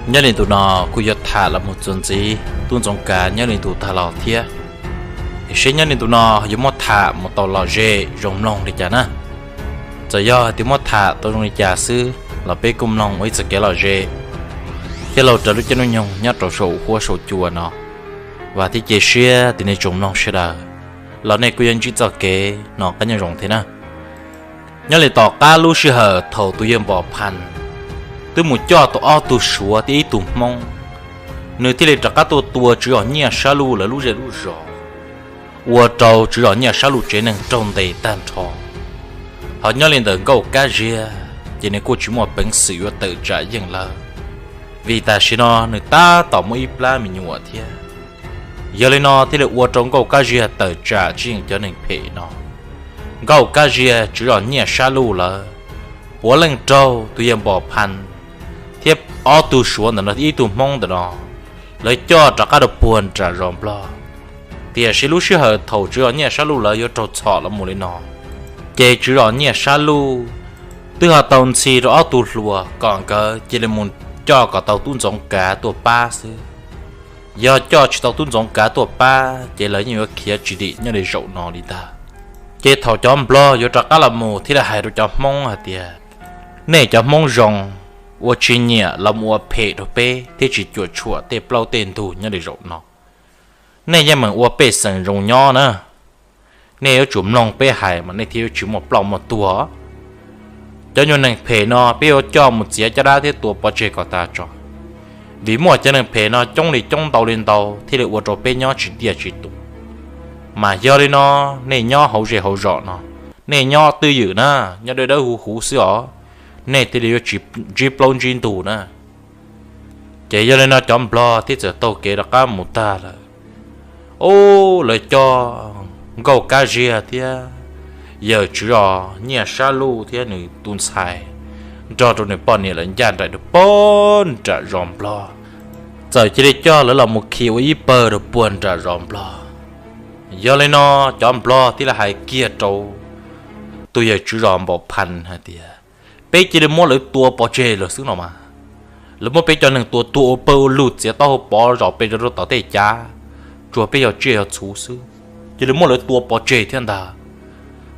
Nyob li ntu no kuj yuav tham los mus txuas ntxiv tub Ntxoov Kav nyob li ntu tag los thiab. Tiam sis nyob li ntu no yuav muab tham mus tau lom zem zoo mloog li cas na. Txawm yog tias muab tham tau zoo li cas xwb los peb kuj mloog ua ib txoj kev lom zem thiab laug raws lub caij lub nyoog nyob rau saum huab saum cua no. Vam thiab cia siab tias nej tsoom mloog sawv daws los nej kuj yuav ntsib txoj kev hnov qab nyob zoo thiab na. Nyob li tom qab lub sij hawm thaum tus yawg Npos Phas twb mus coj tau ob tug Suav thiab ib tug Hmoob, nws thiaj li rov qab tuaj tua tswv zos Nyiaj Sab Luj lawv lub zej lub zos, ua rau tswv zos Nyiaj Sab Luj tsev neeg raug ntes tag nrho. Ho nyob li ntawm Nkauj Kab Ziag ces nws kuj tsis muaj peev xwm yuav tawm tsam yeej lawv, vim tam sim no nws tab tom muaj ib plab me nyuam thiab. Yog li no thiaj li ua rau Nkauj Kab Ziag tawm tsam tsis yeej cov neeg phem no. Nkauj Kab Ziag tswv zos Nyiaj Sab Luj lawv puav leej raug tus yawg Npos Phas thiab ob tug Suav ntawm no ib tug Hmoob ntawm no, lawv coj rov qab rau puag nram zos Nplog. Tiam sis lub sij hawm thaum tswv zos Nyiaj Sab Luj lawv yuav raug txhom los mus li no, ces tswv zos Nyiaj Sab Luj twb ho tau ntxhi rau ob tug hluas kom nkawd cia li mus coj kom tau tub Ntxoov Kav tuaj pab xwb. Yog coj tsis tau tub Ntxoov Kav tuaj pab ces lawv yeej yuav khiav tsis dim nyob li zaum no li ntag. Ces thaum cov Nplog yuav rov qab los mus thiaj li hais rau cov Hmoob hais tias, nej cov Hmoob zoo, ua tsis nyiam los mus ua phem rau peb thiab tsis cuam tshuam tej plaub tej ntug nyob li zaum no. Nej yeej meem ua pej xeem zoo nyob na. Nej yuav tsum mloog peb hais mas nej thiaj yuav tsis muaj ploj muaj tuag. Cov nyuag neeg phem no peb yuav coj mus txiav caj dab thiab tua pov tseg kom tas tso. Vim muaj cov neeg phem no coob li coob ntau li ntau thiaj li ua rau peb nyob tsis tiaj tsis tus. Mas yog li no, nej nyob hauv zej hauv zos no, nej nyob twj ywm na, nyob dawb dawb huv huv xwb os, nej thiaj li yuav tsis ntsib plaub ntsib ntug na. Ces yog li no cov Nplog thiaj txawm taug kev rov qab mus tag lawm. Ub, lawv coj Nkauj Kab Ziag thiab yawm tswv zos Nyiaj Sab Luj thiab nws tus ntxhais nrog rau nws poj niam lawv ncaj nraim rau puag nram zos Nplog. Txawm cia li coj lawv los mus khi ua ib pawg rau puag nram zos Nplog. Yog li no cov Nplog thiaj li hais kiag rau tus yawm tswv zos Npos Phas hais tias, peb cia li muab lawv tua pov tseg lawm xwb no mas. Lawv muab peb cov neeg tua tuag ua pawg ua lug txiav taub hau pov zom pes rau rau tom tej cav, tsuas peb yog tsiaj yog txhu xwb, cia li muab lawv tua pov tseg thiab ntag.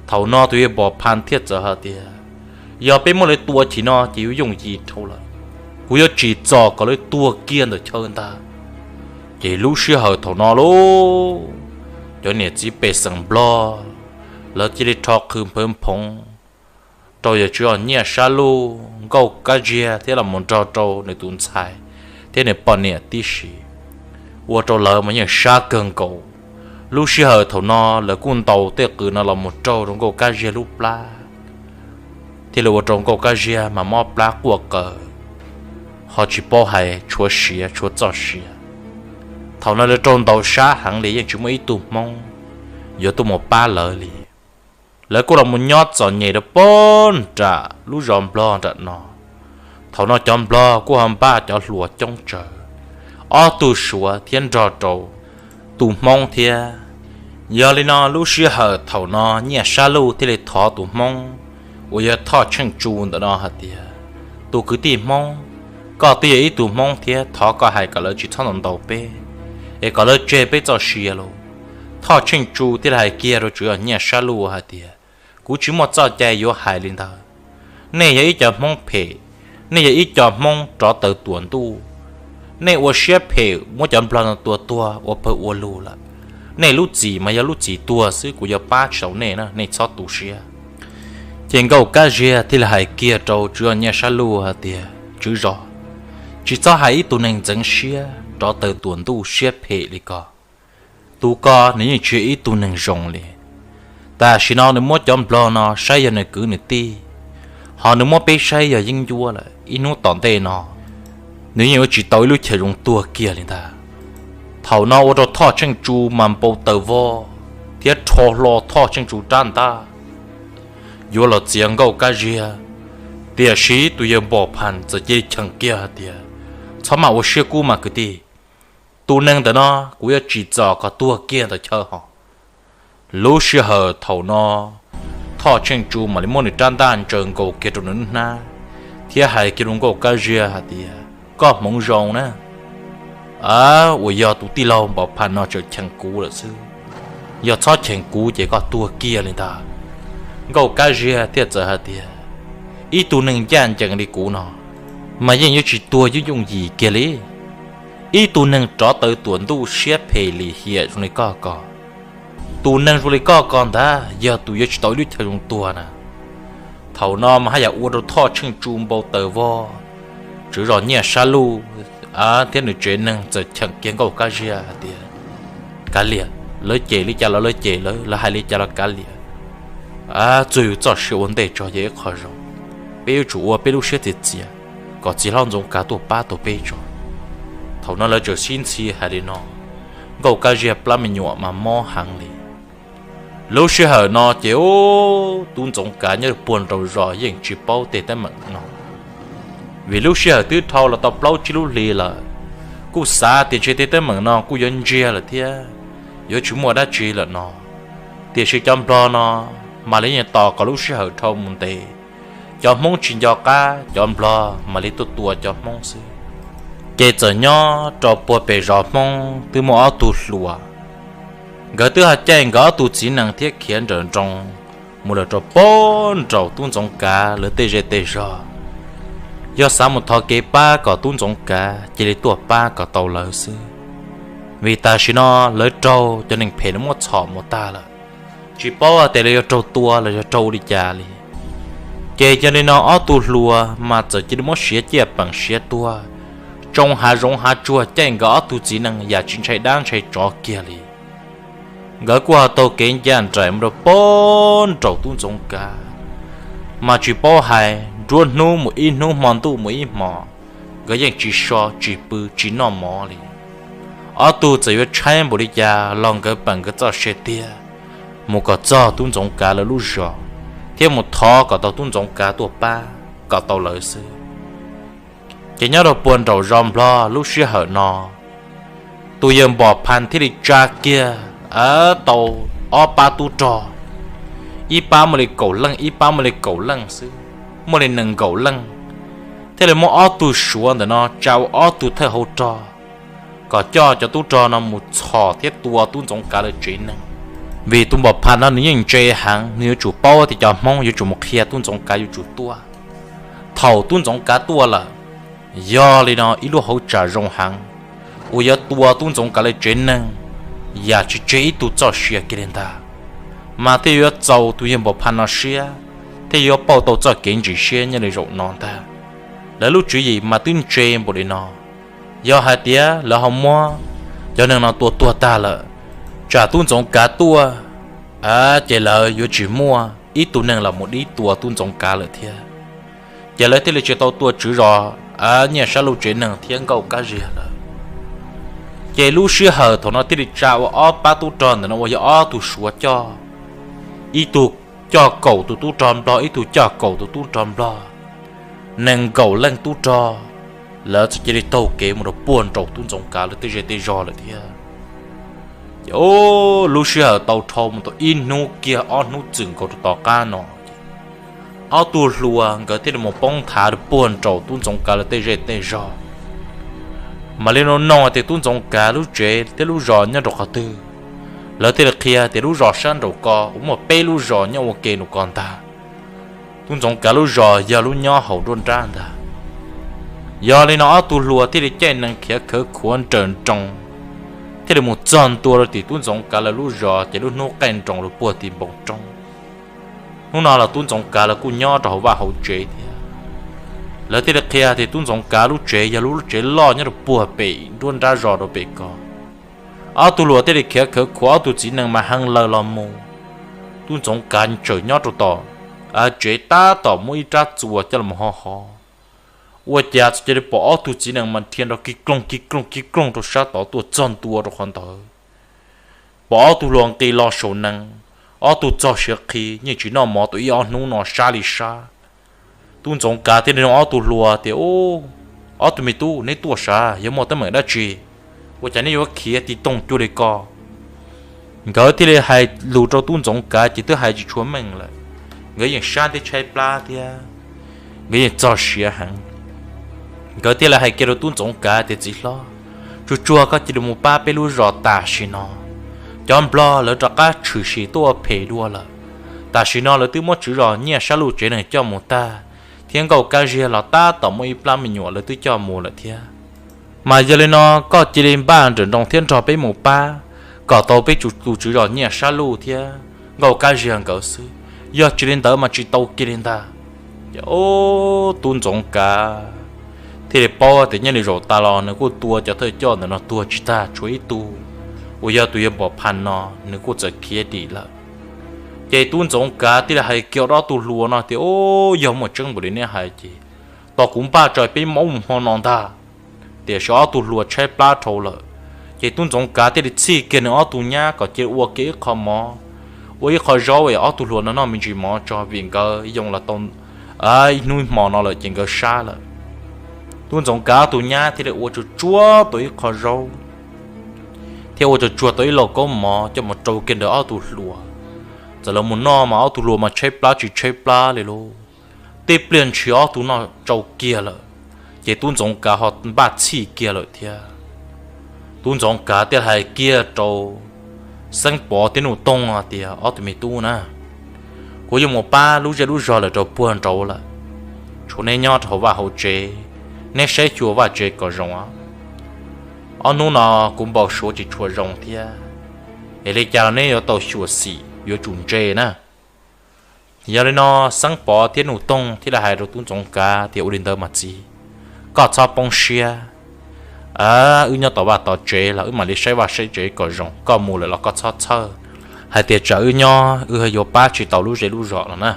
Thaum no tus yawg Npos Phas thiaj txawm hais tias, yog peb muab lawv tua chim no ces yuav yooj yim dhau lawm, kuv yuav tsim txom kom lawv tuag kiag ntawm chaw ntag. Ces lub sij hawm thaum no lauj, cov niam txiv pej xeem Nplog lawv cia li rho qhwv nphawv nphoov rau yawm tswv zos Nyiaj Sab Luj, Nkauj Kab Ziag thiab los mus nrog rau nws tus ntxhais thiab nws poj niam tib si, ua rau lawv mas yeej sab kawg nkaus. Lub sij hawm thaum no lawv kuj ntaus tej qws no los mus raug rau Nkauj Kab Ziag lub plab, thiaj li ua rau Nkauj Kab Ziag mas mob plab quaj qw, ho tsis paub hais tshuav siav tshuav txoj sia. Thaum no lawv raug ntaus sab heev li yeej tsis muaj ib tug Hmoob yuav tuaj mus pab lawv li. Lawv kuj los mus nyob txom nyem rau puag nram lub zos Nplog nram no. Thaum no cov Nplog kuj ho npaj cov hluas coob tsawv, ob tug Suav thiab nrog rau tus Hmoob thiab. Yog li no lub sij hawm thaum no Nyiaj Sab Luj thiaj li thov tus Hmoob uas yog Thoj Tsheej Tsu ntawm no hais tias, tus kwv tij Hmoob, koj twb yog ib tug Hmoob thiab thov koj hais kom lawv tsis txhob ntaus ntaus peb, es kom lawv tseg peb txoj sia lauj. Thoj Tsheej Tsu thiaj li hais kiag rau tswv zos Nyiaj Sab Luj hais tias, kuv tsis muaj txoj cai yuav hais li ntawd. Nej yog ib co Hmoob phem, nej yog ib co Hmoob rov taws tuam ntuj. Nej ua siab phem muab cov Nplog no tua tuag ua pawg ua lug lawm. Nej lub txim mas yog lub txim tuag xwb, kuv yuav pab tsis tau nej na, nej txhob tu siab. Ces Nkauj Kab Ziag thiaj li hais kiag rau tswv zos Nyiaj Sab Luj hais tias, tswv zos, tsis txhob hais ib tug neeg ntxeev siab rov taws tuam ntuj siab phem li ko. Tus ko nws yeej tsis yog ib tug neeg zoo li. Tam sim no nws muab cov Nplog no saib yog nws kwv nws tij, ho nws muab peb saib yog yeeb ncuab lawm. Ib hnub tom ntej no nws yeej yuav tsis tau ib lub chaw zoo tuag kiag li ntag. Thaum no ua rau Thoj Tsheej Tsu mas npau taws vog thiab rho hlo Thoj Tsheej Tsu rab ntaj yuav los txiav Nkauj Kab Ziag. Tiam sis tus yawg Npos Phas txawm cia li cheem kiag hais tias, txhob maj ua siab kub mas kwv tij, tus neeg ntawm no kuv yuav tsim txom kom tuag kiag ntawm chaw hos. Lub sij hawm thaum no Thoj Tsheej Tsu mam li muab nws rab ntaj ntsaws nkaus kiag rau nws lub hnab thiab hais kiag rau Nkauj Kab Ziag hais tias, koj hmoov zoo na, uas yog tus tij laug Npam Phaj no tseem cheem kuv lawm xwb. Yog txhob cheem kuv ces koj tuag kiag li ntag. Nkauj Kab Ziag thiaj txawm hais tias, ib tug neeg ncaj ncees li kuv no mas yeej yuav tsis tuag yooj yooj yim kiag li. Ib tug neeg rov taw tuam ntuj siab phem lim hiam zoo li koj ko, tus neeg zoo li koj ko ntag yog tus yuav tsis tau ib lub chaw zoo tuag na. Thaum no mas haj yam ua rau Thoj Tsheej Tsu npau taws vog, tswv zos Nyiaj Sab Luj thiab nws tsev neeg txawm cheem kiag Nkauj Kab Ziag hais tias, kav liam, lawv cem li cas los lawv cem lawv, lawv hais li cas los kav liam. Txog yus txoj sia ua ntej tso yog ib qho zoo. Peb yuav tsum ua peb lub siab txias txias kom txiv hlob Ntxoov Kav tuaj pab tau peb tso. Thaum no lawv txawm sib ntxhi hais li no, Nkauj Kab Ziag plab me nyuam mas mob heev li. Lub sij hawm no ces ub, tub Ntxoov Kav nyob puag nraum zos yeej tsis paub tej teeb meem no, vim lub sij hawm twb dhau los tau plaub tsib lub hlis lawm. Kuj xav tias ntshe tej teeb meem no kuj yuav ntsiag lawm thiab, yuav tsis muaj dab tsi lawm no. Tiam sis cov Nplog no mas lawv yeej tos kom lub sij hawm dhau mus ntev, cov Hmoob tsis nco qab cov Nplog mam li tuaj tua cov Hmoob xwb. Ces txawm nyob rau puag pem zos Hmoob twb muaj ob tug hluas, nkawd twb ho caij nkawd ob tug txiv nees thiab khiav nrawm nroos mus lawm rau puag nraum tub Ntxoov Kav lawv tej zej tej zog. Yog xav mus thov kev pab kom tub Ntxoov Kav cia li tuaj pab kom tau lawv xwb, vim tam sim no lawv raug cov neeg phem no muab txhom mus tag lawm, tsis paub hais tias lawv yuav raug tua los yog raug ua li cas li. Ces yog li no ob tug hluas mas txawm cia li muab siav ciaj peem siav tuag, tsoo hav zoov hav tsuag caij nkawd ob tug txiv nees yam tsis ntshai dab ntshai tsov kiag li. Nkawd kuj ho taug kev ncaj nraim mus rau puag nraum tub Ntxoov Kav, mas tsis paub hais nruab hnub mus ib hnub hmo ntuj mus ib hmo, nkawd yeej tsis so tsis pw tsis noj mov li. Ob tug txawm yuav tshaib npaum li cas los nkawd peem nkawd txoj sia tiag mus kom txog tub Ntxoov Kav lawv lub zos, thiab mus thov kom tau tub Ntxoov Kav tuaj pab kom tau lawv xwb. Ces nyob rau puag nraum zos Nplog lub sij hawm no, tus yawg Npom Phaj thiaj li tsa kiag tau ob pab tub rog, ib pab muaj li kaum leej, ib pab muaj li kaum leej xwb, muaj li nees nkaum leej, thiaj li muab ob tug Suav ntawm no tsa ua ob tug thawj hauv rog, kom coj cov tub rog no mus txhom thiab tua tub Ntxoov Kav lawv tsev neeg. Vim tus Npom Phaj no nws yeej ntse heev, nws yuav tsum paub tias cov Hmoob yuav tsum mus qhia tub Ntxoov Kav yuav tsum tuaj. Thaum tub Ntxoov Kav tuaj lawm, yog li no ib lub hauv tsam zoo heev uas yuav tua tub Ntxoov Kav lawv tsev neeg yam tsis tseg ib tug txoj sia kiag li ntag, mas thiaj yuav txaus tus yawg Npom Phaj no siab, thiaj yuav pauj tau txoj kev ntsim siab nyob li zaum no ntag. Lawv lub tswv yim mas twb ntse npaum li no. Yog hais tias lawv ho muab cov neeg no tua tuag tag lawm, tsam tub Ntxoov Kav tuaj, ces lawv yuav tsis muaj ib tug neeg los mus dib tua tub Ntxoov Kav lawm thiab. Ces lawv thiaj li tsis tau tua tswv zos Nyiaj Sab Luj tsev neeg thiab Nkauj Kab Ziag lawm. Ces lub sij hawm thaum no thiaj li tsa ua ob pab tub rog ntawm no uas yog ob tug Suav coj, ib tug coj kaum tus tub rog Nplog, ib tug coj kaum tus tub rog Nplog, nees nkaum leej tub rog, lawv txawm cia li taug kev mus rau puag nraum tub Ntxoov Kav lawv tej zej tej zog lawm thiab. Ces lub sij hawm tau dhau mus tau ib hnub kiag ob hnub txwm nkaus rau tom qab no, ob tug hluas nkawd thiaj li mus poob thav rau puag nraum tub Ntxoov Kav lawv tej zej tej zog. Mam li nug nug tias tub Ntxoov Kav lub tsev thiab lub zos nyob rau qhov twg. Lawv thiaj li qhia tias lub zos sab nraum ko uas muaj peb lub zos nyob ua ke nraum ko ntag. Tub Ntxoov Kav lub zos yog lub nyob hauv nruab nrab ntag. Yog li no ob tug hluas thiaj li caij nees khiav khawv khuav nrawm nroos, thiaj li mus txog ntua rau tim tub Ntxoov Kav lawv lub zos ces lub hnub qaij nroos rau puag tim npoo roob. Hnub no los tub Ntxoov Kav lawv kuj nyob rau hauv vaj hauv tsev thiab. Lawv thiaj li qhia tias tub Ntxoov Kav lub tsev yog lub tsev loj nyob rau puag pem nruab nrab zos rau pem ko. Ob tug hluas thiaj li khiav khawv khuav ob tug txiv nees mas hee laws los mus. Tub Ntxoov Kav tseem nyob rau tom tsev tab tom muab ib rab txuas coj los ho hov. Ua cas txawm cia li pom ob tug txiv nees mas dhia nrov kig kloog kig kloog kig kloog rau sab tod tuaj txog ntua rau qhov ntawd. Pom ob tug hluas nqis los saum nees, ob tug txog siav qhi yeej tsis noj mov tau ib ob hnub no sab li sab. Tub Ntxoov Kav thiaj li nug ob tug hluas tias, Ob tug me tub, neb tuaj sav yog muaj teeb meem dab tsi? Ua cas neb yuav khiav tig toog cuag li ko? Nkawd thiaj li hais lus rau tub Ntxoov Kav ces twb hais tsis tshua meej lawm. Nkawd yeej sab thiab tshaib plab thiab, nkawd yeej txog siav heev. Nkawd thiaj li hais kiag rau tub Ntxoov Kav tias, Txiv hlob, tsuag tsuag koj cia li mus pab peb lub zos tam sim no. Cov nplog lawv rov qab tshwm sim tuaj ua phem dua lawm. Tam sim no lawv twb muab tswv zos Nyiaj Sab Luj tsev neeg coj mus tag, thiab Nkauj Kab Ziag los tab tom muaj ib plab me nyuam lawv twb coj mus lawm thiab. Mas yog li no, koj cia li npaj nrawm nroos thiab nrog peb mus pab, kom tau peb tus tswv zos Nyiaj Sab Luj thiab Nkauj Kab Ziag nkawd xwb. Yog tsis li ntawd mas tsis tau kiag li ntag. Ces tub Ntxoov Kav thiaj li paub tias nyob li zaum tas los nws kuj tua cov thawj coj ntawm no tuag tsis tag, tshuav ib tug uas yog tus yawg Npom Phas no nws kuj txawm khiav dim lawm. Ces tub Ntxoov Kav thiaj li hais kiag rau ob tug hluas no tias, Yog muaj tseeb npaum li neb hais ces tos kuv npaj tso peb mus mus hmo no ntag. Tiam sis ob tug hluas tshaib plab dhau lawm, ces tub Ntxoov Kav thiaj li txhij kiag nws ob tug nyab kom cia li ua kiag ib qho mov, ua ib qho zaub es ob tug hluas no noj me ntsis mov tso vim nkawd yoo los tau ib hnub hmo no lawm ces nkawd sab lawm. Tub Ntxoov Kav ob tug nyab thiaj li ua tsuag tsuag tau ib qho zaub, thiab ua tsuag tsuag tau ib lauj kaub mov coj mus rau kiag ntawm ob tug hluas. Txawm lawv mus noj mas ob tug hluas mas tshaib plab tsis tshaib plab li lauj. Tej pliag ntshis ob tug noj tsau kiag lawm, ces tub Ntxoov Kav ho npaj txhij kiag lawm thiab. Tub Ntxoov Kav thiaj hais kiag rau Xeeb Pov thiab Nuj Toog tias, Ob tug me tub na, kuv yuav mus pab lub zej lub zog lawm rau puag nraud lawm. Tshuav neb nyob rau hauv vaj hauv tsev, neb saib xyuas vaj tsev kom zoo. Ob hnub no kuv npau suav tsis tshua zoo thiab, es li cas los neb yuav tau xyuam xim yuav tsum ntse na. Yog li no, Xeeb Pov thiab Nuj Toog thiaj li hais rau tub Ntxoov Kav tias, Ua li ntawd mas txiv, koj txhob poob siab. Wb nyob tom vaj tom tsev los wb mam li saib vaj saib tsev kom zoo, koj mus lawm los koj txhob txhawj hais tias tsam wb nyob wb yuav pab tsis tau lub zej lub zos los na.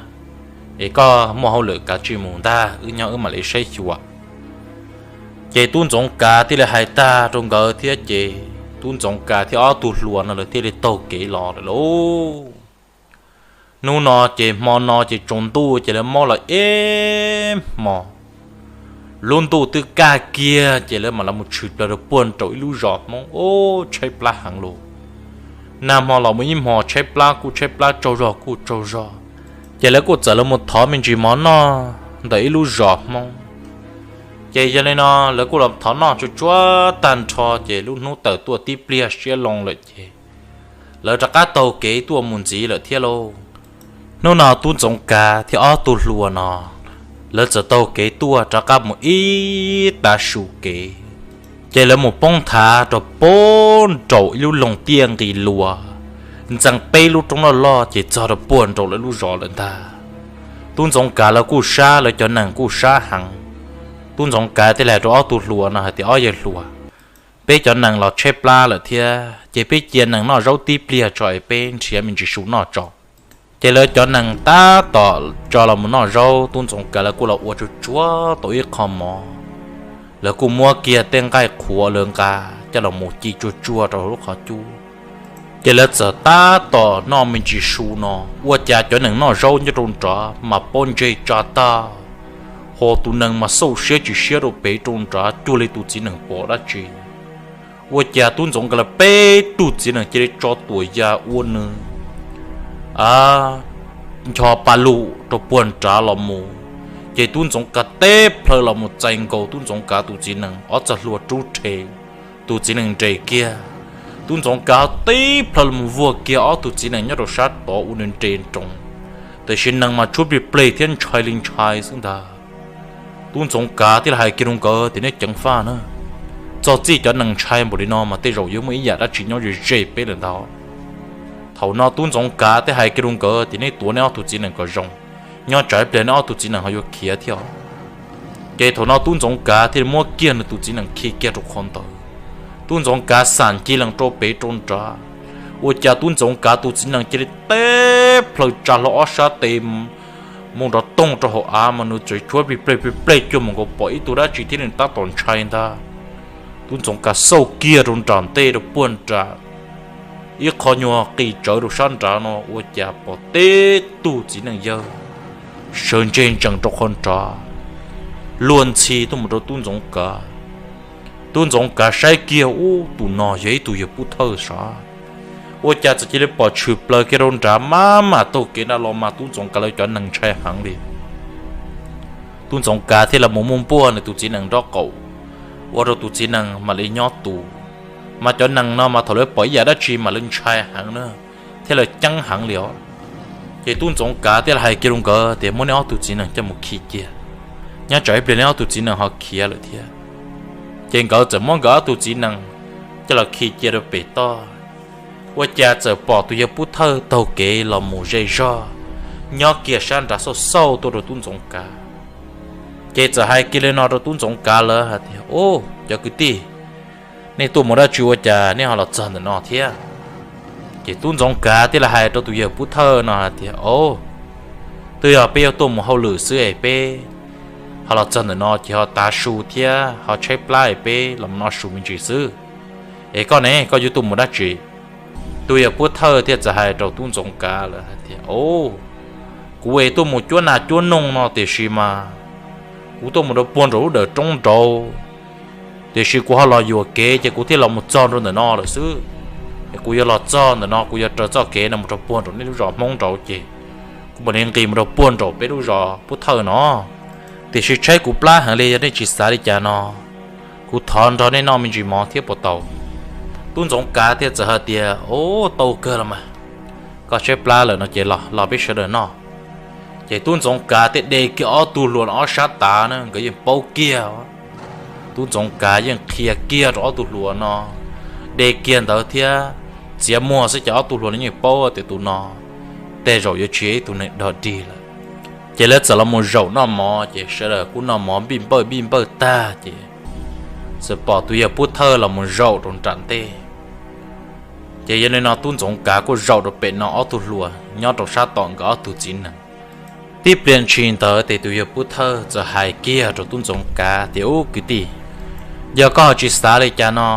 Es koj muaj hauj lwm kav tsij mus ntag, wb nyob wb mam li saib xyuas. Ces tub Ntxoov Kav thiaj li hais tag rau nkawd thiab ces tub Ntxoov Kav thiab ob tug hluas no lawv thiaj li taug kev los lawm lauj. Hnub no ces hmo no ces tsaus ntuj ces lawv maub los ib hmo. Lub ntuj twb kaj kiag ces lawv mam los mus tshwm plaws rau puag nraum ib lub zos Hmoob, ub, tshaib plab heev lauj. Nag hmo los mus ib hmo tshaib plab kuj tshaib plab tsaug zog kuj tsaug zog, ces lawv kuj txawm los mus thov me ntsis mov noj ntawm ib lub zos Hmoob. Ces yog li no lawv kuj los thov noj tsuag tsuag tag nrho ces lub hnub tawm tuaj tib pliag siab loo lawm ces lawv rov qab taug kev tuaj mus ntxiv lawm thiab lauj. Hnub no tub Ntxoov Kav thiab ob tug hluas no lawv txawm taug kev tuaj rov qab mus ib tav su kev, ces lawv mus poob nthav rau puag nraum ib lub loog tiaj nqis luas, ntxees peb lub roob loj loj ces txog rau puag nraum lawv lub zos lawm ntag. Tub Ntxoov Kav lawv kuj sab, lawv cov nees kuj sab heev. Tub Ntxoov Kav thiaj li hais rau ob tug hluas no hais tias, Ob yawg hluas, peb cov nees los tshaib plab lawm thiab ces peb cia nees noj zaub tib pliag tso es peb nrhiav me ntsis su noj tso. Ces lawv cov nees tab tom tso los mus noj zaub, tub Ntxoov Kav lawv kuj los ua tsuag tsuag tau ib qho mov. Lawv kuj muab kiag tej nqaij qhuav lawv nqa coj los mus ci tsuag tsuag rau lub qhov cub. Ces lawv txawm tab tom noj me ntsis su no, ua cas cov nees noj zaub nyob rau nrad mas pob ntseg tsa tag, ho tus nees mas xauj siab tsis siab rau pem rau nrad cuag li tus txiv nees pom dab tsi. Ua cas tub Ntxoov Kav lawv peb tug txiv nees cia li tso tuam ya ua nws ncho pa lug rau puag nrad los mus. Ces tub Ntxoov Kav teb plhaw los mus txais nkaus tub Ntxoov Kav tus txiv nees ob txoj hlua rub rhe, tus txiv nees nres kiag. Tub Ntxoov Kav teb plhaw los mus vuag kiag ob tug txiv nees nyob rau sab tod ua nws nres nroos, tiam sis nees mas tshuab plig pleg thiab ntshai li ntshai xwb ntag. Tub Ntxoov Kav thiaj li hais kiag rau nkawd tias, Nej ceev faj na, txog txij cov nees ntshai npaum li no mas tej zaum yuav muaj ib yam dab tsi nyob ze ze peb lawm ntag. Thaum no tub Ntxoov Kav thiaj hais kiag rau nkawd tias, Nej tuav nej ob tug txiv nees kom zoo, nyob tsam ib pliag nej ob tug txiv nees ho yuav khiav thiab. Ces thaum no tub Ntxoov Kav thiaj li muab kiag nws tus txiv nees khi kiag rau qhov ntawd. Tub Ntxoov Kav xam ncig lees rau pem rau nrad, ua cas tub Ntxoov Kav tus txiv nees cia li teb plhaw tsa hlo ob sab tes mus nrov toog rau hauv av mas nws tseem tshuab plig plej plig plej cuag mus nkaus pom ib tug dab tsi thiab nws tab tom ntshai ntag. Tub Ntxoov Kav xauj kiag rau nram ntej rau puag nram ib qho nyuag qis tsawv rau sab nrad no ua cas pom teb tug txiv nees yawg sawv ntseg ntsees rau qhov nrad, luag ntxhi tuaj mus rau tub Ntxoov Kav. Tub Ntxoov Kav saib kiag, ub, tus no yog ib tug yawg pub thawj sav. Ua cas txawm cia li pom tshwm plaws kiag rau nrad maj mam taug kev nrad los mas tub Ntxoov Kav lawv cov nees ntshai heev li. Tub Ntxoov Kav thiaj los mus muab npuaj nws tus txiv nees nraub qaum, ua rau tus txiv nees mam li nyob tus. Mas cov nees no mas thaum lawv pom ib yam dab tsi mas lawv ntshai heev na, thiab lawv ceeb heev li os. Ces Tub Ntxoov Kav thiaj li hais kiag rau nkawd tias, muab neb ob tug txiv nees coj mus khi cia, nyob tsam ib pliag neb ob tug txiv nees ho khiav lawm thiab. Ces nkawd txawm muab nkawd ob tug txiv nees coj los khi cia rau pem toj. Ua cas txawm pom tus yawg Pub Thawj taug kev los mus zej zog, nyob kiag sab nrad xauj xauj tuaj rau Tub Ntxoov Kav. Ces txawm hais kiag li no rau Tub Ntxoov Kav lawv hais tias, ub, cov kwv tij, nej tuaj mus dab tsi ua cas nej ho los txog ntawm no thiab? Ces Tub Ntxoov Kav thiaj li hais rau tus yawg Pub Thawj no hais tias, o, twb yog peb yuav tuaj mus hauj lwm xwb es peb ho los txog ntawm no ces ho tav su thiab ho tshaib plab es peb los noj su me ntsis xwb. Es koj ne, koj yuav tuaj mus dab tsi? Tus yawg Pub Thawj thiaj txawm hais rau Tub Ntxoov Kav lawv hais tias, o, kuv es tuaj mus cuab nas cuab noog no tiam sis mas kuv tuaj mus rau puag nraum lub dawm roob nraud, tiam sis kuv ho los yuam kev ces kuv thiaj los mus txog rau ntawm no lawm xwb. Es kuv yuav los txog ntawm no kuv yuav raws txoj kev no mus rau puag nraum nej lub zos Hmoob nraud ces kuv mam li nqis mus rau puag nraum peb lub zos Pub Thawj no. Tiam sis tshaib kuv plab heev li, yog nej tsis xav li cas no kuv thov nrog nej noj me ntsis mov thiab puas tau? Tub Ntxoov Kav thiaj txawm hais tias, o, tau kawg los mas, koj tshaib plab lawm no ces los los peb sawv daws noj. Ces Tub Ntxoov Kav thiaj de kiag ob tug hluas ob sab tav na, nkawd yeej paub kiag. Tub Ntxoov Kav yeej qhia kiag rau ob tug hluas no, de kiag ntawd thiab txiav muag xwb ces ob tug hluas no yeej paub tias tus no tej zaum yuav tsis yog ib tug neeg dog dig lawm. Ces lawv txawm los mus zaum noj mov ces sawv daws kuj noj mov npij npawj npij npawj tag ces txawm pom tus yawg Pub Thawj los mus zaum rau nram ntej. Ces yog li no Tub Ntxoov Kav kuj zaum rau pem no ob tug hluas nyob rau sab tom nkawd ob tug txiv nees. Tib pliag ntshis ntawd ces tus yawg Pub Thawj txawm hais kiag rau Tub Ntxoov Kav tias, ub kwv tij, yog koj ho tsis xav li cas no,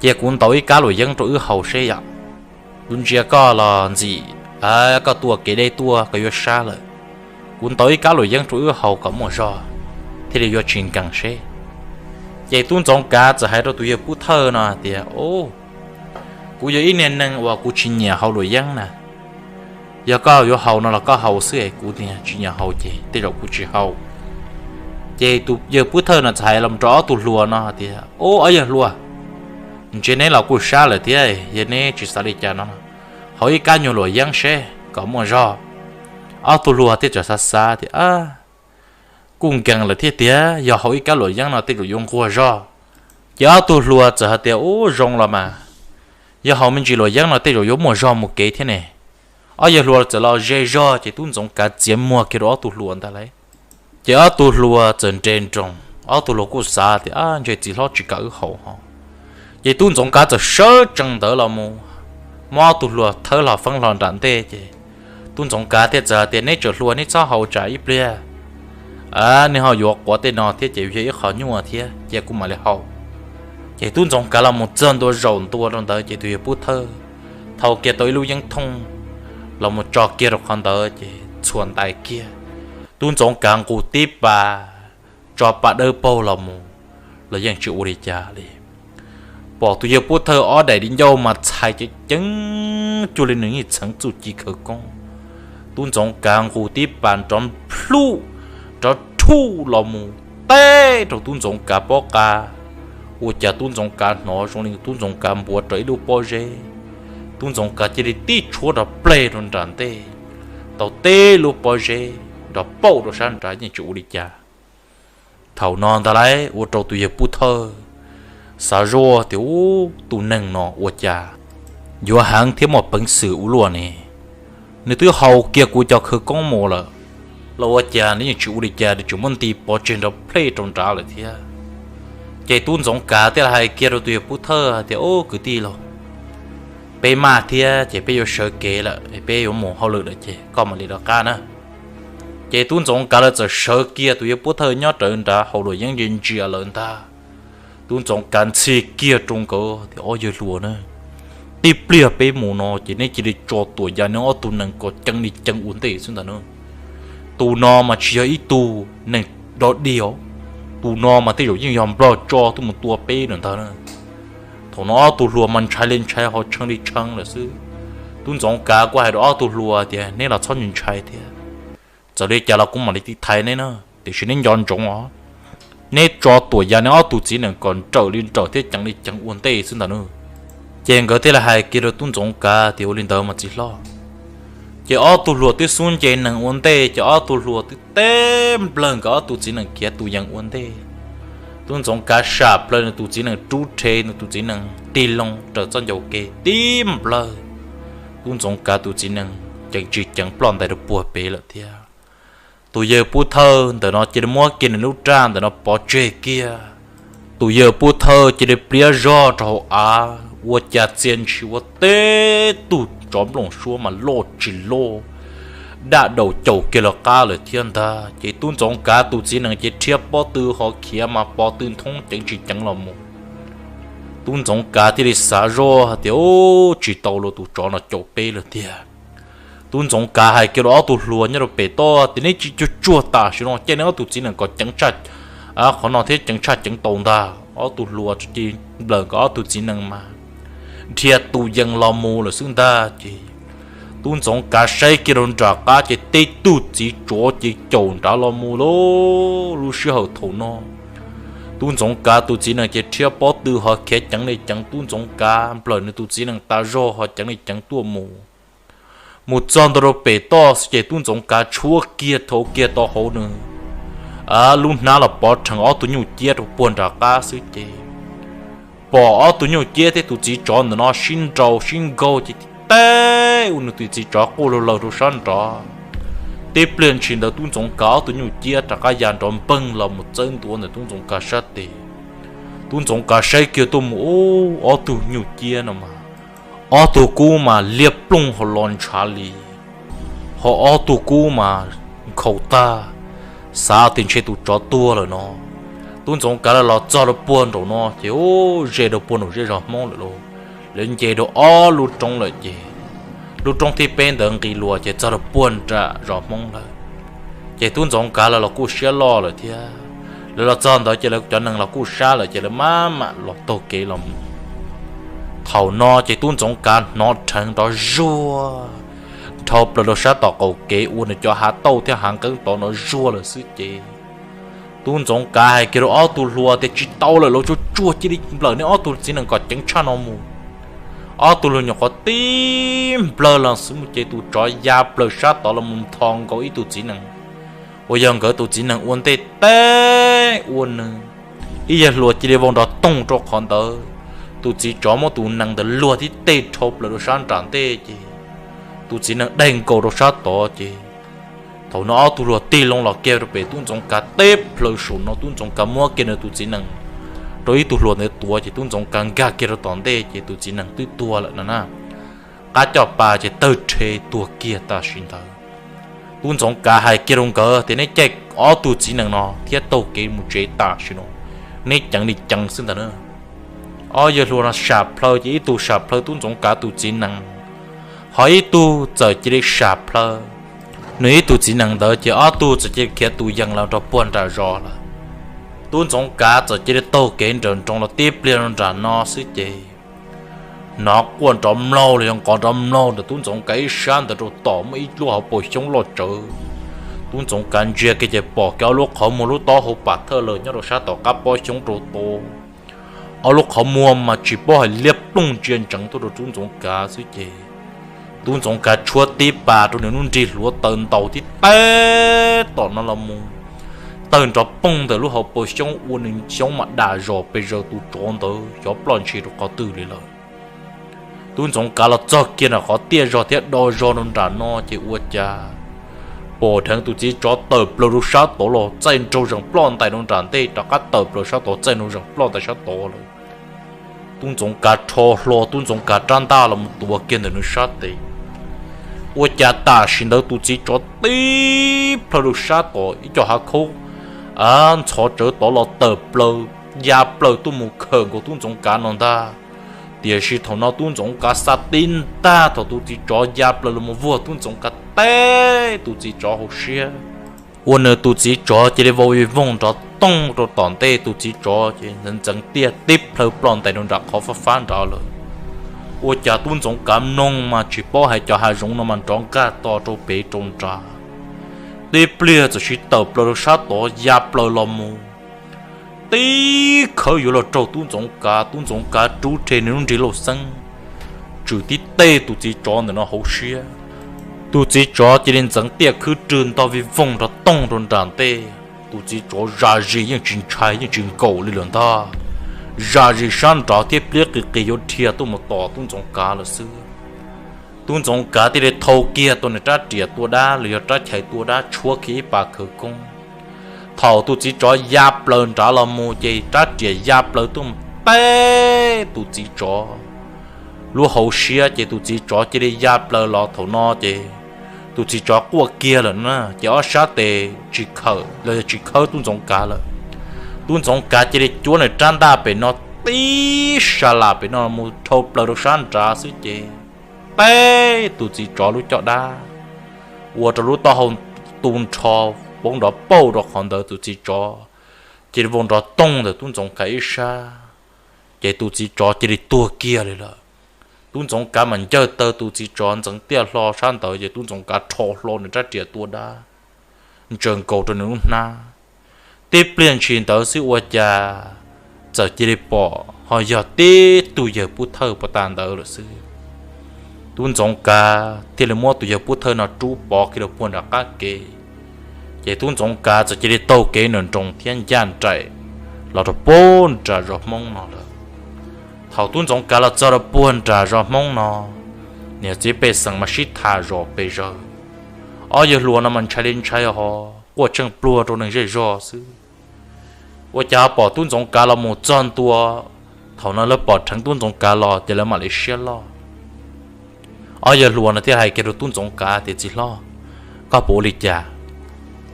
cia kuv ntaus ib kab luam yeeb rau wb haus seb yom. Kuv ntsia koj los ntxim, koj tua kev deb tuaj koj yuav sab lawm. Kuv ntaus ib kab luam yeeb rau wb haus kom muaj zog, thiaj li yuav tsis nkees seb. Ces Tub Ntxoov Kav txawm hais rau tus yawg Pub Thawj no hais tias, o, kuv yog ib niag neeg uas kuv tsis nyiam haus luam yeeb na. Yog koj yuav haus no los koj haus xwb es kuv niag tsis nyiam haus ces tej zaum kuv tsis haus. Ces tus yawg Pub Thawj no txawm hais los rau ob tug hluas no hais tias, o, ob yawg hluas, ntsia neb los kuj sab lawm thiab, yog neb tsis xav li cas no, haus ib kab nyuag luam yeeb seb kom muaj zog. Ob tug hluas thiaj txawm xav xav tias, kuj nkees lawm thiab tiag, yog haus ib kab luam yeeb no tej zaum yuav nquag zog. Ces ob tug hluas txawm hais tias, ub, zoo los mas, yog haus me ntsis luam yeeb no tej zaum yuav muaj zog mus kev thiab ne. Ob yawg hluas txawm los ze zog ces Tub Ntxoov Kav txiav muag kiag rau ob tug hluas ntag lauj. Ces ob tug hluas txawm nres nroos, ob tug hluas kuj xav tias, ntshe txiv hlob tsis kam wb haus ho. Ces Tub Ntxoov Kav txawm sawv tsees ntawd los mus, muab ob tug hluas thawb hlo feeb hlo nram ntej ces Tub Ntxoov Kav thiaj txawm hais tias, neb tseem hluas neb txhob haus tsam ib pliag nej ho yuav quav tej no thiab ces yog ib qho nyuaj thiab, cia kuv mam li haus. Ces Tub Ntxoov Kav los mus txog ntua zaum ntua rau ntawd ces tus yawg Pub Thawj thau kiag tau ib lub yeeb thooj los mus tso kiag rau qhov ntawd ces txhuam ntais kiag. Tub Ntxoov Kav nqus tib pas, tso pa dawb paug los mus, los yeej tsis ua li cas li. Pom tus yawg Pub Thawj ob daim di ncauj mas txhais ceev ceev cuag li nws yeej txheev txuj ci khawv koob. Tub Ntxoov Kav nqus tib pas nrov plhuj, nrov rhuj los mus teb rau Tub Ntxoov Kav pob qa. Ua cas Tub Ntxoov Kav hnov zoo li Tub Ntxoov Kav npuav rau ib lub pob zeb. Tub Ntxoov Kav cia li tib tshuab nrov pleg rau nram ntej, tau teb lub pob zeb nrov pauj rau sab nrad yeej tsis ua li cas. Thaum no ntag lauj ua rau tus yawg Pub Thawj xav zoj tias, ub, tus neeg no ua cas yuav heev thiab muaj peev xwm ua luaj ne. Nws twb haus kiag kuv cov khawv koob mus lawm, los ua cas nws yeej tsis ua li cas, nws tseem muab nti pov tseg nrov plej rau nrad lawm thiab. Ces Tub Ntxoov Kav thiaj li hais kiag rau tus yawg Pub Thawj hais tias, ub, kwv tij laus, peb maj thiab ces peb yuav sawv kev lawm, peb yuav mus hauj lwm lawm ces koj mam li rov qab na. Ces Tub Ntxoov Kav lawv txawm sawv kiag, tus yawg Pub Thawj nyob rawv nrad haus luam yeeb ntsia ntsia lawv ntag. Tub Ntxoov Kav ntxhi kiag rau nkawd tias, ob yawg hluas na, tib pliag peb mus no ces neb cia li tso tuam yas neb ob tug nees kom ceev li ceev ua ntej xwb ntag na. Tus no mas tsis yog ib tug neeg dog dig os, tus no mas tej zaum yeej yog nplog tso tuaj mus tua peb lawm ntag na. Thaum no ob tug hluas mas ntshai li ntshai ho tshee li tshee lawm xwb. Tub Ntxoov Kav kuj hais rau ob tug hluas tias, neb los txhob ntshai thiab, txawm li cas los kuv mam li tiv thaiv neb na. tiam sis neb nco ntsoov os, neb tso tuam ya neb ob tug txiv nees kom nrawm li nrawm thiab ceev li ceev ua ntej xwb ntag nawb. Ces nkawd thiaj li hais kiag rau tub Ntxoov Kav tias, Ua li ntawd mas txiv hlob. Ces ob tug hluas twb xub nce nees ua ntej, ces ob tug hluas twb teb nplawg nkawd ob tug txiv nees khiav tus yees ua ntej. Tub Ntxoov Kav sam plawg nws tus txiv nees rub rhe, nws tus txiv nees tig loo raws txoj ncauj ke tib nplawg, tub Ntxoov Kav tus txiv nees ceev tsis ceev ploj ntais rau puag pem lawm thiab. Tus yawg Pub Thawj ntawm no cia li muab kiag nws lub raj ntawm no pov tseg kiag. Tus yawg Pub Thawj cia li pliab zog rau hauv av, ua cas txia ntshis ua teb tug tsov nplooj suab mas loj tsis loj, daj daus caum kiag los qab lawm thiab ntag. Ces tub Ntxoov Kav tus txiv nees ces rhiab pob tw ho khiav mas pos tw nthoob ceev tsis ceev los mus. Tub Ntxoov Kav thiaj li xav zoj hais tias, Ub, tsis tau los, tus tsov no caum peb lawm tiag. Tub Ntxoov Kav hais kiag rau ob tug hluas nyob rau pem toj tias, Neb tsis tsuag tsuag tam sim no, caij neb ob tug txiv nees kom ceev tshaj qhov no thiab ceev tshaj ceev tau ntag. Ob tug hluas tsuas ci nplawm nkawd ob tug txiv nees mas dhia tus yees los mus lawm xwb ntag. Ces tub Ntxoov Kav saib kiag rau nram qab ces teb tug txiv tsov ces caum nrad los mus lauj. Lub sij hawm thaum no tub Ntxoov Kav tus txiv nees ces rhiab pob tw ho khiav ceev li ceev, tub Ntxoov Kav nplawm nws tus txiv nees tas zog ho ceev li ceev tuaj mus. Mus txog ntua rau pem toj xwb ces tub Ntxoov Kav tshuab kiag dhau kiag tau hauv nws lub hnab los pov rhees ob tug nyuj ciab rau puag nram qab xwb ces pom ob tug nyuj ciab thiab tus txiv tsov ntawm no sib nraus sib nkaug ces tib ua nws tus txiv tsov quaj laug laws rau sab nrov. Tib pliag ntshis ntawd tub Ntxoov Kav ob tug nyuj ciab rov qab ya nrov npeeg los mus txawb ntua ntawm tub Ntxoov Kav sab tes. Tub Ntxoov Kav saib kiag tuaj mus, ub, ob tug nyuj ciab no mas ob tug kub mas liab plooj hauv los ntshav li, ho ob tug kub mas nkhaus tag, xav tias ntshe tus tsov tuag lawm no. Tub Ntxoov Kav lawv los txog rau puag nraum no ces ub, ze rau puag nraum zej zos Hmoob lawm lauj. Lawv nce rau ob lub roob lawm ces lub roob thib peb ntawd nqis luas ces txog rau puag nram zos Hmoob lawm. Ces tub Ntxoov Kav lawv los kuj siab loj lawm thiab. Lawv los txog ntawd ces lawv cov nees los kuj sab lawm ces lawv maj mam los taug kev los mus. Thaum no ces tub Ntxoov Kav hnov rheev nrov zuag dhau plaws rau sab tom qaum kev ua nws cov hav tauj thiab hav nqeeb tod nrov zuag lawm xwb ces tub Ntxoov Kav hais kiag rau ob tug hluas tias, Tsis tau lawm lauj, tsuag tsuag cia li nplawm neb ob tug txiv nees kom ceev tshaj no mus. Ob tug hluas nyuam qhuav tib nplawg los xwb ces tus tsov ya plaws sab tod los mus nthos nkaus ib tug txiv nees uas yog nkawd tus txiv nees ua ntej teb ua nws. Ib yawg hluas cia li vau nrov toog rau qhov ntawd. Tus txiv tsov muab tus nees ntawd luag tib teg dhau plaws rau sab nram ntej ces tus txiv nees daig nkaus rau sab tod ces thaum no ob tug hluas tig loo los kiag rau pem tub Ntxoov Kav teb plaws saum no, tub Ntxoov Kav muab kiag nws tus txiv nees rau ib tug hluas ntawd tuav ces tub Ntxoov Kav nkag kiag rau tom ntej ces tus txiv nees twb tuag lawm no na. Qab coj pas ces tawg rhe tuag kiag tam sim ntawd. Tub Ntxoov Kav hais kiag rau nkawd tias, Neb caij ob tug txiv nees no thiab taug kev mus tsev tam sim no, neb ceev li ceev xwb ntag na. Ob yawg hluas no sam plhaw ces ib tug sam plhaw tub Ntxoov Kav tus txiv nees, ho ib tug txawm cia li sam plhaw nws ib tug txiv nees ntawd ces ob tug txawm cia li khiav tus yees los rau puag nram zos lawm. Tub Ntxoov Kav txawm cia li taug kev nrawm nroos los tib pliag rau nram no xwb ces hnov quaj nrov mlaug los yog nqov nrov mlaug ntawm tub Ntxoov Kav ib sab ntawd rau tom muaj ib lub hauv paus xyoob loj tsawv. Tub Ntxoov Kav ntsia kiag ces pom kiag ob lub qhov muag lub taub hau pam thawj lawm nyob rau sab tom qab pob xyoob rau tod. Ob lub qhov muag mas tsis paub hais liab ploog ntsia ntseev tuaj rau tub Ntxoov Kav xwb ces tub Ntxoov Kav tshuab tib pas rau nws lub nrig hluav taws ntaus tib teb tom no los mus, tawg nrov poog ntawm lub hauv paus xyoob ua nws xyoob mas dam zos pes zaws tus tsov ntawd xyov ploj ntshis rau qhov twg li lawm. Tub Ntxoov Kav los txog kiag nram qhov tiaj zog thiab do zog rau nram no ces ua cas pom dheev tus txiv tsov tawm plaws rau sab tod los txaij nraug zees ploj ntais rau nram ntej, rov qab tawm plaws sab tod txaij nraug zees ploj ntais sab tod lawm. Tub Ntxoov Kav rho hlo tub Ntxoov Kav rab ntaj los mus tuav kiag ntawm nws sab tes. Ua cas tam sim ntawd tus txiv tsov tib plhaw rau sab tod ib co hav khaub ntxhov tsawv tod los tawm plaws ya plaws tuaj mus khawm nkaus tub Ntxoov Kav no ntag. Tiam sis thaum no tub Ntxoov Kav xav tib ntag thaum tus txiv tsov ya plaws los mus vuag tub Ntxoov Kav teb tus txiv tsov hauv siab, ua nws tus txiv tsov cia li vau vij voog nrov toog rau tom ntej, tus txiv tsov ces ntxeev ntxeev tiaj tib plhaw ploj ntais rau nram qhov fab fab nrad lawm. Ua cas tub Ntxoov Kav mloog mas tsis paub hais cov hav zoov no mas nrov nkaj to rau pem rau nrad. Tib pliag txawm siv tawm plaws rau sab tod ya plaws los mus, tib khawv yuav los raug tub ntxoov kav. Tub ntxoov kav rub rhe nws lub nrig lauj xeeb, tswm tib teb tus txiv tsov ntawm no hauv siab. Tus txiv tsov cia li ntxeev tiaj khwb rwg ntog vij voog nrov toog rau nram ntej. Tus txiv tsov zam zis yeej tsis ntshai yeej tsis nkaum li lawm ntag, zam zis sab nraud thiab pliab qis qis yuav dhia tuaj mus tom tub ntxoov kav lawm xwb. Tub ntxoov kav thiaj li thau kiag tau nws rab riam tua dab los yog rab chais tua dab tshuab kiag ib pas khawv koob. Thaum tus txiv tsov ya plaws nrad los mus ces rab riam ya plaws tuaj mus teb tus txiv tsov lub hauv siab ces tus txiv tsov cia li ya plaws los thaum no ces tus txiv tsov quaj kiag lawm na ces ob sab tes tsis khawm los yog tsis khawb tub ntxoov kav lawm. Tub ntxoov kav cia li cuab nws rab ntaj pem no tib sa las pem no mus dhau plaws rau sab nrad xwb ces teb tus txiv tsov lub caj dab, ua rau lub taub hau tu nrho poob nrov pauj rau qhov ntawd. Tus txiv tsov cia li vau nrov toog ntawm tub ntxoov kav ib sab, ces tus txiv tsov cia li tuag kiag li lawm. Tub ntxoov kav mas ncawg taw tus txiv tsov ntxeev tiaj hlo sab ntawd ces tub ntxoov kav rho hlo nws rab riam tua dab ntsaws nkaus rau nws lub hnab. Tib pliag ntshis ntawd xwb ua cas txawm cia li pom ho yog tib tug yawg pub thawj puag ta ntawd lawm xwb. Tub ntxoov kav thiaj li muab tus yawg pub thawj no rub pov kiag rau puag nram qab kev, ces tub ntxoov kav txawm cia li taug kev nram nroos thiab ncaj nraim los rau puag nram zos Hmoob no lawm. Thaum tub ntxoov kav los txog rau puag nram zos Hmoob no, niam txiv pej xeem mas sib tham zom pes zaws. Ob yawg hluas no mas ntshai li ntshai ho quaj tsheej pluag rau neeg zej zog xwb. Ua cas pom tub ntxoov kav los mus txog ntua, thaum no lawv pom dheev tub ntxoov kav los ces lawv mam li siab loj. Ob yawg hluas no thiaj hais kiag rau tub ntxoov kav tias, Txiv hlob, koj puas ua li cas?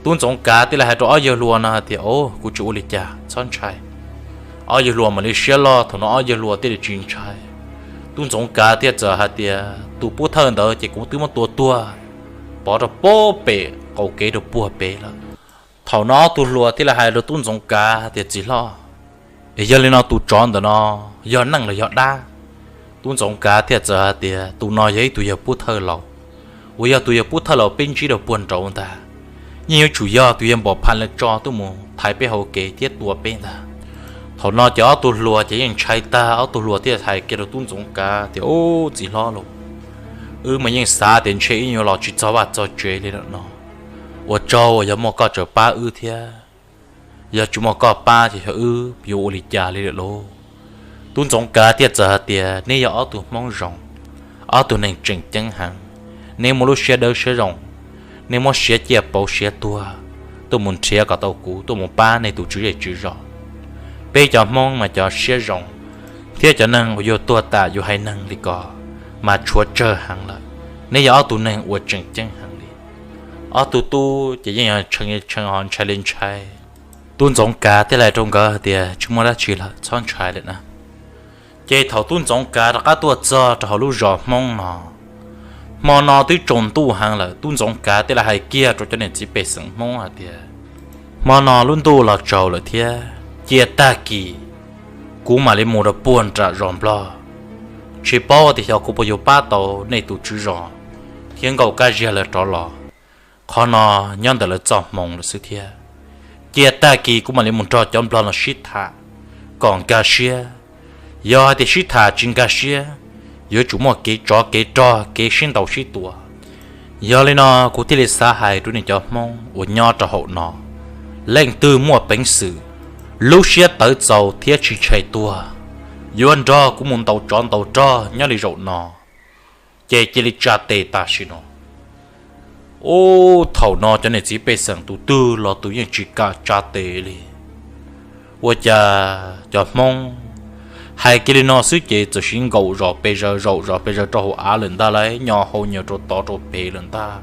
Tub ntxoov kav thiaj li hais rau ob yawg hluas no hais tias, Au, kuv tsis ua li cas, txhob ntshai. Ob yawg hluas mam li siab loj, thaum no ob yawg hluas thiaj li tsis ntshai. Tub ntxoov kav thiaj txawm hais tias, Tus pub thawj ntawd ces kuv twb muab tua tuag pov rau puag pem qaum kev rau puag pem lawm. Thaum no ob tug hluas thiaj li hais rau tub ntxoov kav tias, Txiv hlob, es yog li no tus tsov ntawm no yog neeg los yog dab? Tub ntxoov kav thiaj txawm hais tias, Tus no yog ib tug yawg pub thawj laus, uas yog tus yawg pub thawj laus peb ntsib rau puag nraud ntag. Yeej yuav tsum yog tus yawg npam phaj lawv tso tuaj mus thaiv peb hauv kev thiab tua peb ntag. Thaum no ces ob tug hluas ces yeej ntshai tag, ob tug hluas thiaj hais kiag rau tub ntxoov kav tias, Ub, txiv hlob lauj, wb mas yeej xav tias ntshe wb yuav los tsis txog vaj txog tsev li lawm no. Ua tsaug uas yog muaj koj tsaws pab wb thiab, yog tsis muaj koj pab ces yog wb yuav ua li cas li lawm lauj? Tub ntxoov kav thiaj txawm hais tias, Neb yog ob tug hmoob zoo, ob tug neeg tseem ceeb heev, neb muaj lub siab dawb siab zoo, neb muab siav ciaj pauv siav tuag tuaj mus nrhiav kom tau kuv tuaj mus pab nej tus tswv zej tswv zos. Peb cov hmoob mas cov siab zoo, thiab cov neeg uas yuav tuag tas yuav haiv neeg li ko mas tshuav tsawg heev lawm. Neb yog ob tug neeg uas tseem ceeb heev li. Ob tug tub ces yeej yog tshee tshee ho ntshai li ntshai. Tub ntxoov kav thiaj li hais rau nkawd hais tias, Tsis muaj dab tsi lawm, txhob ntshai lawm na. Ces thaum tub ntxoov kav rov qab tuaj txog rau hauv lub zos hmoob no, hmo no twb tsaus ntuj heev lawm, tub ntxoov kav thiaj li hais kiag rau cov niam txiv pej xeem hmoob hais tias, Hmo no lub ntuj los tsaus lawm thiab, cia tag kis kuv mam li mus rau puag nram zos nplog, tsis paub tias xyov kuv puas yuav pab tau nej tus tswv zos thiab Nkauj Kab Ziag lawv rov los. Qhov no nyob ntawm lawv txoj hmoo lawm xwb thiab. Cia tag kis kuv mam li mus nrog cov nplog no sib tham kom nkag siab. Yog hais tias sib tham tsis nkag siab, yuav tsum muaj kev tsov kev rog kev sib ntaus sib tua. Yog li no kuv thiaj li xav hais rau nej cov hmoob uas nyob rau hauv no, leej twg muaj peev xwm, lub siab tawv txaus thiab tsis ntshai tuag, yuav nrog kuv mus ntaus tsov ntaus rog nyob li zaum no, ces cia li tsa tes tam sim no. Ub, thaum no cov niam txiv pej xeem tus twg los tus yeej tsis kam tsa tes li. Ua cas cov hmoob hais kiag li no xwb ces txawm sib nkaum zos pes zaws zaum zos pes zaws rau hauv av lawm ntag lauj, nyo hau nyo rau tod rau pem lawm ntag.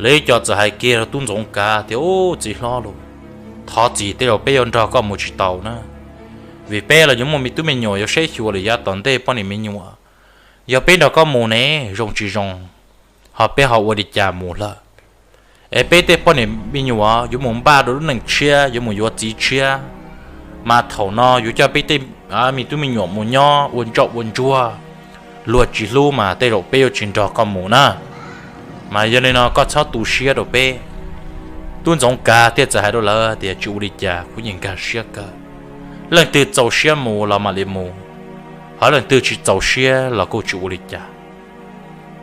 Lawv ib co txawm hais kiag rau tub ntxoov kav tias, Ub, txiv hlob lauj, thov txim, tej zaum peb yuav nrog koj mus tsis tau na, vim peb los yuav muaj me tub me nyuam yuav saib xyuas lawm yav tom ntej poj niam me nyuam. Yog peb nrog koj mus ne, zoo tsis zoo, ho peb ho ua li cas mus lawm? Es peb tej poj niam me nyuam yuav mus npaj rau lub neej tshiab, yuav mus yuav txiv tshiab, mas thaum no yuav coj peb tej me tub me nyuam mus nyob ua ntsoj ua ntsuag, luag tsis hlub mas tej zaum peb yuav tsis nrog koj mus na. Mas yog li no koj txhob tu siab rau peb, Tub Ntxoov Kav thiaj txawm hais rau lawv tias, Tsis ua li cas, kuv yeej nkag siab kawg. Leej twg txaus siab mus los mam li mus, ho leej twg tsis txaus siab los kuj tsis ua li cas.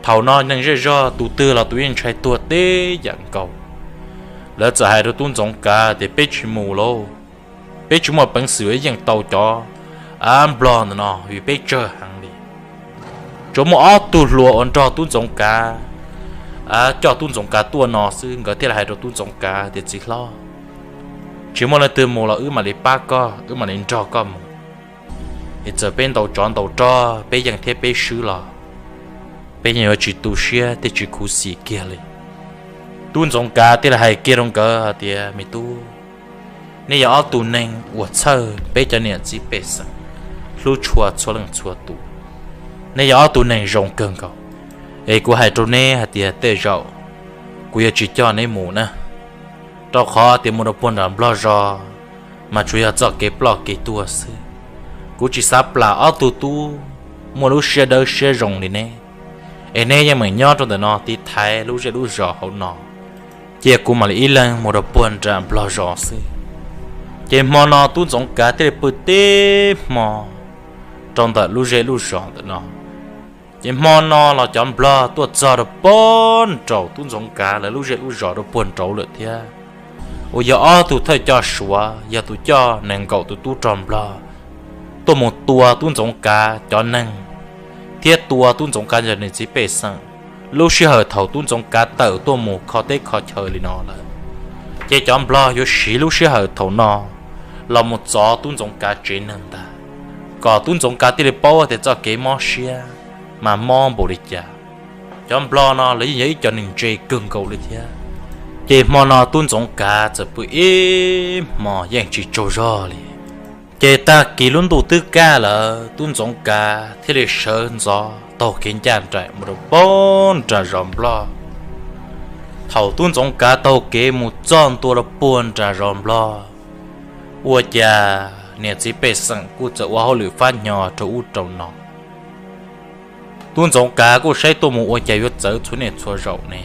Thaum no neeg zej zog tus twg los tus yeej ntshai tuag teb yam nkaus. Lawv txawm hais rau Tub Ntxoov Kav tias, Peb tsis mus lauj, peb tsis muaj peev xwm yeej tau cov nplog ntawm no vim peb tsawg heev li. Tsuas muaj ob tug hluas uas nrog Tub Ntxoov Kav coj Tub Ntxoov Kav tuaj no xwb, nkawd thiaj li hais rau Tub Ntxoov Kav tias, Txiv hlob, tsis muaj leej twg mus los wb mam li pab koj, wb mam li nrog koj mus. Es txawm peb ntaus tsov ntaus rog, peb yeej thiab peb swb los peb yeej yuav tsis tu siab thiab tsis khuv xim kiag li. Tub Ntxoov Kav thiaj li hais kiag rau nkawd hais tias, Me tub, nej yog ob tug neeg uas txhawj peb cov niam txiv pej xeem, hlub tshua txhua leej txhua tus. Nej yog ob tug neeg zoo kawg nkaus, es kuv hais rau neb hais tias tej zaum kuv yuav tsis coj neb mus na, rau qhov tias mus rau puag nram nplog zos mas tsuas yog txoj kev ploj kev tuag xwb. Kuv tsis xav plam ob tug tub muaj lub siab dawb siab zoo li neb, es neb yeej meem nyob rau ntawm no tiv thaiv lub zej lub zos hauv no, cia kuv mam li ib leeg mus rau puag nram nplog zos xwb. Ces hmo no Tub Ntxoov Kav thiaj li pw tib hmo rau ntawm lub zej lub zos ntawm no. Ces hmo no los cov nplog tuaj txog rau puag nraum Tub Ntxoov Kav lawv lub zej lub zos rau puag nraud lawm thiab. Uas yog ob tug thawj coj Suav, yog tus coj nees nkaum tus tub rog nplog tuaj mus tua Tub Ntxoov Kav cov neeg thiab tua Tub Ntxoov Kav cov niam txiv pej xeem lub sij hawm thaum Tub Ntxoov Kav tawm tuaj mus kho teb kho chaw li no lawm. Ces cov nplog yuav siv lub sij hawm thaum no los mus txov Tub Ntxoov Kav tsev neeg ntag, kom Tub Ntxoov Kav thiaj li paub tias txoj kev mob siab mas mob npaum li cas. Cov nplog no lawv yeej yog ib co neeg ntse kawg nkaus li thiab. Ces hmo no Tub Ntxoov Kav txawm pw ib hmo yeej tsis tsaug zog li. Ces tag kis lub ntuj twb kaj lawm, Tub Ntxoov Kav thiaj li sawv ntxov taug kev ncaj nraim mus rau puag nram zos nplog. Thaum Tub Ntxoov Kav taug kev mus txog ntua rau puag nram zos nplog, ua cas niam txiv pej xeem kuj txawm ua hauj lwm fab hnyo rau ub rau no. Tub Ntxoov Kav kuj saib tuaj mus ua cas yuav txawv txhua niaj txhua zaus ne.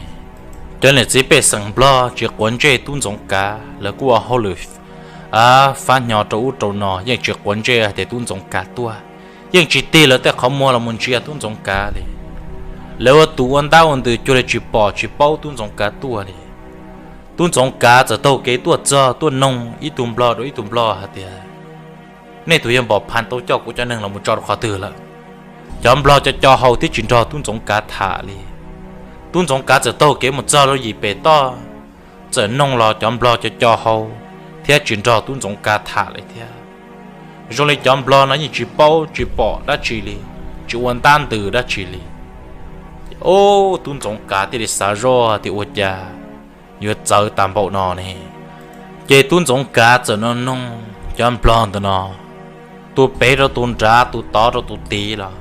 Cov niam txiv pej xeem nplog tsis quav ntsej Tub Ntxoov Kav, lawv kuj ua hauj lwm fab hnyo rau ub rau no yeej tsis quav ntsej hais tias Tub Ntxoov Kav tuaj, yeej tsis tig lawv tej qhov muag los mus ntsia Tub Ntxoov Kav li. Lawv ua tus ua ntab ua ntws cuag li tsis pom tsis paub Tub Ntxoov Kav tuaj li. Tub Ntxoov Kav txawm taug kev tuaj txog tuaj noog ib tug nplog rau ib tug nplog hais tias, Nej tus yawg Npom Phas tau coj kuv cov neeg los mus tso rau qhov twg lawm? Cov nplog co co hau thiab tsis nrog Tub Ntxoov Kav tham li. Tub Ntxoog Kav txawm taug kev mus txog rau yim pem toj, txawm noog los cov nplog co co hau thiab tsis nrog Tub Ntxoov Kav tham li thiab. Zoo li cov nplog no yeej tsis paub tsis pom dab tsi li, tsis ua ntab ntws dab tsi li. Ub, Tub Ntxoov Kav thiaj li xav zoj tias ua cas yuav txawv tas npaum no ne. Ces Tub Ntxoov Kav txawm no noog cov nplog ntawm no, tus pem rau tus nrad, tus tod rau tus tid los,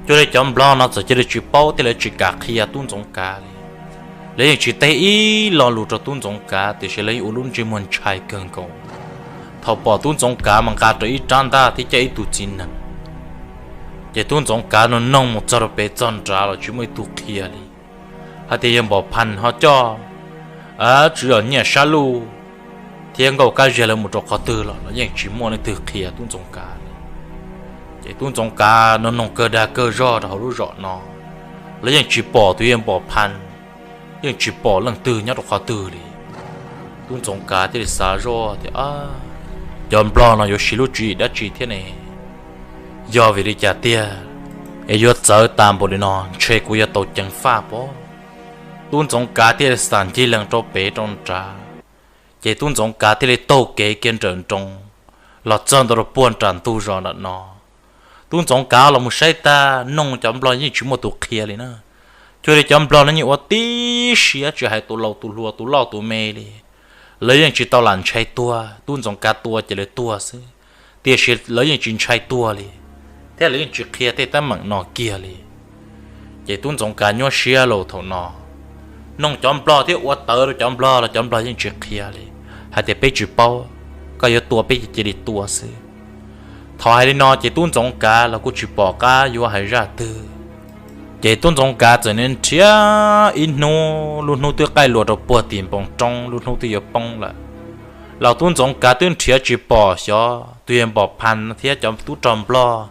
cuag li cov nplog no txawm cia li tsis paub thiab lawv tsis kam qhia Tub Ntxoov Kav li. Lawv yeej tsis teb ib lo lus rau Tub Ntxoov Kav, tiam sis lawv yeej ua lub ntsej muag ntshai kawg nkaus thaum pom Tub Ntxoov Kav mas nqa rau ib rab ntaj thiab coj ib tug txiv nees. Ces Tub Ntxoov Kav no noog mus txog rau pem txog nrad los tsis muaj ib tug qhia li hais tias yawg Npom Phas ho coj tswv zos Nyiaj Sab Luj thiab Nkauj Kab Ziag lawv mus rau qhov twg los los yeej tsis muaj leej twg qhia Tub Ntxoov Kav li. Ces Tub Ntxoov Kav no noog kawg dag kawg zog rau hauv lub zos no, lawv yeej tsis pom tus yawg Npom Phas, yeej tsis pom leej twg nyob rau qhov twg li. Tub Ntxoov Kav thiaj li xav zoj tias, cov nplog no yuav siv lub tswv yim dab tsi thiab ne? Yog vim li cas tiag es yuav txawv tas npaum li no, ntshe kuv yuav tau ceev faj pob. Tub Ntxoov Kav thiaj li xam ncig lees rau pem rau nrad, ces Tub Ntxoov Kav thiaj li taug kev kiag nrawm nroos los txog ntua rau puag nram ntug zos nram no. Tub Ntxoov Kav los mus saib tag, noog cov nplog yeej tsis muaj tus qhia li na. Cuag li cov nplog no yeej ua tib siab tsis hais tus laus tus hluas tus loj tus me li. Lawv yeej tsis tau lam ntshai tuag, Tub Ntxoov Kav tua ces lawv tuag xwb, tiam sis lawv yeej tsis ntshai tuag li, thiab lawv yeej tsis qhia tej teeb meem no kiag li. Ces Tub Ntxoov Kav nyuaj siab los thaum no, noog cov nplog thiab ua tawv rau cov nplog los cov nplog yeej tsis qhia li, hais tias peb tsis paub, koj yuav tua peb cia li tua xwb. Thaum hais li no ces Tub Ntxoov Kav los kuj tsis pom qab yuav hais zaj twg. Ces tub Ntxoov Kav txawm nrhiav ib hnub, lub hnub twb qaij luas rau puag tim npoo roob, lub hnub twb yuav poob lawm, los tub Ntxoov Kav twb nrhiav tsis pom xyov tus yawg Npom Phas thiab cov tub rog Nplog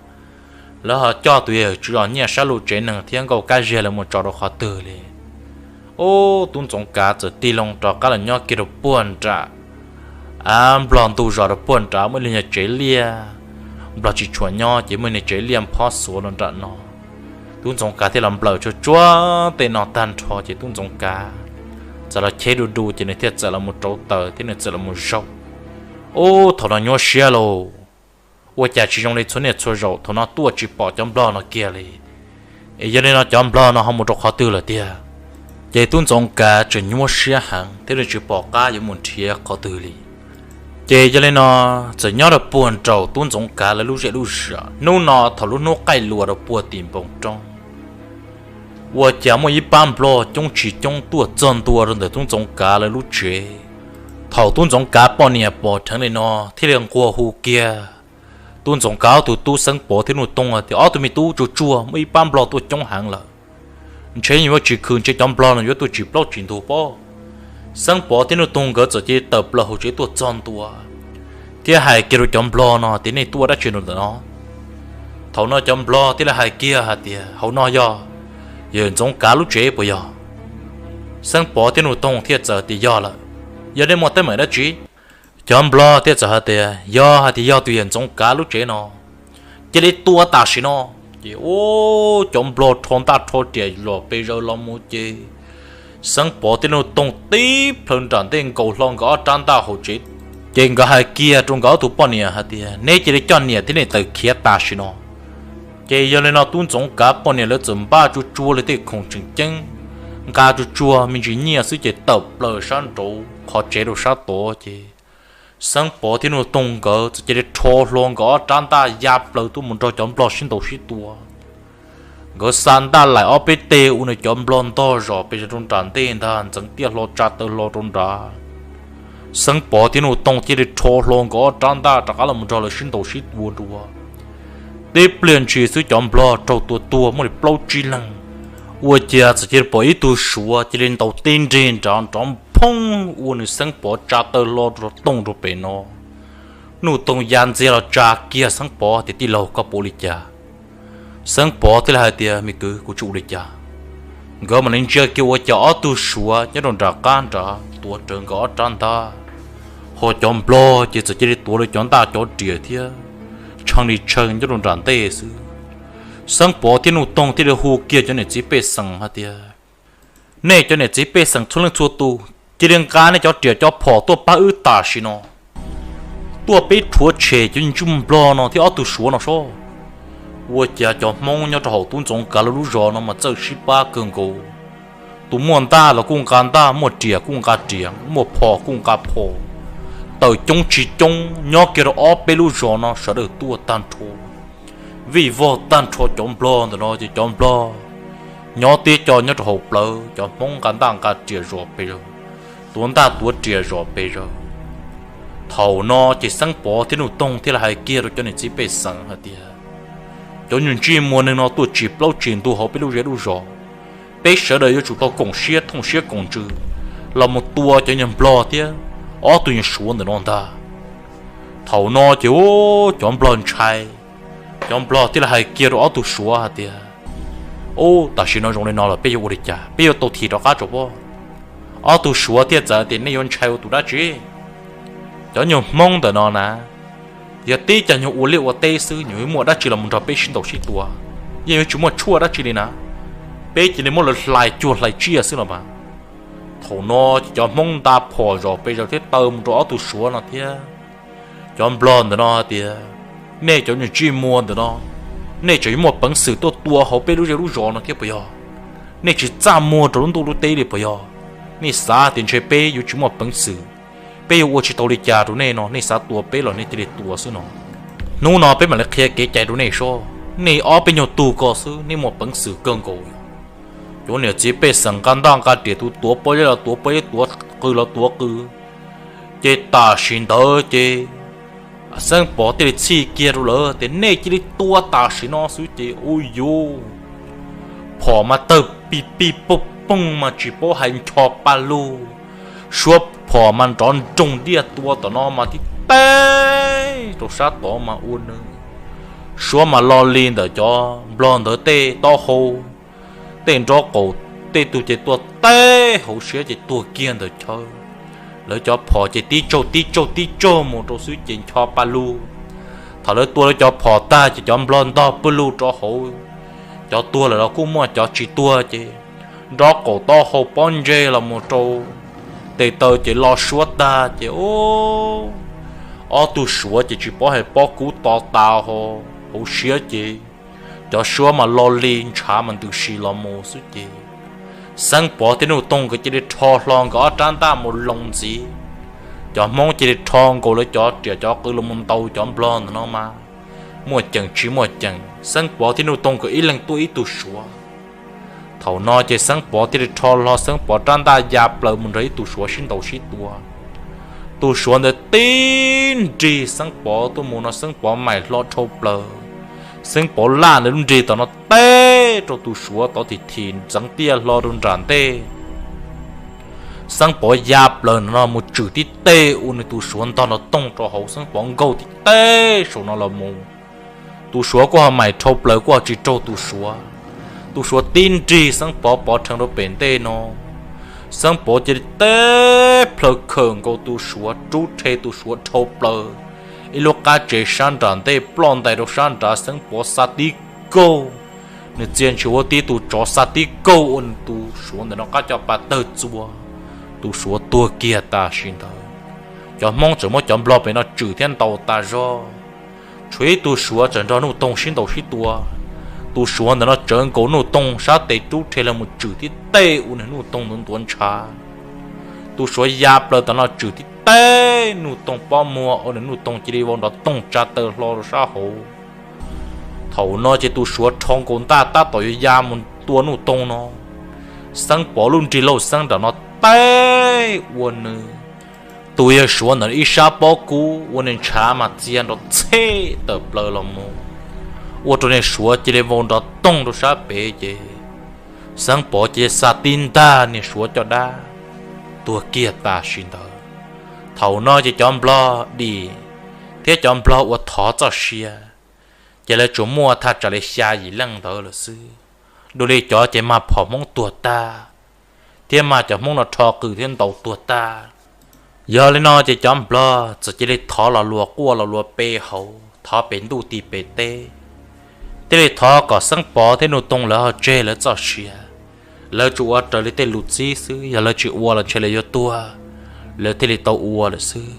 lawv ho coj tus yawg Tswv Zos Nyiaj sab lub tsev neeg thiab Nkauj Kab Ziag lawv mus tso rau qhov twg li. Ub, tub Ntxoov Kav txawm tig loo rov qab los nyob kiag rau puag nram, a, Nplog ntug zos rau puag nrad muaj ib lub nyuag tsev liaj. Nplog tsis tshua nyob ces muaj niag tsev liaj phob xuav rau nram no. Tub Ntxoov Kav thiaj los nplawm tsuag tsuag tej no tag nrho ces tub Ntxoov Kav txawm los cheb du du ces nws thiaj txawm los mus rauv taws thiab nws txawm los mus zaum. Ub, thaum no nyuaj siab lauj, ua cas tsis zoo li txhua niaj txhua zaus, thaum no tuaj tsis pom cov Nplog no kiag li. Es yog li no cov Nplog no ho mus rau qhov twg lawm tiag? Ces tub Ntxoov Kav tseem nyuaj siab heev thiab nws tsis pom qab yuav mus nrhiav qhov twg li. Ces yog li no, txawm nyob rau puag nraum tub Ntxoov Kav lawv lub zej lub zos hnub no thaum lub hnub qaij luas rau puag tim npoo roob, ua cas muaj ib pab Nplog coob tsis coob tuaj txog ntua rau ntawm tub Ntxoov Kav lawv lub tsev. Thaum tub Ntxoov Kav poj niam pom dheev li no thiaj li nquag hu kiag tub Ntxoov Kav ob tug tub Xeeb Pov thiab Nuj Toog tias, ob tug me tub, tsuag tsuag muaj ib pab Nplog tuaj coob heev lawm, ntshe yuav tsis khwv ntshe cov Nplog no yuav tuaj tsis plaub tsis ntug pob. Xeeb Pov thiab Nuj Toog nkawd txawm cia li tawm plaws hauv tsev tuaj txog ntua thiab hais kiag rau cov Nplog no tias, nej tuaj dab tsi rau ntawm no? Thaum no cov Nplog thiaj li hais kiag hais tias, hauv no yog yawg Ntxoov Kav lub tsev puas yog? Xeeb Pov thiab Nuj Toog thiaj txawm tias, yog lawm, yog nej muaj teeb meem dab tsi? Cov Nplog thiaj txawm hais tias, yog hais tias yog tus yawg Ntxoov Kav lub tsev no, cia li tua tam sim no. Ces ub, cov Nplog rho ntaj rho riam los pes zaws los mus ces Xeeb Pov thiab Nuj Toog tib plhaw nram ntej nkaus hlo nkawd ob rab ntaj hauv tsev. Ces nkawd hais kiag rau nkawd ob tug poj niam hais tias, neb cia li coj niam thiab niam tais khiav tam sim no. Ces yog li no tub Ntxoov Kav poj niam lawv txawm npaj tsuag tsuag li tej khoom tseem ceeb, nqa tsuag tsuag me ntsis nyiaj xwb ces tawm plaws sab nraud qhov tsev rau sab tod ces Xeeb Pov thiab Nuj Toog nkawd txawm cia li rho hlo nkawd ob rab ntaj ya plaws tuaj mus nrog cov Nplog sib ntaus sib tua. Nkawd xa ntaj laim ob peb teg ua nws cov Nplog ntog zom pes zaws rau nram ntej ntag, ntxeev tiaj hlo tsa taw hlo rau nrad. Xeeb Pov thiab Nuj Toog thiaj li rho hlo nkawd ob rab ntaj rov qab los mus nrog lawv sib ntaus sib tua dua. Tib pliag ntshis xwb cov Nplog raug tua tuag muaj li plaub tsib leeg. Ua cas txawm cia li pom ib tug Suav cia li ntaus tib nreg nrad nrov phoob ua nws Xeeb Pov tsa taw hlo rau tooj rau pem no. Nuj Toog ya ntxiag los tsa kiag Xeeb Pov tias, tij laug, koj puas ua li cas? Xeeb Pov thiaj li hais tias, me kwv, kuv tsis ua li cas. Nkawd mam li ntsia kiag ua cas ob tug Suav nyob rau nram qab nrad tuav rawv nkawd ob rab ntaj, ho cov Nplog ces txawm cia li tuav lawv cov ntaj cov riam thiab tshee li tshee nyob rau nram ntej xwb. Xeeb Pov thiab Nuj Toog thiaj li hu kiag cov niam txiv pej xeem hais tias, nej cov niam txiv pej xeem txhua leej txhua tus cia li nqa nej cov riam cov phom tuaj pab wb tam sim no, tuaj peb rhuav tshem cov ntsuj Nplog no thiab ob tug Suav no sob. Ua cas cov Hmoob nyob rau hauv tub Ntxoov Kav lawv lub zos no mas txawj sib pab kawg nkaus. Tus muaj ntaj los kuj nqa ntaj, muaj riam kuj nqa riam, muaj phom kuj nqa phom. Tawm coob tsis coob nyob kiag rau ob peb lub zos no sawv daws tuaj tag nrho, vij vog tag nrho cov Nplog ntawm no ces cov Nplog nyob tib co nyob rau hauv plawv, cov Hmoob nqa ntaj nqa riam zom pes zaws, tuav ntaj tuav riam zom pes zaws. Thaum no ces Xeeb Pov thiab Nuj Toog thiaj li hais kiag rau cov niam txiv pej xeem hais tias, cov nyuag ntsej muag neeg no tuaj tsis plaub tsis ntug hauv peb lub zej lub zos, peb sawv daws yuav tsum tau koom siab thooj siab koom ntsws los mus tua cov nyuag Nplog thiab ob tug nyuag Suav ntawm no ntag. Thaum no ces ub cov Nplog ntshai, cov Nplog thiaj li hais kiag rau ob tug Suav hais tias, ub, tam sim no zoo li no los peb yuav ua li cas, peb yuav tau thim rov qab tso pob? Ob tug Suav thiaj txawm tias, nej yuav ntshai ua tus dab tsi? Cov nyuag Hmoob ntawm no na, yog tib cov nyuag ua liaj ua teb xwb, nyuag yuav muaj dab tsi los mus nrog peb sib ntaus sib tua? Yeej yuav tsis muaj tshuaj dab tsi li na, peb cia li muab lawv hlais cuag hlais tsiaj xwb los mas. Thaum no ces cov Hmoob nta phom zom pes zaws thiab taw mus rau ob tug Suav no thiab cov Nplog ntawm no hais tias, nej cov nyuag ntsej muag ntawm no, nej tseem yuav muaj peev xwm tuaj tua hauv peb lub zej lub zos no thiab puas yog? Nej tsis txaj muag rau lub ntuj lub teb li puas yog? Nej xav tias ntshe peb yuav tsis muaj peev xwm, peb yuav ua tsis tau li cas rau nej no, nej xav tua peb los nej cia li tua xwb no. Hnub no peb mam li qhia kev cai rau nej sob. Nej ob peb nyuag tug ko xwb nej muaj peev xwm kawg nkaus. Cov niam txiv pej xeem nqa ntaj nqa riam, tus tuav pob zeb los tuav pob zeb, tuav qws los tuav qws. Ces tam sim ntawd ces Xeeb Pov thiaj li txhij kiag rau lawv tias, nej cia li tua tam sim no xwb ces ub yuv, Phom mas tawg pij pij pooj pooj mas tsis paub hais ncho pa lug. Suab phom mas nrov nroog diaj tua tom no mas tib teb rau sab tod mas ua nws. Suab mas lo li ntawm cov nplog ntawd tej taub hau, tej nrob qaum, tej tug ces tuag teb hauv siab ces tuag kiag ntawm chaw. Lawv cov phom ces tib tsaug tib tsaug tib tsaug mus rau xwb ces ncho pa lug. Thaum lawv tua lawv cov phom tag ces cov nplog ntog pw lug rau hauv. Cov tuag lawm los kuj muaj, cov tsis tuag ces nrob qaum taub hau pob ntseg los mus rau tes taw ces lo suab tag ces ob tug suav ces tsis paub hais pob kub to tas hauv siab ces cov suab mas lo li ntshav mas ntws si los mus xwb ces Xeeb Pov thiab Nuj Toog nkawd cia li rho hlo nkawd ob rab ntaj mus loo ntxiv. Cov Hmoob cia li rho nkaus lawv cov riam cov qws los mus ntaus cov nplog ntawm no mas muaj ceem tsis muaj ceem, Xeeb Pov thiab Nuj Toog nkawd ib leeg tuaj ib tug suav. Thaum no ces Xeeb Pov thiaj li rho hlo Xeeb Pov rab ntaj ya plaws mus nrog ib tug suav sib ntaus sib tua. Tus suav ntawd tib nrig Xeeb Pov tuaj mus no Xeeb Pov maim hlo dhau plaws. Xeeb Pov laj ntawd lub nrig tom no teb rau tus suav tod thim thim ntxeev tiaj hlo rau nram ntej. Xeeb Pov ya plaws no mus tswm tib teg ua nws tus suav ntog nrov toog rau hauv, Xeeb Pov nkaug tib teg saum no los mus. Tus suav kuj ho maim dhau plaws kuj ho tsis raug tus suav. Tus suav tib nrig Xeeb Pov pov rhees rau pem ntej no. Xeeb Pov cia li teb plhaw khawm nkaus tus suav, rub rhe tus suav dhau plaws. Ib lub qab tsev sab nram ntej ploj ntais rau sab nrad, Xeeb Pov xa tib kaug. Nws txia ntshis ua tib tug tsov xa tib kaug ua nws tus suav ntawm no qab cov pas tawg txua. Tus suav tuag kiag tam sim ntawd. Cov Hmoob tseem muab cov nplog pem no tswm thiab ntaus tas zog. Tshuav ib tug suav tseem nrog Nuj Toog sib ntaus sib tua. Tus suav ntawm no tsawv nkaus Nuj Toog sab tes rub rhe los mus tswm tib teg ua nws Nuj Toog ntuav ntuav ntshav. Tus suav ya plaws tom no tswm tib teg Nuj Toog pob muag ua nws Nuj Toog cia li vau nrov toog tsa taw hlo rau sab hauv. Thaum no ces tus suav rho nkaus ntaj tab tom yuav ya mus tua Nuj Toog no, Xeeb Pov lub nrig lauj xeeb nram no teb ua nws tus yawg suav ntawm ib sab pob kub ua nws ntshav mas txia nrov txhej tawm plaws los mus, ua rau niag suav cia li vau nrov toog rau sab pem ces Xeeb Pov cia li xa tib ntag niag suav caj dab, tuag kiag tam sim ntawd. Thaum no ces cov nplog dim thiab cov nplog uas thov txoj sia ces lawv tsuas muaj thaj tsam li xya yim leej ntawd lawm xwb. Dua li cov ces mag phom Hmoob tuag tag, thiab mag cov Hmoob no rho qws thiab ntaus tuag tag. Yog li no ces cov nplog txawm cia li thov los luas quaj los luas pe hauv, thov pem ntuj ti pem teb, thiaj li thov kom Xeeb Pov thiab Nuj Toog lawv ho tseg lawv txoj sia. Lawv tsuas ua raws li tej lus txib xwb, yog lawv tsis ua los ntshe lawv yuav tuag, lawv thiaj li tau ua lawm xwb.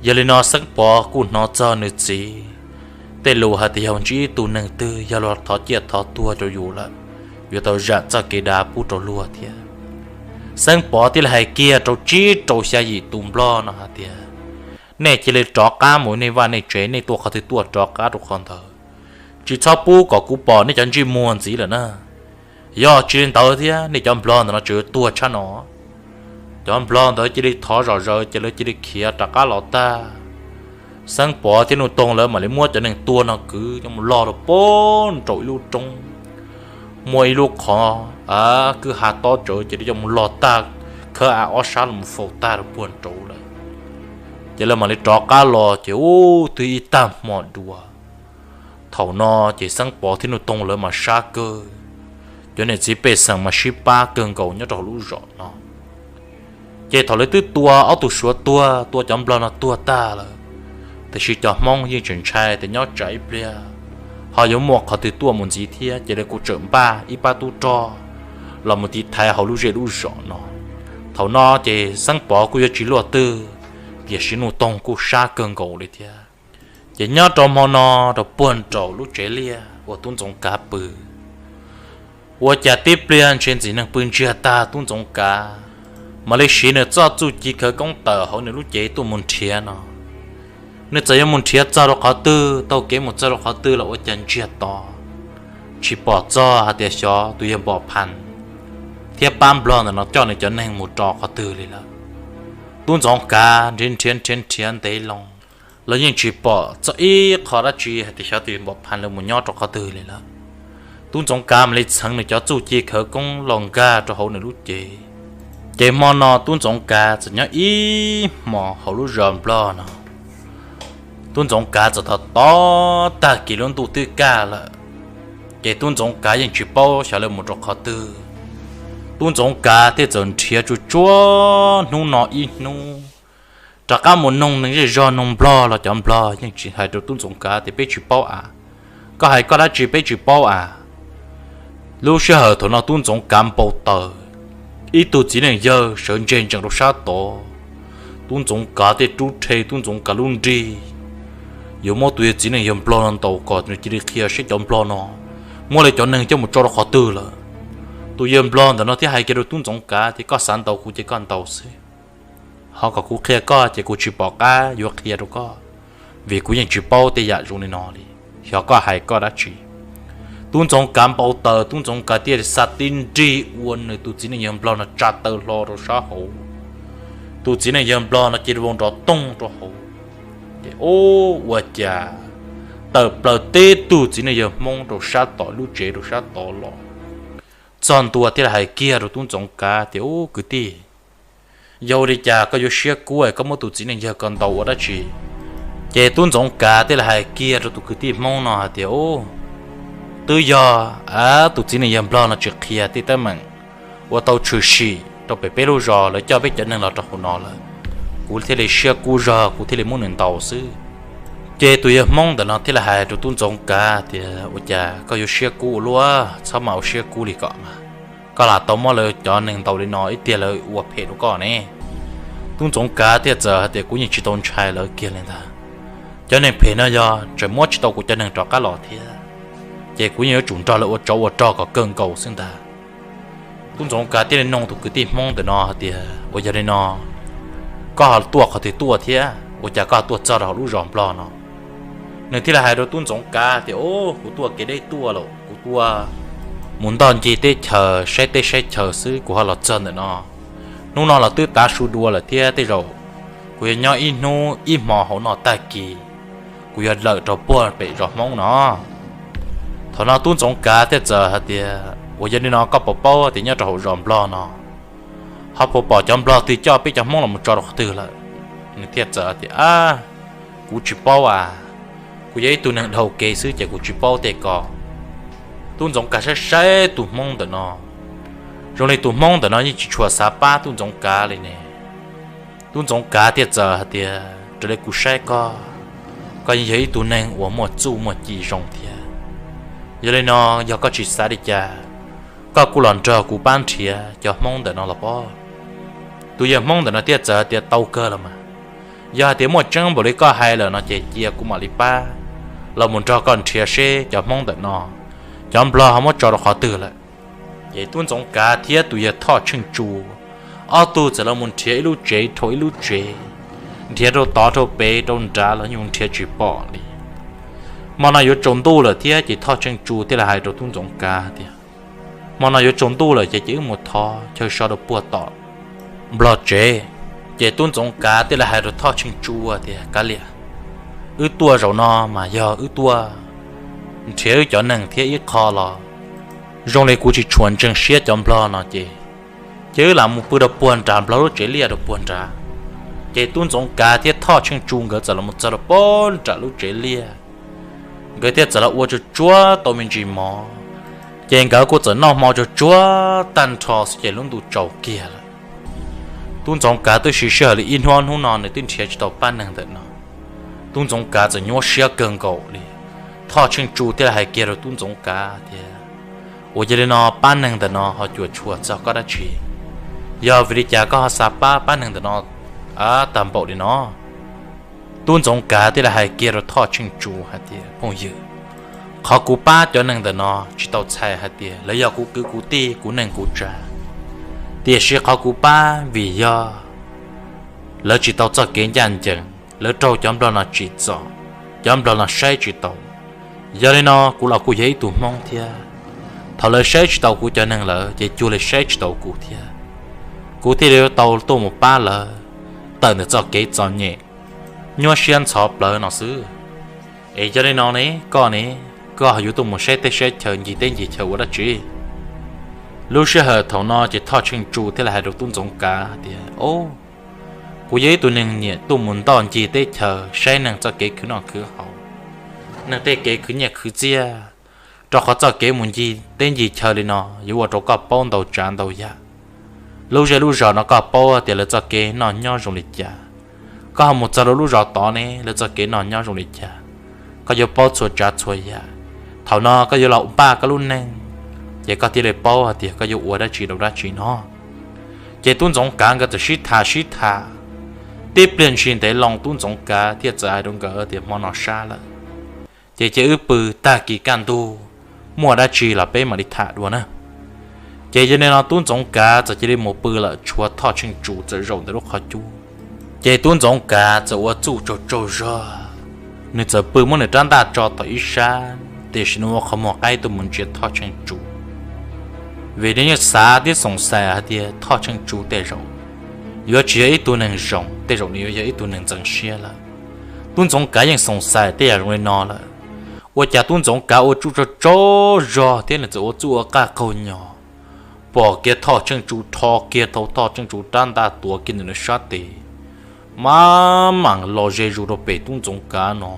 Yog li no Xeeb Pov kuj hnov txog nws txiv tej lus hais tias yog ntsib ib tug neeg twg yog luag thov ciaj thov tuag rau yus lawm, yuav tau zam txoj kev dav pub rau luag thiab. Xeeb Pov thiaj li hais kiag rau tsib rau xya yim tus nplog no hais tias, nej cia li rov qab mus nej vaj nej tsev, nej tuaj qhov twg tuaj rov qab rau qhov ntawd, tsis txhob pub kom kuv pom nej cov ntsej muag ntxiv lawm na. Yog tsis li ntawd thiab nej cov nplog ntawm no tseem yuav tuag tshaj no. Cov nplog ntawd cia li thov zom zaws ces lawv cia li khiav rov qab los tag. Xeeb Pov thiab Nuj Toog lawv mam li muab cov neeg tuag no kwv coj mus log rau puag nraum ib lub roob. Muaj ib lub qhov kwj ha tob tsawv ces lawv coj mus log tag, khawb av ob sab los mus faus tag rau puag nraud lawm. Ces lawv mam li rov qab los ces ub twb ib tag hmo dua. Thaum no ces Xeeb Pov thiab Nuj Toog lawv mas sab kawg, cov niam txiv pej xeem mas sib pab kawg nkaus nyob rau hauv lub zos no. Ces thaum lawv twb tua ob tug suav tuag, tua cov nplog no tuag tag lawm, tiam sis cov Hmoob yeej tseem ntshai tias nyob tsam ib pliag ho yuav muaj qhov twg tuaj mus ntxiv thiab, ces lawv kuj tseem npaj ib pab tub rog los mus tiv thaiv hauv lub zej lub zos no. Thaum no ces Xeeb Pov kuj yuav tsis luaj twg, tiam sis Nuj Toog kuj sab kawg nkaus li thiab. Ces nyob rau hmo no rau puag nraum lub tsev liaj uas Tub Ntxoov Kav pw, ua cas tib pliag ntshe ntxim neeg pw ntsiag tag Tub Ntxoov Kav mam li siv nws txoj txuj ci khawv koob tawm hauv nws lub cev tuaj mus nrhiav no. Nws txawm yuav mus nrhiav txog rau qhov twg, taug kev mus txog rau qhov twg los ua cas ntsiag to, tsis pom txog hais tias xyov tus yawg Npom Phas thiab pab nplog ntawm no coj nws cov neeg mus rau qhov twg li lawm. Tub Ntxoov Kav nrhiav nrhiav nrhiav nrhiav ntev loo los yeej tsis pom txog ib qho dab tsi hais tias xyov tus yawg Npom Phas lawv mus nyob rau qhov twg li lawm. Tub Ntxoov Kav mam li txheev nws cov txuj ci khawv koob los nkag rau hauv nws lub cev. Ces hmo no Tub Ntxoov Kav txawm nyob ib hmos hauv lub zos Nplog no. Tub Ntxoov Kav txawm tos tos tag kis lub ntuj twb kaj lawm, ces Tub Ntxoov Kav yeej tsis paub xyov lawv mus rau qhov twg. Tub Ntxoov Kav thiaj txawm nrhiav tsuag tsuag hnub no ib hnub, rov qab mus noog neeg zej zog noog Nplog los cov Nplog yeej tsis hais rau Tub Ntxoov Kav tias peb tsis paub as. Koj hais koj dab tsi peb tsis paub as. Lub sij hawm thaum no Tub Ntxoov Kav npau taws, ib tug txiv neej yawg sawv ntseg ntsees rau sab tod. Tub Ntxoov Kav tej rub rhe Tub Ntxoov Kav lub nrig, yuav muab tus yawg txiv neej yawg Nplog no ntaus kom nws cia li qhia seb cov Nplog no muab lawv cov neeg coj mus tso rau qhov twg lawm. Tus yawg Nplog ntawm no thiaj hais kiag rau Tub Ntxoov Kav tias koj xav ntaus kuv ces koj ntaus xwb, ho kom kuv qhia koj ces kuv tsis pom qab yuav qhia rau koj, vim kuv yeej tsis paub tej yam zoo li no li. Xyov koj hais koj dab tsi. Tub Ntxoov Kav npau taws, Tub Ntxoov Kav thiaj xa tib nrig ua nws tus txiv neej yawg Nplog no tsa taw hlo rau sab hauv. Tus txiv neej yawg Nplog no cia li vau nrov toog rau hauv, ces ub ua cas tawm plaws tib tug txiv neej yawg Hmoob rau sab tod lub tsev rau sab tod los. Txog ntua thiaj li hais kiag rau Tub Ntxoov Kav tias ub kwv tij, yog ua li cas koj yuav siab kub es koj muab tus txiv neej yawg ko ntaus ua dab tsi? Ces Tub Ntxoov Kav thiaj li hais kiag rau tus kwv tij Hmoob no hais tias ub, twb yog tus txiv neej yawg Nplog no tsis qhia tej teeb meem uas tau tshwm sim rau pem peb lub zos, lawv coj peb cov neeg los rau hauv no lawm, kuv thiaj li siab kub zog kuv thiaj li muab nws ntaus xwb. Ces tus yawg Hmoob ntawm no thiaj li hais rau Tub Ntxoov Kav tias ua cas koj yuav siab kub ua luaj, txhob mas ua siab kub li kom mas, koj lam tau muab lawv cov neeg ntaus li no ib tiag lawv ua phem rau koj ne. Tub Ntxoov Kav thiaj txawm hais tias kuv yeej tsis tau ntshai lawv kiag li ntag, cov neeg phem no yog tseem muab tsis tau kuv cov neeg rov qab los thiab, ces kuv yeej yuav tsum nrog lawv ua tsov ua rog kom kawg nkaus xwb ntag. Tub Ntxoov Kav thiaj li nug tus kwv tij Hmoob ntawm no hais tias ua yog li no, koj ho tuaj qhov twg tuaj thiab ua cas koj ho tuaj txog rau hauv lub zos Nplog no? Nws thiaj li hais rau Tub Ntxoov Kav tias ub, kuv tuaj kev deb tuaj los kuv tuaj mus ntoj ncig teb chaws saib teb saib chaw xwb kuv ho los txog ntawm no. Hnub no los twb tav su dua lawm thiab tej zaum kuv yuav nyob ib hnub ib hmo hauv no tag kis kuv yuav lawm rau puag pem zos Hmoob no. Thaum no Tub Ntxoov Kav thiaj txawm hais tias ua yog li no koj puas paub tias nyob rau hauv zos Nplog no ho puas pom cov Nplog twg coj peb cov Hmoob los mus tso rau qhov twg lawm? Nws thiaj txawm tias ab, kuv tsis paub as, kuv yog ib tug neeg dhau kev xwb ces kuv tsis paub tej ko. Tub Ntxoov Kav saib saib tus Hmoob ntawm no, zoo li tus Hmoob ntawm no yeej tsis tshua xav pab Tub Ntxoov Kav li ne. Tub Ntxoov Kav thiaj txawm hais tias raws li kuv saib koj, koj yeej yog ib tug neeg uas muaj txuj muaj ci zoo thiab. Yog li no, yog koj tsis xav li cas, koj kuj los nrog kuv pab nrhiav cov Hmoob ntawm no los pob. Tus yawg Hmoob ntawm no thiaj txawm hais tias tau kawg los mas, yog hais tias muaj tseeb npaum li koj hais lawm no ces cia kuv mam li pab los mus nrog koj nrhiav seb cov Hmoob ntawm no cov Nplog ho muab tso rau qhov twg lawm. Ces Tub Ntxoov Kav thiab tus yawg Thoj Tsheej Tsu, ob tug txawm los mus nrhiav ib lub tsev dhau ib lub tsev, nrhiav rau tod rau pem rau nrad los yeej nrhiav tsis pom li. Hmo no yuav tsaus ntuj lawm thiab ces Thoj Tsheej Tsu thiaj li hais rau Tub Ntxoov Kav tias hmo no yuav tsaus ntuj lawm ces cia wb mus thov chaw so rau puag tom Nplog tsev. Ces Tub Ntxoov Kav thiaj li hais rau Thoj Tsheej Tsu tias kav liam, wb tuaj zaum no mas yog wb tuaj nrhiav wb cov neeg thiab ib qho los zoo li kuv tsis tshua ntseeg siab cov Nplog no ces, ces wb lam mus pw rau puag nram Nplog lub tsev liaj rau puag nrad. Ces Tub Ntxoov Kav thiab Thoj Tsheej Tsu nkawd txawm los mus txog rau puag nram lub tsev liaj, nkawd thiaj txawm los ua tsuag tsuag tau me ntsis mov, ces nkawd kuj txawm noj hmo tsuag tsuag tag nrho xwb ces lub ntuj tsaus kiag lawm. Tub Ntxoov Kav twb siv sij hawm li ib hnub hnub no nws twb nrhiav tsis tau pab neeg ntawm no. Tub Ntxoov Kav txawm nyuaj siab kawg nkaus li. Thoj Tsheej Tsu thiaj li hais kiag rau Tub Ntxoov Kav tias, ua yog li no pab neeg ntawm no ho cuam tshuam txog koj dab tsi? Yog vim li cas koj ho xav pab pab neeg ntawm no tag npaum li no? Tub Ntxoov Kav thiaj li hais kiag rau Thoj Tsheej Tsu hais tias, phooj ywg, qhov kuv pab cov neeg ntawm no tsis tau txhais hais tias lawv yog kuv kwv kuv tij kuv neej kuv tsa, tiam sis qhov kuv pab vim yog lawv tsis tau txoj kev ncaj ncees, lawv raug cov Nplog no tsim txom, cov Nplog no saib tsis taus. Yog li no kuv los kuj yog ib tug Hmoob thiab, thaum lawv saib tsis taus kuv cov neeg lawm ces cuag li saib tsis taus kuv thiab. Kuv thiaj li tau tuaj mus pab lawv tawm ntawm txoj kev txom nyem, nyuaj siab ntxhov plawv no xwb. Es yog li no ne koj ne, koj yuav tuaj mus saib teb saib chaw ncig teb ncig chaw ua dab tsi? Lub sij hawm thaum no ces Thoj Tsheej Tsu thiaj li hais rau Tub Ntxoov Kav tias, O, kuv yog ib tug neeg nyiam tuaj mus ntoj ncig teb chaws saib neeg txoj kev khwv noj khwv haus, neeg tej kev khwv nyiaj khwv txiaj, rau qhov txoj kev mus ncig teb ncig chaw li no yuav ua rau koj paub ntau tsav ntau yam. Lub zej lub zos no koj paub tias lawv txoj kev noj nyob zoo li cas. Koj ho mus txog rau lub zos tod ne, lawv txoj kev noj nyob zoo li cas, koj yuav paub txhua tsav txhua yam. Thaum no koj yuav los npaj koj lub neej, ces koj thiaj li paub hais tias koj yuav ua dab tsi rau dab tsi no. Ces Tub Ntxoov Kav nkawd txawm sib tham sib tham, tib pliag ntshis ntev loo Tub Ntxoov Kav thiaj txawm hais rau nkawd tias, Hmo no sab lawm, ces cia wb pw, tag kis kaj ntug muaj dab tsi los peb mam li tham dua na. Ces yog li no Tub Ntxoov Kav txawm cia li mus pw lawm, tshuav Thoj Tsheej Tsu txawm zaum ntawm lub qhov cub. Ces Tub Ntxoov Kav txawm ua txuj tsaug tsaug zog, nws txawm pw muab nws rab ntaj tso tom ib sab, tiam sis nws ua qhov muag qaib tuaj mus ntsia Thoj Tsheej Tsu, vim nws yeej xav thiab xoom xaim hais tias Thoj Tsheej Tsu tej zaum yuav tsis yog ib tug neeg zoo, tej zaum nws yuav yog ib tug neeg ntxeev siab lawm. Tub Ntxoov Kav yeej xoom xaim tej yam zoo li no lawm, ua cas Tub Ntxoov Kav ua txuj tsaug tsaug zog thiab nws txawm ua txuj ua qaj qaug nyo, pom kiag Thoj Tsheej Tsu rho kiag tau Thoj Tsheej Tsu rab ntaj tuav kiag ntawm nws sab tes, mam mam los ze zus rau pem Tub Ntxoov Kav no.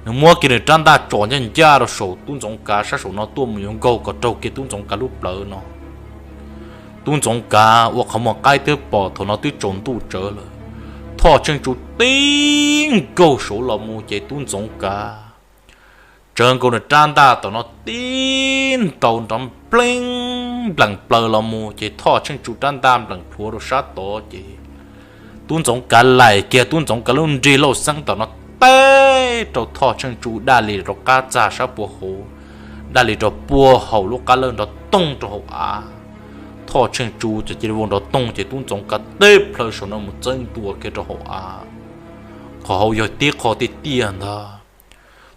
Nws muab kiag nws rab ntaj tsom ncaj ncaj rau saum Tub Ntxoov Kav sab saum no tuaj mus yuav nkaug kom raug kiag Tub Ntxoov Kav lub plawv no. Tub Ntxoov Kav ua qhov muag qaib twb pom thaum no twb tsaus ntuj tsawv lawm, Thoj Tsheej Tsu tib nkaug saud los mus ces Tub Ntxoov Kav tsawv nkaus nws rab ntaj tom no tib ntaus nrov npleeb nplees plaws los mus ces Thoj Tsheej Tsu rab ntaj nplees plhuav rau sab tod ces Tub Ntxoov Kav laim kiag Tub Ntxoov Kav lub nrig lauj xeeb tom no teb rau Thoj Tsheej Tsu daj li rau qab txag sab pua hauv, daj li rau puag hauv lub qab lawj nrov toog rau hauv av. Thoj Tsheej Tsu txawm cia li vau nrov toog ces Tub Ntxoov Kav teb plhaw saum no mus txeeb ntua kiag rau hauv av. Qhov hauv yog tib qho tiaj tiaj ntag.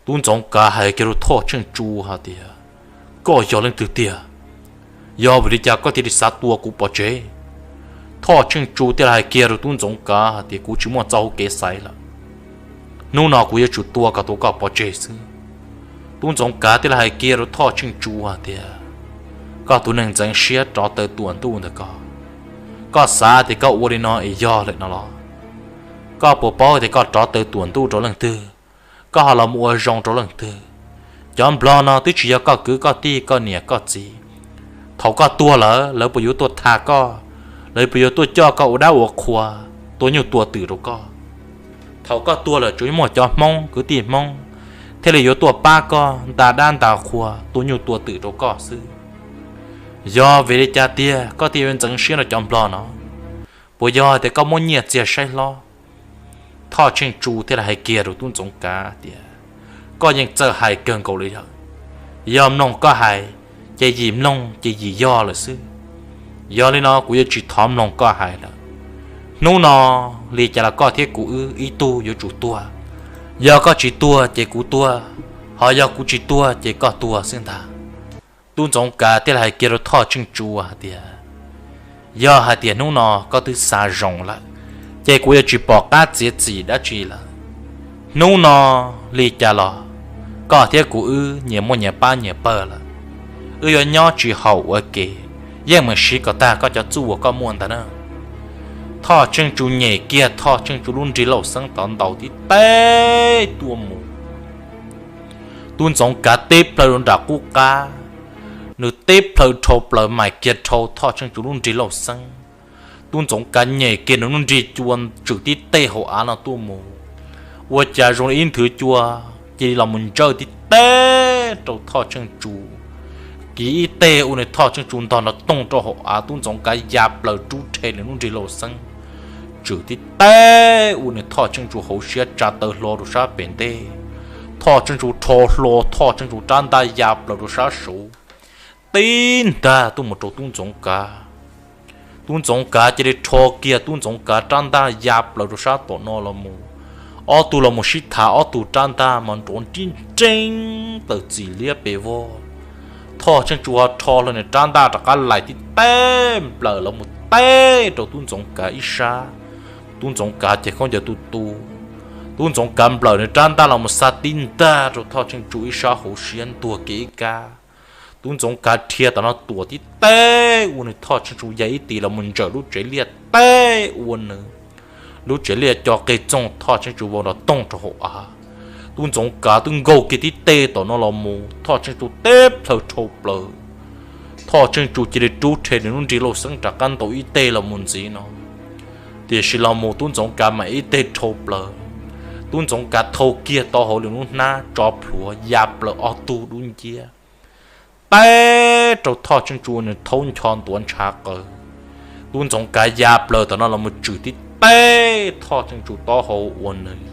Tub Ntxoov Kav hais kiag rau Thoj Tsheej Tsu hais tias, Koj yog leej twg tiag? Yog vim li cas koj thiaj li xav tua kuv pov tseg? Thoj Tsheej Tsu thiaj li hais kiag rau Tub Ntxoov Kav hais tias, Kuv tsis muaj txoj hau kev xaiv lawm. Hnub no kuv yuav tsum tua kom tau koj pov tseg xwb. Tub Ntxoov Kav thiaj li hais kiag rau Thoj Tsheej Tsu hais tias, Koj tus neeg ntxeev siab rov taw tuam ntuj ntawm koj, koj xav tias koj ua li no es yog lawm no los? Koj puas paub tias koj rov taw tuam ntuj rau leej twg, koj ho los mus ua zoo rau leej twg? Cov nplog no twb tsis yog koj kwv koj tij koj niam koj txiv. Thaum koj tuag lawm, lawv puas yuav tuaj tham koj? Lawv puas yuav tuaj coj koj ua dab ua qhua, tua nyuj tua twm rau koj? Thaum koj tuag lawm tsuas muaj cov Hmoob kwv tij Hmoob thiaj li yuav tuaj pab koj nta dab nta qhua, tua nyuj tua twm rau koj xwb. Yog vim li cas tiag koj thiaj yuav ntxeev siab rau cov nplog no? Puas yog tias koj muab nyiaj txiag saib hlob? Thoj Tsheej Tsu thiaj li hais kiag rau Tub Ntxoov Kav tias, Koj yeej txawj hais kawg nkaus li lawm. Yog mloog koj hais, ces yim mloog ces yim yog lawm xwb. Yog li no kuv yuav tsis thov mloog koj hais lawm. Hnub no li cas los koj thiab kuv wb ib tug yuav tsum tuag. Yog koj tsis tuag ces kuv tuag, ho yog kuv tsis tuag ces koj tuag xwb ntag. Tub Ntxoov Kav thiaj li hais kiag rau Thoj Tsheej Tsu hais tias, Yog hais tias hnub no koj twb xav zoo lawm, ces kuv yuav tsis pom qab txiav txim dab tsi lawm. Hnub no li cas los koj thiab kuv wb nyias muaj nyias pab nyias pawg lawm. Wb yuav nyob tsis haum ua ke, yeej meem siv kom tag koj cov txuj uas koj muaj ntag na. Thoj Tsheej Tsu nyem kiag Thoj Tsheej Tsu lub nrig lauj xeeb tod ntaus tib teg tuaj mus. Tub Ntxoov Kav teb plhaw rau nram qub qab, nws teb plhaw dhau plaws mais kiag dhau Thoj Tsheej Tsu lub nrig lauj xeeb. Tub Ntxoov Kav nyem kiag nws lub nrig cua tswm tib teg hauv av no tuaj mus, ua cas zoo li ib nthwv cua cia li los mus ntsawj tib teg rau Thoj Tsheej Tsu. Kiv ib teg ua nws Thoj Tsheej Tsu ntog nrov toog rau hauv av, Tub Ntxoov Kav ya plaws rub rhe nws lub nrig lauj xeeb, tswm tib teg ua nws Thoj Tsheej Tsu hauv siab tsa taw hlo rau sab pem ntej. Thoj Tsheej Tsu rho hlo Thoj Tsheej Tsu rab ntaj ya plaws rau sab saud, tib ntag tuaj mus rau Tub Ntxoov Kav. Tub Ntxoov Kav cia li rho kiag Tub Ntxoov Kav rab ntaj ya plaws rau sab tom no los mus. Ob tug los mus sib thav, ob tug rab ntaj mas nrov nrib nreeb tawm txim liab pes vog. Thoj Tsheej Tsu ho rho hlo nws rab ntaj rov qab laim tib teg nplawm los mus teb rau Tub Ntxoov Kav ib sab. Tub Ntxoov Kav ces khaub ncaws tu tu, Tub Ntxoov Kav nplawm nws rab ntaj los mus xa tib ntag rau Thoj Tsheej Tsu ib sab hauv siab ntuag kiag ib kab. Tub Ntxoov Kav dhia tom no tuam tib teg ua nws Thoj Tsheej Tsu ya ib tis los mus ntsaws lub tsev liaj teb ua nws lub tsev liaj co qig txoog, Thoj Tsheej Tsu vau nrov toog rau hauv av. Tub Ntxoov Kav twb nkaug kiag tib teg tom no los mus, Thoj Tsheej Tsu teb plhaw rhau plaws. Thoj Tsheej Tsu cia li rub rhe nws lub nrig lauj xeeb rov qab ntaus ib teg los mus ntxiv no, tiam sis los mus Tub Ntxoov Kav mam ib teg rhau plaws. Tub Ntxoov Kav thau kiag tau hauv lwm lub hnab tso plhuav ya plaws ob tug dub nciab, teb rau Thoj Tsheej Tsu nws thaub ncho ntuav ntshav qawv. Tub Ntxoov Kav ya plaws tom no los mus tswm tib teg Thoj Tsheej Tsu taub hau ua nws,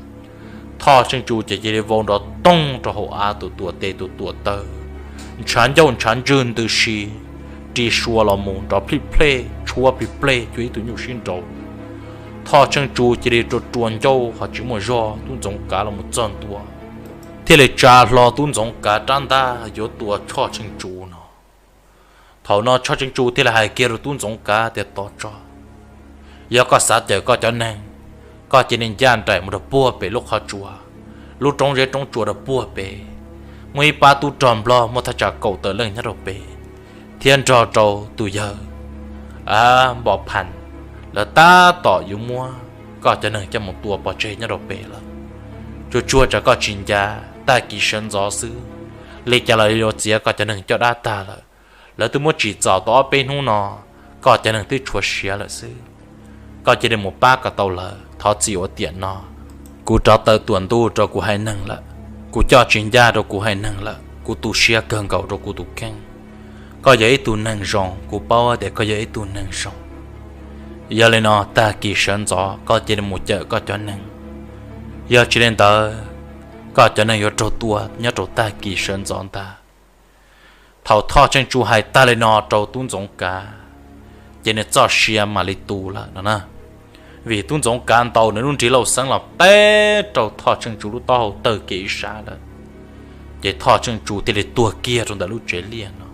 Thoj Tsheej Tsu ces cia li vau nrov toog rau hauv av, tus tuam tes tus tuam taw ntshav ncauj ntshav ntswg ntws si, ri sua los mus nrov plij plej tshuab plig plej cuag ib tug nyuj sib nraus. Thoj Tsheej Tsu cia li rua rua ncauj ho tsis muaj zog, Tub Ntxoov Kav los mus txog ntua thiaj li tsa hlo Tub Ntxoov Kav rab ntaj yuav tua Thoj Tsheej Tsu no. Thaum no Thoj Tsheej Tsu thiaj li hais kiag rau Tub Ntxoov Kav tias, Tos tso, yog koj xav cawm koj cov neeg, koj cia li ncaj nraim mus rau puag pem lub qhov tsua, lub roob zeb roob tsua rau puag pem. Muaj ib pab tub rog nplog muaj thaj tsam kaum tawm leej nyob rau pem, thiab nrog rau tus yawg Npom Phas, lawv tab tom yuav muab koj cov neeg coj mus tua pov tseg nyob rau pem lawm. Tsuag tsuag tsam koj tsis ncav, tag kis sawv ntxov xwb, li cas los yuav txiav koj cov neeg coj dab tag lawm. Lawv twb muab tsim txom tau ob peb hnub no, koj cov neeg twb tshuav siav lawm xwb. Koj cia li mus pab kom tau lawv, thov txim ua tiam no. Kuv rov taw tuam ntuj rau kuv haiv neeg lawm, kuv coj tsis ncaj rau kuv haiv neeg lawm, kuv tu siab kawg nkaus rau kuv tus kheej. Koj yog ib tug neeg zoo, kuv paub tias koj yog ib tug neeg zoo. Yog li no tag kis sawv ntxov koj cia li mus cawm koj cov neeg. Yog tsis li ntawd, koj cov neeg yuav raug tua nyob rau tag kis sawv ntxov ntag. Thaum Thoj Tsheej Tsu hais tag li no rau Tub Ntxoov Kav, ces nws txoj sia mam li tu lawm no na. Vim Tub Ntxoov Kav ntaus nws lub nrig lauj xeeb los teb rau Thoj Tsheej Tsu lub taub hau tawg kiag ib sab lawm, ces Thoj Tsheej Tsu thiaj li tuag kiag rau ntawm lub tsev liaj no.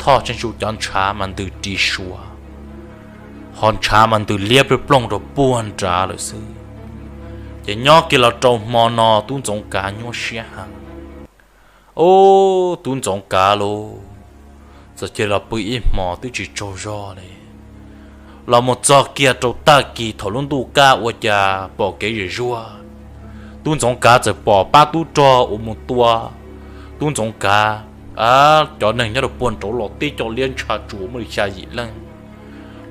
Thoj Tsheej Tsu cov ntshav mas ntws ri sua, ho ntshav mas ntws liab plooj plooj rau puag nrad lawm xwb. Ces nyob kiag los rau hmo no Tub Ntxoov Kav nyuaj siab heev. Ub, Tub Ntxoov Kav lauj, txawm cia li los pw ib hmos twb tsis tsaug zog li. Los mus txog kiag rau tag kis thaum lub ntuj kaj ua cas pom kev zem zuag, Tub Ntxoov Kav txawm pom pab tub rog uas mus tua Tub Ntxoov Kav cov neeg nyob rau puag nraud los tib co liab ntsha tsuas muaj li xya yim leej.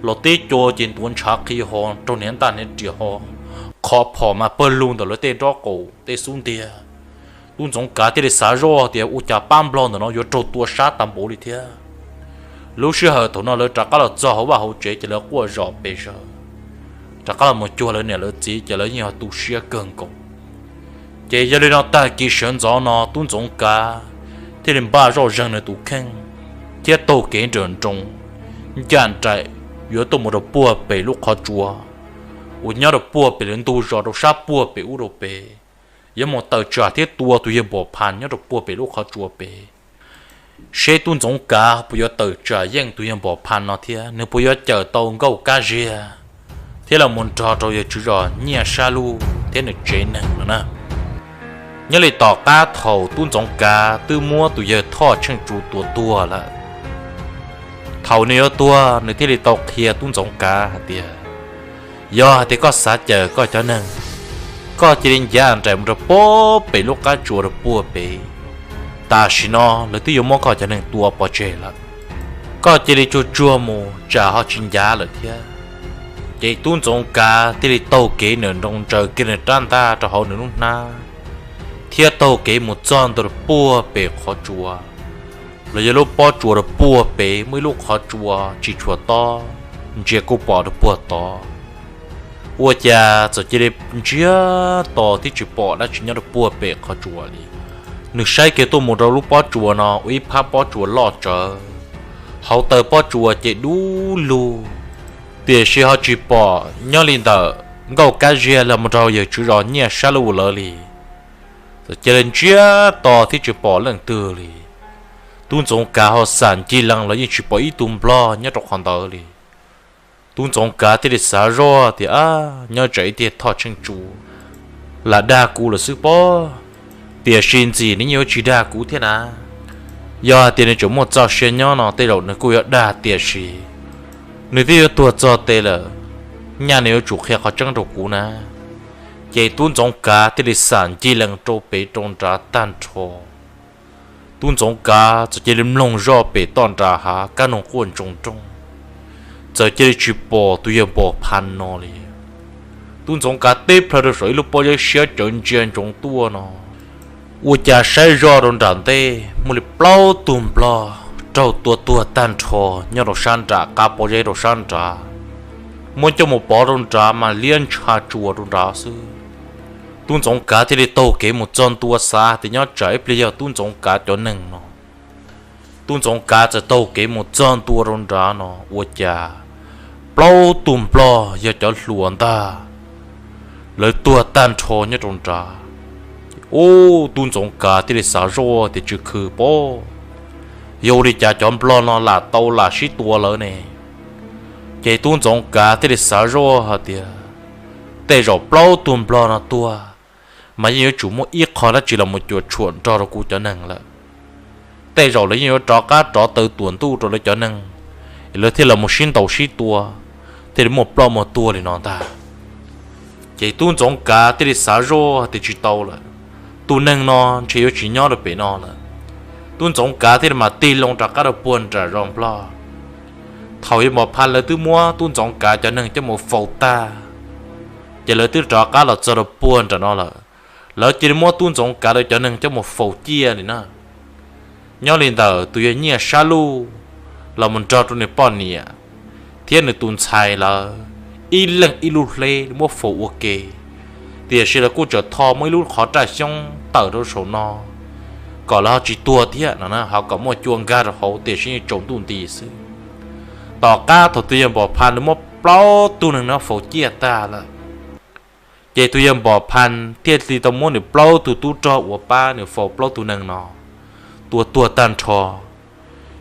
Los tib co ces ntuav ntshav qhi ho raug hniav ntaj hniav riam ho, qhov phom mas pawg lug ntawm lawv tej nrob qaum tej xub ntiag. Tub Ntxoov Kav thiaj li xav zoj tias ua cas pab nplog ntawm no yuav raug tua sab tag npaum li thiab. Lub sij hawm thaum no lawv rov qab los txog hauv vaj hauv tsev ces lawv quaj zom pes zaws, rov qab los mus cuag lawv niam lawv txiv ces lawv yeej yog tu siab kawg nkaus. Ces yog li no tag kis sawv ntxov no Tub Ntxoov Kav thiaj li npaj zoj zeeg nws tus kheej thiab taug kev nrawm nroos ncaj nraim yuav tuaj mus rau puag pem lub qhov tsua uas nyob rau puag pem lawv ntug zos rau sab puag pem ub rau pem, yuav mus tawm tsam thiab tua tus yawg Npom Phas nyob rau puag pem lub qhov tsua pem, seb Tub Ntxoov Kav puas yuav tawm tsam yeej tus yawg Npom Phas no thiab nws puas yuav cawm tau Nkauj Kab Ziag thiab los mus nrog rau yawg tswv zos Nyiaj Sab Luj thiab nws tsev neeg no na. Nyob li tom qab thaum Tub Ntxoov Kav twb muab tus yawg Thoj Tsheej Tsu tua tuag lawm, thaum nws yuav tuag nws thiaj li tau qhia Tub Ntxoov Kav hais tias, yog hais tias koj xav cawm koj cov neeg, koj cia li ncav nraim mus rau puag pem lub qab tsua rau puag pem. Tam sim no lawv twb yuav muab koj cov neeg tua pov tseg lawm, koj cia li tsuag tsuag mus tsam ho tsis ncav lawm thiab. Ces Tub Ntxoov Kav thiaj li taug kev nrawm nroos ntsaws kiag nws rab ntaj rau hauv nws lub hnab thiab taug kev mus txog ntua rau puag pem qhov tsua, los yog lub pob tsua rau puag pem muaj ib lub qhov tsua tsis tshua tob, ntsia kuj pom rau puag tod. Ua cas txawm cia li ntsiag to thiab tsis pom dab tsi nyob rau puag pem qhov tsua li. Nws saib kiag tuaj mus rau lub pob tsua no ua ib phab pob tsua loj tsawv, hauv taw pob tsua ces dub lug, tiam sis ho tsis pom nyob li ntawm Nkauj Kab Ziag los mus rau yawg tswv zos Nyiaj Sab Luj lawv li. Txawm cia li ntsiag to thiab tsis pom leej twg li. Tub Ntxoov Kav ho xam ncig lees los yeej tsis pom ib tug nplog nyob rau qhov ntawd li. Tub Ntxoov Kav thiaj li xav zoj tias, ab, nyob tsam ib tiag Thoj Tsheej Tsu lam dag kuv lawm xwb pob. Tiam sis ntxim nws yeej yuav tsis dag kuv thiab na. Yog hais tias nws tseem muaj txoj sia nyob no tej zaum nws kuj yuav dag, tiam sis nws twb yuav tuag txog tes lawm, nyaj nws yuav tsum qhia qhov tseeb rau kuv na. Ces tub Ntxoov Kav thiaj li xam ncig lees rau pem rau nrad tag nrho. Tub Ntxoov Kav txawm cia li mloog zoj pem toj nram hav kab noog quaj ntsoog nrooj, txawm cia li tsis pom tus yawg Npom Phas no li. Tub Ntxoov Kav teb plhaw rau saum ib lub pob zeb siab cawv ntsia ntsoov tuaj no, ua cas saib zoj rau nram ntej muaj li plaub tug nplog raug tua tuag tag nrho nyob rau sab nram qab pob zeb rau sab nrad, muab coj mus pov rau nrad mas liab ntsha tsuas rau nrad xwb. Tub Ntxoov Kav thiaj li taug kev mus txog ntua, xav tias nyob tsam ib pliag yog tub Ntxoov Kav cov neeg no. Tub Ntxoov Kav txawm taug kev mus txog ntua rau nrad no ua cas plaub tug nplog yog cov hluas ntag, lawv tuag tag nrho nyob rau nrad. Ub, tub Ntxoov Kav thiaj li xav zoj tias tsw khw pob, yog ua li cas cov nplog no lam tau lam sib tua lawm ne? Ces tub Ntxoov Kav thiaj li xav zoj hais tias tej zaum plaub tug nplog no tuag, mas yeej yuav tsum muaj ib qho dab tsi los mus cuam tshuam nrog rau kuv cov neeg lawm. Tej zaum lawv yeej yuav rov qab rov taw tuam ntuj rau lawv cov neeg, es lawv thiaj los mus sib ntaus sib tua, thiaj li muaj ploj muaj tuag li no ntag. Ces tub Ntxoov Kav thiaj li xav zoj tias tsis tau lawm, tus neeg no ntshe yuav tsis nyob rau pem no lawm. Tub Ntxoov Kav thiaj li mam tig loo rov qab rau puag nram zos nplog. Thaum yawg Npom Phas lawv twb muab tub Ntxoov Kav cov neeg coj mus faus tag, ces lawv twb rov qab los txog rau puag nram no lawm. Lawv cia li muab tub Ntxoov Kav lawv cov neeg coj mus faus ciaj li na. Nyob li ntawd tus yawg Nyiaj Sab Luj los mus nrog rau nws poj niam thiab nws tus ntxhais lawv ib leeg ib lub hleb muab faus ua ke, tiam sis lawv kuj tseem tho muab ib lub qhov raj xyoob tawm rau saum no kom lawv ho tsis tuag thiab no, ho kom muaj cua nkag rau hauv, tiam sis yeej tsaus ntuj nti xwb. Tom qab thaum tus yawg Npom Phas lawv muab plaub tug neeg no faus ciaj tag lawm, ces tus yawg Npom Phas thiaj li tau muab nws plaub tug tub rog uas pab nws faus plaub tug neeg no tua tuag tag nrho.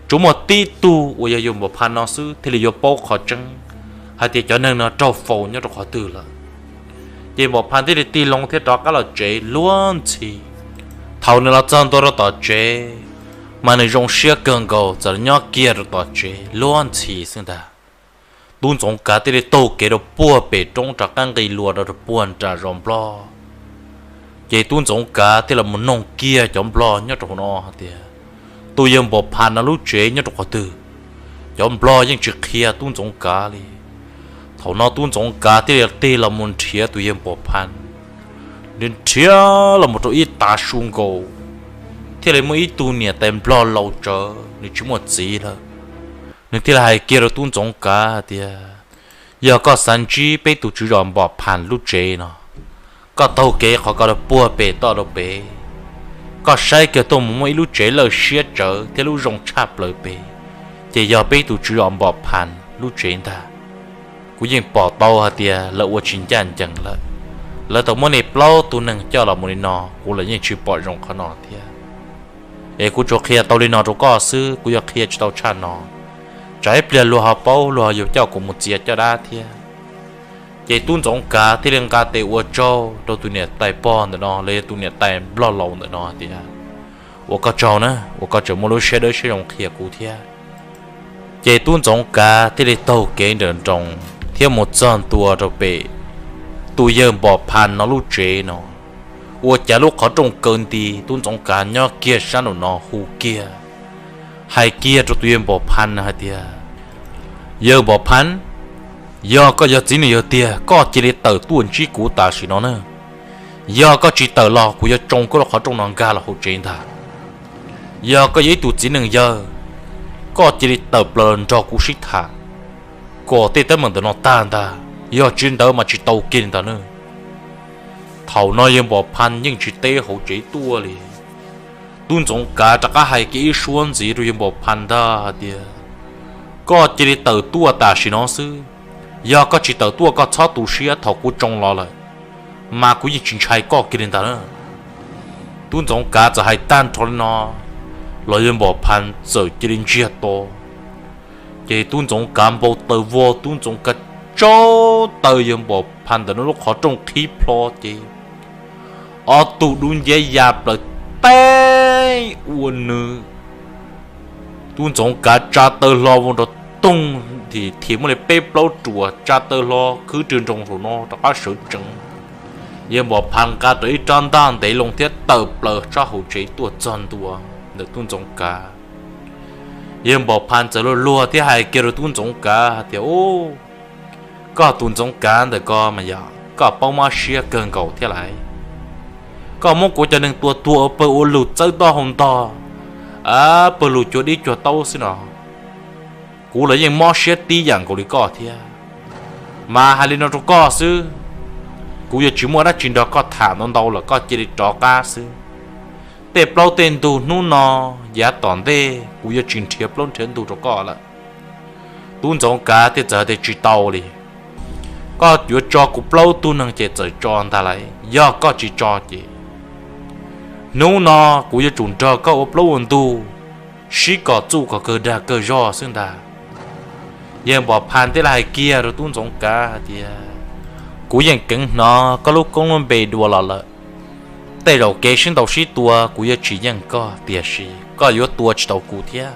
Tsuas muaj tib tug uas yog yawg Npom Phas no xwb thiaj li yuav paub qhov tseeb hais tias cov neeg no raug faus nyob rau qhov twg lawm. Ces Npom Phas thiaj li tig loo thiab rov qab los tsev luag ntxhi. Thaum nws los txog ntua rau tom tsev, mas nws zoo siab kawg nkaus txawm los nyob kiag rau tom tsev luag ntxhi xwb ntag. Tub Ntxoov Kav thiaj li taug kev rau puag pem roob rov qab nqis luas rau rau puag nram zos nplog. Ces tub Ntxoov Kav thiaj los mus noog kiag cov nplog nyob rau hauv no hais tias tus yawg Npom Phas no lub tsev nyob rau qhov twg. Cov nplog yeej tsis qhia tub Ntxoov Kav li. Thaum no tub Ntxoov Kav thiaj li tig los mus nrhiav tus yawg Npom Phas, nws nrhiav los mus rau ib tav su nkaus, thiaj li muaj ib tug niam tais nplog laus tsawv, nws tsis muaj txiv lawm. Nws thiaj li hais kiag rau tub Ntxoov Kav hais tias, yog koj xav ntsib peb tus tswv zos Npom Phas lub tsev no, koj taug kev qhov ko rau puag pem toj rau pem, koj saib kiag tuaj mus muaj ib lub tsev lawj siab tsawv thiab lub zoo tshaj plaws pem, ces yog peb tus tswv zos Npom Phas lub tsev ntag. Kuv yeej pom tau hais tias lawv ua tsis ncaj ncees lawm. Lawv tau muab nej plaub tug neeg coj los mus li no, kuv los yeej tsis pom zoo qhov no thiab. Es kuv tsuas qhia tau li no rau koj xwb, kuv yuav qhia tsis tau tshaj no. Tsam ib pliag luag ho paub, luag ho yuav coj kuv mus txiav caj dab thiab. Ces tub Ntxoov Kav thiaj li nqa tes ua tsaug rau tus niam tais pog ntawm no los yog tus niam tais nplog laus ntawm no tias, ua koj tsaug na, uas koj tseem muaj lub siab dawb siab zoo qhia kuv thiab. Ces tub Ntxoov Kav thiaj li taug kev nrawm nroos thiab mus txog ntua rau pem tus yawg Npom Phas no lub tsev no. Ua cas lub qhov rooj kaw nti, tub Ntxoov Kav nyob kiag sab nraum no hu kiag, hais kiag rau tus yawg Npom Phas hais tias, yawg Npom Phas, yog koj yog txiv neej yawg tiag, koj cia li tawm tuaj ntsib kuv tam sim no na. Yog koj tsis tawm los kuv yuav tsoo koj lub qhov rooj no nkag los hauv tsev ntag. Yog koj yog ib tug txiv neej yawg, koj cia li tawm plaws los nrog kuv sib tham, kom tej teeb meem ntawm no tag ntag, yog tsis li ntawd mas tsis tau kiag li ntag na. Thaum no yawg Npom Phas yeej tsis teb hauv tsev tuaj li. Tub Ntxoov Kav rov qab hais kiag ib suab ntxiv rau yawg Npom Phas ntag hais tias, koj cia li tawm tuaj tam sim no xwb. Yog koj tsis tawm tuaj koj txhob tu siab, thaum kuv tsoo los lawm mas kuv yeej tsis ntshai koj kiag li ntag na. Tub Ntxoov Kav txawm hais tag nrho li no los yawg Npom Phas txawm cia li ntsiag to. Ces tub Ntxoov Kav npau taws vog, tub Ntxoov Kav tsaug taw yawg Npom Phas ntawm no lub qhov rooj qhib plho ces Ob tug dub nciab ya plaws teb ua nws. Tub Ntxoov Kav tsa taw hlo vau nrov toog, thim muaj li peb plaub ruam tsa taw hlo khwb rwg nroos saum no rov qab sawv tsees. Yawg Npam Phas nqa rau ib rab ntaj ntev loo thiab tawm plaws sab hauv tsev tuaj txog ntua ntawm Tub Ntxoov Kav. Yawg Npam Phas txawm luag luag thiab hais kiag rau Tub Ntxoov Kav hais tias, Ub, koj tus Ntxoov Kav ntawm ko mas yog koj paub mob siab kawg nkaus thiab lauj. Koj muab kuv cov neeg tua tuag ua pawg ua lug txawb taub hau ntog, pawg lug cuag dib cuag taub xwb no. Kuv los yeej mob siab tib yam nkaus li koj thiab. Mas hais li no rau koj xwb, kuv yuav tsis muaj dab tsi nrog koj tham ntau ntau lawm, koj cia li rov qab xwb. Tej plaub tej ntug hnub no yav tom ntej kuv yuav tsis nrhiav plaub nrhiav ntug rau koj lawm. Tub Ntxoov Kav thiaj txawm hais tias, Tsis tau li. Koj yuav tso kuv plaub tug neeg ces txawm tso ntag lauj, yog koj tsis tso ces hnub no kuv yuav tsum nrog koj ua plaub ua ntug, sib kom txuj kom kawg dag kawg zog xwb ntag. Yawg Npam Phas thiaj li hais kiag rau Tub Ntxoov Kav hais tias, Kuv yeej keev hnov koj lub koob lub npe dua los lawm. Tej zaum kev sib ntaus sib tua kuv yuav tsis yeej koj, tiam sis koj yuav tua tsis tau kuv thiab.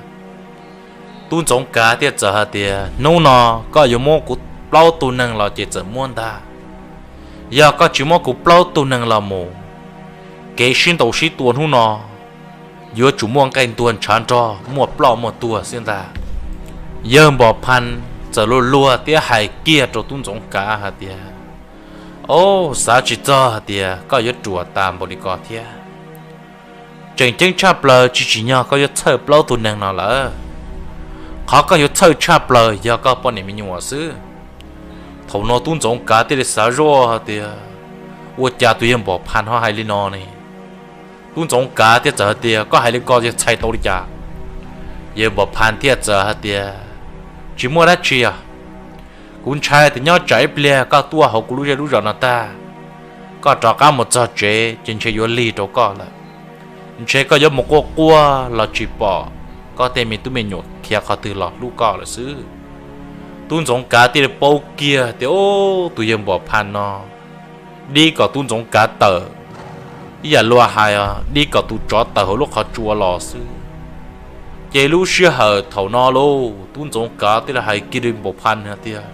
Tub Ntxoov Kav thiaj txawm hais tias, Hnub no koj yuav muab kuv plaub tug neeg los ces txawm muab ntag. Yog koj tsis muab kuv plaub tug neeg los mus, kev sib ntaus sib tua hnub no yuav tsum muaj nqaij ntuag ntshav nrog, muaj ploj muaj tuag xwb ntag. Yawg Npam Phas txawm luag luag thiab hais kiag rau Tub Ntxoov Kav hais tias, Au, xav tsis txog hais tias koj yuav ruam tas npaum li ko thiab. Tseem ceeb tshaj plaws tsis tsim nyog koj yuav txhawj plaub tug neeg no lawm. Qhov koj yuav txhawj tshaj plaws yog koj poj niam me nyuam xwb. Thaum no Tub Ntxoov Kav thiaj li xav zoj hais tias, Ua cas tus yawg Npam Phas ho hais li no ne? Tub Ntxoov Kav thiaj txawm hais tias, Koj hais li ko yog txhais tau li cas? Yawg Npam Phas thiaj txawm hais tias, Tsis muaj dab tsi os. Kuv ntshai tias nyob tsam ib pliag koj tuaj hauv kuv lub zej lub zos no tag, koj rov qab mus txog tsev ces ntshe yuav lig rau koj lawm. Ntshe koj yuav mus quaj quaj los tsis pom koj tej me tub me nyuam khiav qhov twg los hlub koj lawm xwb. Tub Ntxoov Kav thiaj li paub kiag tias, Ub, tus yawg Npam Phas no dib kom Tub Ntxoov Kav tawm, ib yam luag hais dib kom tus tsov tawm hauv lub qhov tsua los xwb. Ces lub sij hawm thaum no lauj, Tub Ntxoov Kav thiaj li hais kiag rau Npam Phas hais tias,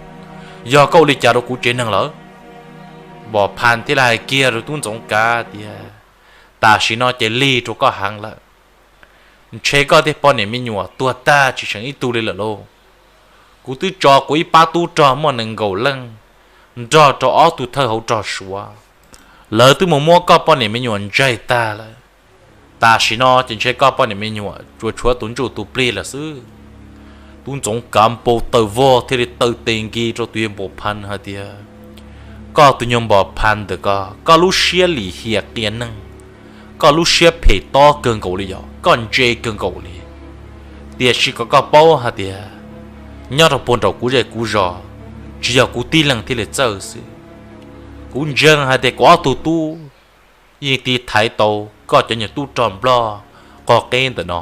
Yog koj ua li cas rau kuv tsev neeg lawm? Npam Phas thiaj li hais kiag rau Tub Ntxoov Kav tias, Tam sim no ces lig rau koj heev lawm. Ntshe koj tej poj niam me nyuam tuag tag tsis seem ib tug li lawm lauj. Kuv twb tso kuv ib pab tub rog muaj nees nkaum leej nrog rau ob tug thawj hauv rog Suav, lawv twb mus muab koj poj niam me nyuam ntsaig tag lawm. Tam sim no ces ntshe koj poj niam me nyuam tsuas tshuav tus ntsuj tus plig lawm xwb. Tub Ntxoov Kav npau taws vog thiaj li taw tes nkis rau tus yawg Npam Phas hais tias, Koj tus nyuag Npam Phas ntawm ko, koj lub siab lim hiam qias neeg, koj lub siab phem tob kawg nkaus li yom, koj ntse kawg nkaus li. Tiam sis kom koj paub hais tias, nyob rau puag nraum kuv zej kuv zos, tsis yog kuv tib leeg thiaj li txawj xwb. Kuv ntseeg hais tias kuv ob tug tub yeej tiv thaiv tau koj cov nyuag tub rog Nplog qog qeb ntawm no.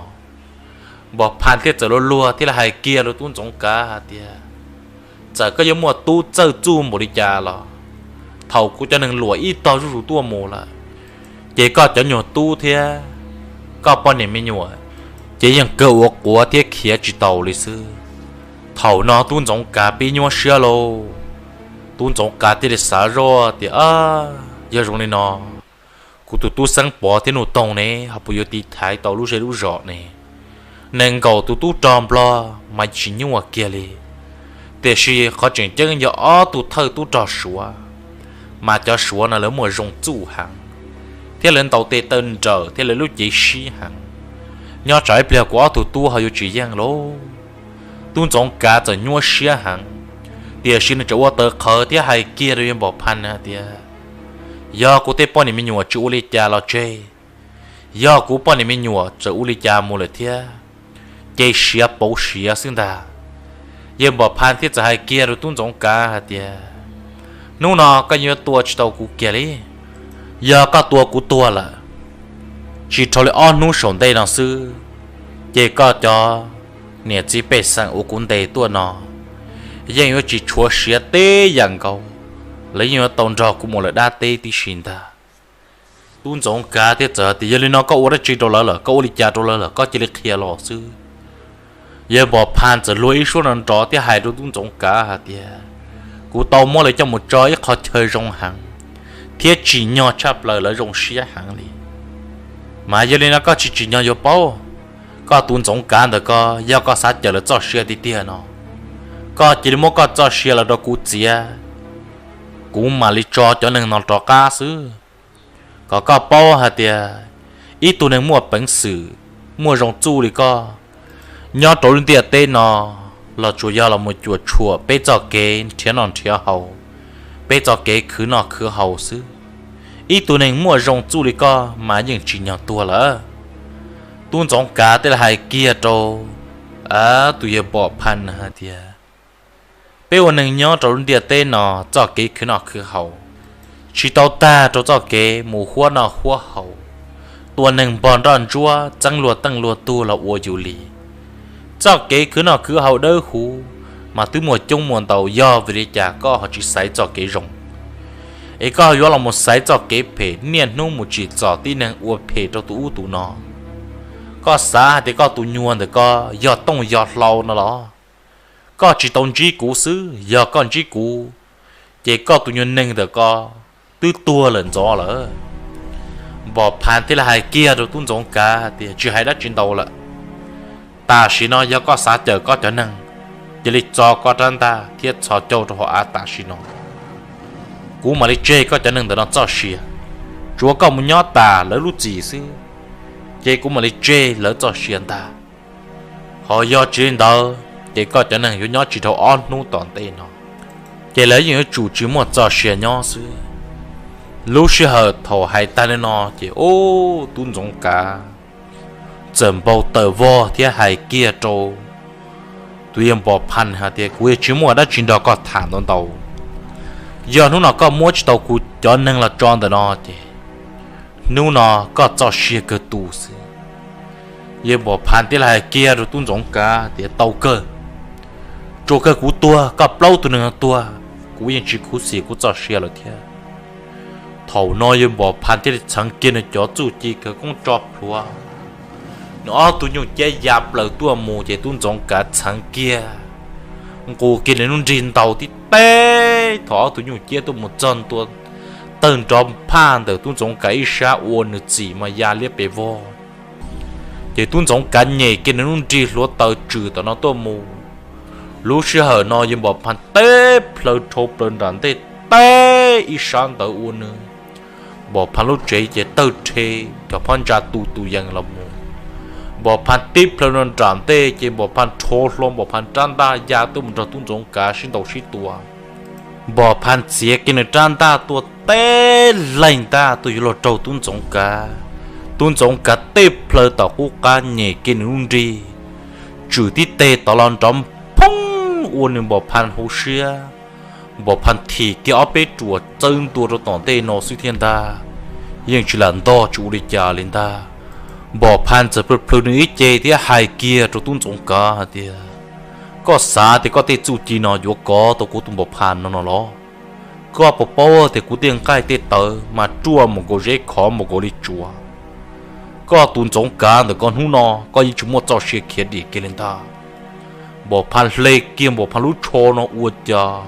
Npam Phas thiaj txawm luag luag thiaj li hais kiag rau Tub Ntxoov Kav hais tias, Txawm koj yuav muaj tub txawj txuj npaum li cas los, thaum kuv cov neeg luam ib tog zuj zus tuaj mus lawm, ces koj cov nyuag tub thiab koj poj niam me nyuam ces yeej kawg ua quav thiab khiav tsis taus li xwb. Thaum no Tub Ntxoov Kav pib nyuaj siab lauj. Tub Ntxoov Kav thiaj li xav zoj tias, Yog zoo li no, kuv tus tub Xeeb Pov thiab Nuj Toog ne ho puas yuav tiv thaiv tau lub zej lub zos ne? Nees nkaum tus tub rog Nplog mas tsis nyuaj kiag li, tiam sis qhov tseem ceeb yog ob tug thawj tub rog Suav, mas cov Suav no lawv muaj zoo txuj heev, thiab lawv ntaus tes taw nrawm thiab lawv lub cev sib heev. Nyob tsam ib pliag kuv ob tug tub ho yuav tsis yeej lauj. Tub Ntxoov Kav txawm nyuaj siab heev, tiam sis nws tseem ua taws qhawv thiab hais kiag rau yawg Npam Phas hais tias, Yog kuv tej poj niam me nyuam tsis ua li cas los tseg, yog kuv poj niam me nyuam txawm ua li cas mus lawm thiab, ces siav pauv siav xwb ntag. Yawg Npam Phas thiaj txawm hais kiag rau Tub Ntxoov Kav hais tias, Hnub no koj yuav tua tsis tau kuv kiag li. Yog koj tua kuv tuag lawm, tsis dhau li ob hnub saum ntej no xwb, ces koj cov niam txiv pej xeem uas kuv ntes tuaj no yeej yuav tsis tshuav siav teb yam nkaus, lawv yeej yuav tau nrog kuv mus lawm dab teb tib si ntag. Tub Ntxoov Kav thiaj txawm hais tias, Yog li no koj ua dab tsi rau lawv lawm, koj ua li cas rau lawv lawm, koj cia li qhia los xwb. Yawg Npos Phas txawm luag ib suab no nrov thiab hais rau Tub Ntxoov Kav hais tias, Kuv tau muab lawv coj mus tso ib qho chaw zoo heev thiab tsim nyog tshaj plaws, lawv zoo siab heev li. Mas yog li no koj tsis tsim nyog yuav paub, koj tus Ntxoov Kav ntawm ko yog koj xav cawm lawv txoj sia tiag tiag no, koj cia li muab koj txoj sia los rau kuv txiav, kuv mam li tso cov neeg no rov qab xwb. Kom koj paub hais tias ib tug neeg muaj peev xwm, muaj zoo txuj li koj, nyob rau lub ntiaj teb no los tsuas yog los mus cuam tshuam peb txoj kev nrhiav noj nrhiav haus, peb txoj kev khwv noj khwv haus xwb. Ib tug neeg muaj zoo txuj li koj mas yeej tsim nyog tuag lawm. Tub Ntxoov Kav thiaj li hais kiag rau tus yawg Npos Phas hais tias, Peb ua neeg nyob rau lub ntiaj teb no, txoj kev khwv noj khwv haus tsis tau tag rau txoj kev mus huab noj huab haus, tua neeg npog nroj ntsuab, txeeb luag teej luag tug los ua yus li. Txoj kev khwv noj khwv haus dawb huv mas twb muaj coob muaj ntau, yog vim li cas koj ho tsis xaiv txoj kev zoo, es koj yuav los mus xaiv txoj kev phem, niaj hnub mus tsim txom tib neeg, ua phem rau tus ub tus no? Koj xav hais tias koj tus nyuag ntawm ko yog tooj yog hlau no los? Koj tsis tau ntsib kuv xwb, yog koj ntsib kuv ces koj tus nyuag neeg ntawm ko twb tuag lawm ntxov lawm. Npos Phas thiaj li hais kiag rau Tub Ntxoov Kav tias, Tsis hais dab tsi ntau lawm, tam sim no yog koj xav cawm koj cov neeg, cia li txo koj rab ntaj thiab txhos caug rau hauv av tam sim no. Kuv mam li tseg koj cov neeg ntawm no txoj sia, tsuav koj mus nyob tas lawv lub txim xwb, ces kuv mam li tseg lawv txoj sia ntag. Ho yog tsis li ntawd ces koj cov neeg yuav nyob tsis dhau ob hnub tom ntej no, ces lawv yeej yuav tsum tsis muaj txoj sia nyob xwb. Lub sij hawm thaum hais tag li no ces ub, Tub Ntxoov Kav txawm npau taws vog thiab hais kiag rau tus yawg Npos Phas hais tias, Kuv yeej tsis muaj dab tsi nrog koj tham ntau ntau. Yog hnub no koj muab tsis tau kuv cov neeg los tso ntawm no ces hnub no koj txoj sia kawg tu xwb. Yawg Npos Phas thiaj li hais kiag rau Tub Ntxoov Kav tias, Tau kawg, tsuas kawg kuv tuag, koj plaub tug neeg no tuag, kuv yeej tsis khuv xim kuv txoj sia lawm thiab. Thaum no yawg Npos Phas thiaj li txheev kiag nws cov txuj ci khawv koob tso plhuav, nws ob tug nyuj ciab ya plaws tuaj mus ces Tub Ntxoov Kav txheev kiag, nqus kiag nws lub nrig ntaus tib teb. Thaum ob tug nyuj ciab tuaj mus txog ntua tawg nrov phaj ntawm Tub Ntxoov Kav ib sab ua nws txim mas ya liab pes vog, ces Tub Ntxoov Kav nyem kiag nws lub nrig hluav taws tswm tom no tuaj mus. Lub sij hawm no yawg Npos Phas teb plhaw dhau plaws nram ntej teb ib sab ntawd ua nws Npos Phas lub tsev ces tawg rhe, cov phab ntsa tu tus yees los mus. Npos Phas tib plhaw no nram ntej ces Npos Phas rho hlo Npos Phas rab ntaj ya tuaj mus nrog Tub Ntxoov Kav sib ntaus sib tua. Npos Phas txiav kiag nws rab ntaj tuaj teb leeg ntaj tuaj yuav luag raug Tub Ntxoov Kav. Tub Ntxoov Kav teb plhaw tom qub qab nyem kiag nws lub nrig, tswm tib teg tod los nrov phoob ua nws Npos Phas hauv siab. Npos Phas thim kiag ob peb ruam txawb ntua rau tom ntej no xwb thiab ntag, yeej tsis lam ntog tsis ua li cas li ntag. Npos Phas txawm plhws plhws nws ib ce thiab hais kiag rau Tub Ntxoov Kav hais tias, Koj xav tias koj tej txuj ci no yuav kov tau kuv tus Npos Phas no no los? Koj puas paub tias kuv tej nqaij tej tawv mas ruaj mus nkaus zeb khov mus nkaus li tsuas? Koj tus Ntxoov Kav ntawm koj hnub no koj yeej tsis muaj txoj sia khiav dim kiag li ntag. Npos Phas hle kiag Npos Phas lub tsho no ua cas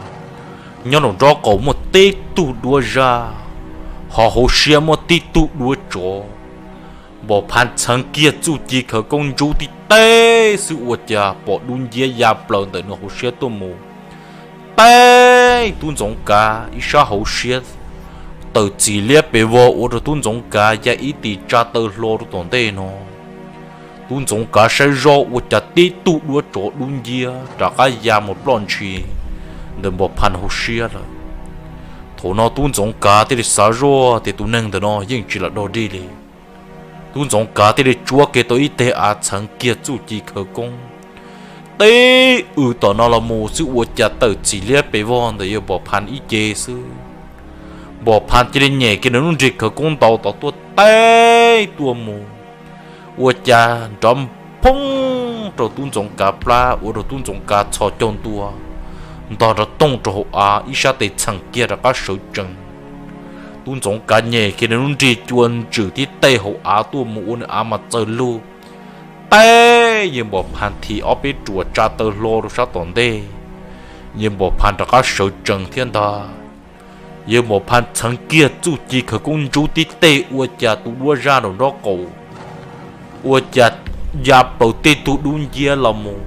nyob nraum nraub qaum muaj tib tug duab zaj, ho hauv siab muaj tib tug duab tsov. Npos Phas txheev kiag txuj ci khawv koob ntsub tib teb xwb ua cas pom dub nciab ya plaws ntawm nws hauv siab tuaj mus. Teb Tub Ntxoov Kav ib sab hauv siab tawm txim liab pes vog ua rau Tub Ntxoov Kav ya ib tis tsa taw hlo rau tom ntej no. Tub Ntxoov Kav saib zoj ua cas tib tug duab tsov dub nciab rov qab ya mus ploj ntshis ntawm Npos Phas hauv siab lawm. Thaum no Tub Ntxoov Kav thiaj li xav zoj tias tus neeg ntawm no yeej tsis lam dog dig li. Tub Ntxoov Kav thiaj li tsuab kiag tau ib teg av txheev kiag txuj ci khawv koob, teb w tom no los mus xwb ua cas tawm txim liab pes vog ntawm yawg Npos Phas ib ce xwb. Npos Phas cia li nyem kiag nws lub nrig khawv koob ntaus tod tuaj teb tuaj mus, ua cas nrov phoob rau Tub Ntxoov Kav plab ua rau Tub Ntxoov Kav txhos caug ntua, ntog nrov tooj rau hauv av ib sab tes txheem kiag rov qab sawv tsees. Tub Ntxoov Kav nyem kiag nws lub nrig cua ntswm tib teg hauv av tuaj mus ua nws av mas txawg lug. Teb yawg Npam Phas thim ob peb ruam tsa taw hlo rau sab tom ntej, yawg Npam Phas rov qab sawv tsees thiab ntag. Yawg Npam Phas txheev kiag txuj ci khawv koob ntsub tib teg ua cas tus duab zaj nraum nraub qaum ua cas ya plaws tej tug dub nciab los mus,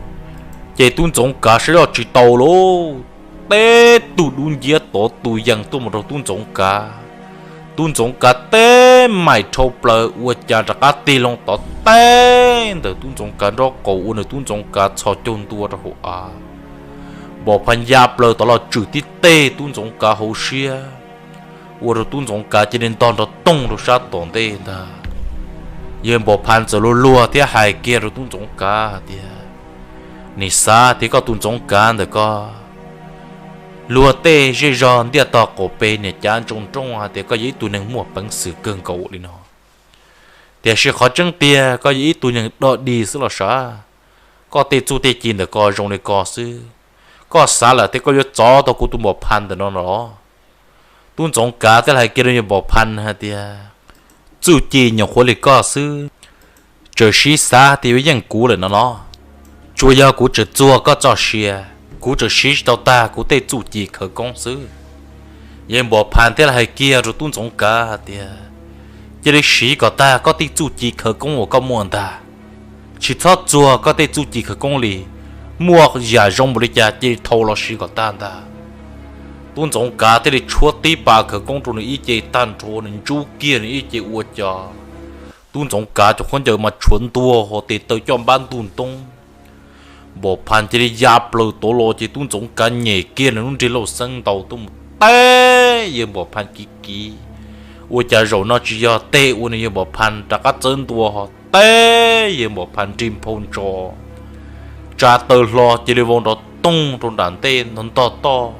ces Tub Ntxoov Kav saib los tsis tau lauj. Teb tug dub nciab tod tus yees tuaj mus rau Tub Ntxoov Kav. Tub Ntxoov Kav teb maim dhau plaws ua cas rov qab tig loo tod teb ntawm Tub Ntxoov Kav nraub qaum ua nws Tub Ntxoov Kav txhos caug ntua rau hauv av. Npam Phas ya plaws tod los tswm tib teg Tub Ntxoov Kav hauv siab, ua rau Tub Ntxoov Kav cia li ntog nrov toog rau sab tom ntej ntag. Yawg Npam Phas txawm luag luag thiab hais kiag rau Tub Ntxoov Kav hais tias, nim xav tias koj tus Ntxoov Kav ntawm koj luag tej zej zog ntiaj tog qaum pes niam cav ntsoo nrooj hais tias koj yog ib tug neeg muaj peev xwm kawg nkaus li no, tiam sis qhov tseeb tiag koj yog ib tug neeg dog dig xwb los sav. Koj tej txuj tej ci ntawm ko zoo li ko xwb. Koj xav lawm tias koj yuav txov tau kuv tus Npam Phas ntawm no los? Tub Ntxoov Kav thiaj hais kiag rau yawg Npam Phas hais tias, txuj ci nyuam qhuav li koj xwb, tseem siv xav tias yuav yeej kuv lawm no los? Tsuas yog kuv tseem txuag koj txoj sia, kuv tseem siv tsis tau tag kuv tej txuj ci khawv koob xwb. Yawg Npam Phas thiaj hais kiag rau Tub Ntxoov Kav hais tias, cia li siv kom tag koj tej txuj ci khawv koob uas koj muaj ntag. Tsis txhob txuag koj tej txuj ci khawv koob li, muaj yam zoo npaum li cas cia li thau los siv kom tag ntag. Tub Ntxoov Kav thiaj li tshuab tib pas khawv koob rau nws ib ce tag nrho, nws ntsub kiag nws ib ce ua cas Tub Ntxoov Kav cov khaub ncaws mas tshuav ntuag hos tes taw coj npab ntug ntoob. Npam Phas cia li ya plaws tod los ces Tub Ntxoov Kav nyem kiag nws lub nrig lauj xeeb ntaus tuaj mus teb yawg Npam Phas kiv kiv. Ua cas zaum no tsis yog teg ua nws yawg Npam Phas rov qab txawb ntua hos teb yawg Npam Phas nrig nphau ntso, tsa taw hlo cia li vau nrov toog rau nram ntej ntog ntog toj,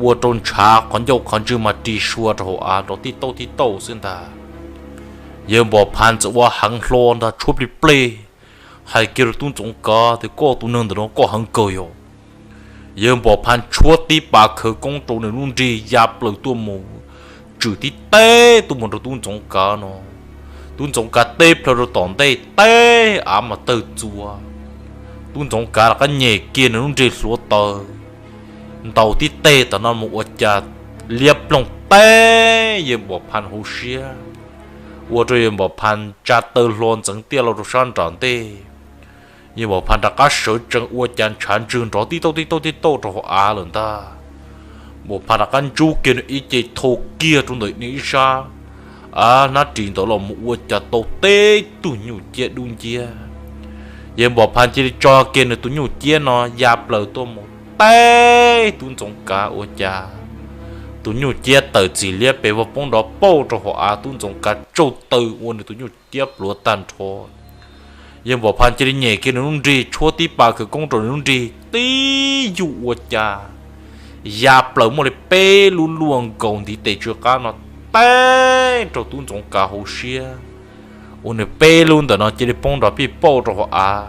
ua rau ntshav qhov ncauj qhov ntswg mas ris sua rau hauv av nrov tib tauj tib tauj xwb ntag. Yawg Npam Phas txawm ua heev hlo ntag tshuab plig pleg, hais kiag rau Tub Ntxoov Kav tias koj tus neeg ntawm no koj heev kawg yom. Yawg Npam Phas tshuab tib pas khawv koob rau nws lub nrig ya plaws tuaj mus, tswm tib teg tuaj mus rau Tub Ntxoov Kav no. Tub Ntxoov Kav teb plhaw rau tom ntej teb av mas tawg txua. Tub Ntxoov Kav rov qab nyem kiag nws lub nrig hluav taws, ntaus tib teg tom no mus ua cas liab ploog teb yawg Npam Phas hauv siab, ua rau yawg Npam Phas tsa taw hlo ntxeev tiaj los rau sab nram ntej. Yawg Npam Phas rov qab sawv tsees ua cas ntshav ntswg nrov tib tauj tib tauj tib tauj rau hauv av lawm ntag. Npam Phas rov qab ntsub kiag nws ib ce thau kiag rau ntawm nws ib sab hnab ris ntawd los mus ua cas tau teb tug nyuj ciab dub nciab. Yawg Npam Phas cia li tso kiag nws tus nyuj ciab no ya plaws tuaj mus teb Tub Ntxoov Kav ua cas tus nyuj ciab tawm txim liab pes vog poob nrov pauj rau hauv av, Tub Ntxoov Kav tsauj taw ua nws tus nyuj ciab pluav tag nrho. Yawg Npam Phas cia li nyem kiag nws lub nrig tshuab tib pas khawv koob rau nws lub nrig tib yuj ua cas ya plaws muaj li peb lub luaj nkaus ntiv tes tsw qab no teb rau Tub Ntxoov Kav hauv siab, ua nws peb lub ntawm no cia li poob nrov pij pauj rau hauv av.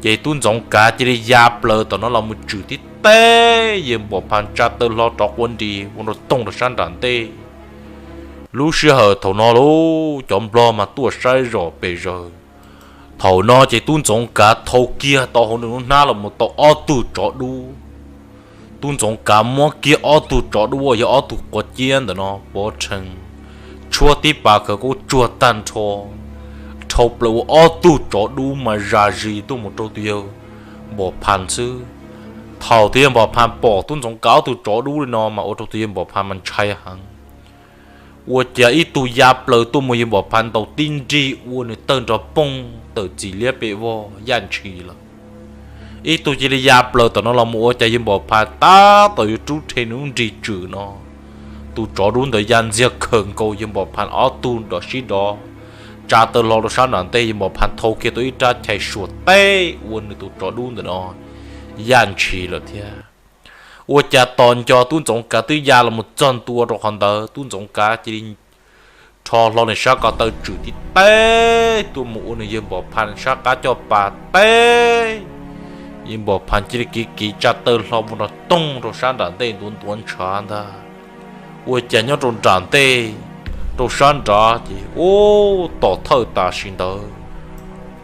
Ces Tub Ntxoov Kav cia li ya plaws tom no los mus tswm tib teg yawg Npam Phas tsa taw hlo rov quav nris ua nrov toog rau sab nram ntej. Lub sij hawm thaum no lauj, cov nplog mas tuaj saib zom pes zaws. Thaum no ces Tub Ntxoov Kav thau kiag tau hauv nws lub hnab los mus tau ob tug tsov dub. Tub Ntxoov Kav muab kiag ob tug tsov dub uas yog ob tug quav ciab ntawm no pov rhees, tshuab tib pas khawv koob tsuag tag nrho, dhau plaws ua ob tug tsov dub mas zam zis tuaj mus rau tus yawg Npam Phas xwb. Thaum tus yawg Npam Phas pom Tub Ntxoov Kav ob tug tsov dub li no mas ua rau tus yawg Npam Phas mas ntshai heev. Ua cas ib tug ya plaws tuaj mus yawg Npam Phas ntaus tib nrig ua nws tawg nrov poog tawm txim liab pes vog yaj ntshis lawm. Ib tug cia li ya plaws tom no los mus ua cas yawg Npam Phas tab tom yuav rub rhe nws lub nrig tswm no, tus tsov dub ntawd ya ntxiag khawm nkaus yawg Npam Phas ob tug nrov sib dov, tsa taw hlo rau sab nram ntej, yawg Npam Phas thau kiag tau ib rab chais suam teb ua nws tus tsov dub ntawm no yaj ntshis lawm thiab. Ua cas tos nco Tub Ntxoov Kav twb ya los mus txog ntua rau qhov ntawd, Tub Ntxoov Kav cia li rho hlo nws sab ko taw tswm tib teg tuaj mus ua nws yawg Npam Phas sab qab coj pas teb. Yawg Npam Phas cia li kiv kiv tsa taw hlo mus nrov toog rau sab nram ntej ntuav ntuav ntshav ntag. Ua cas nyob rau nram ntej, rau sab nrad ces ub tom thawj tam sim ntawd,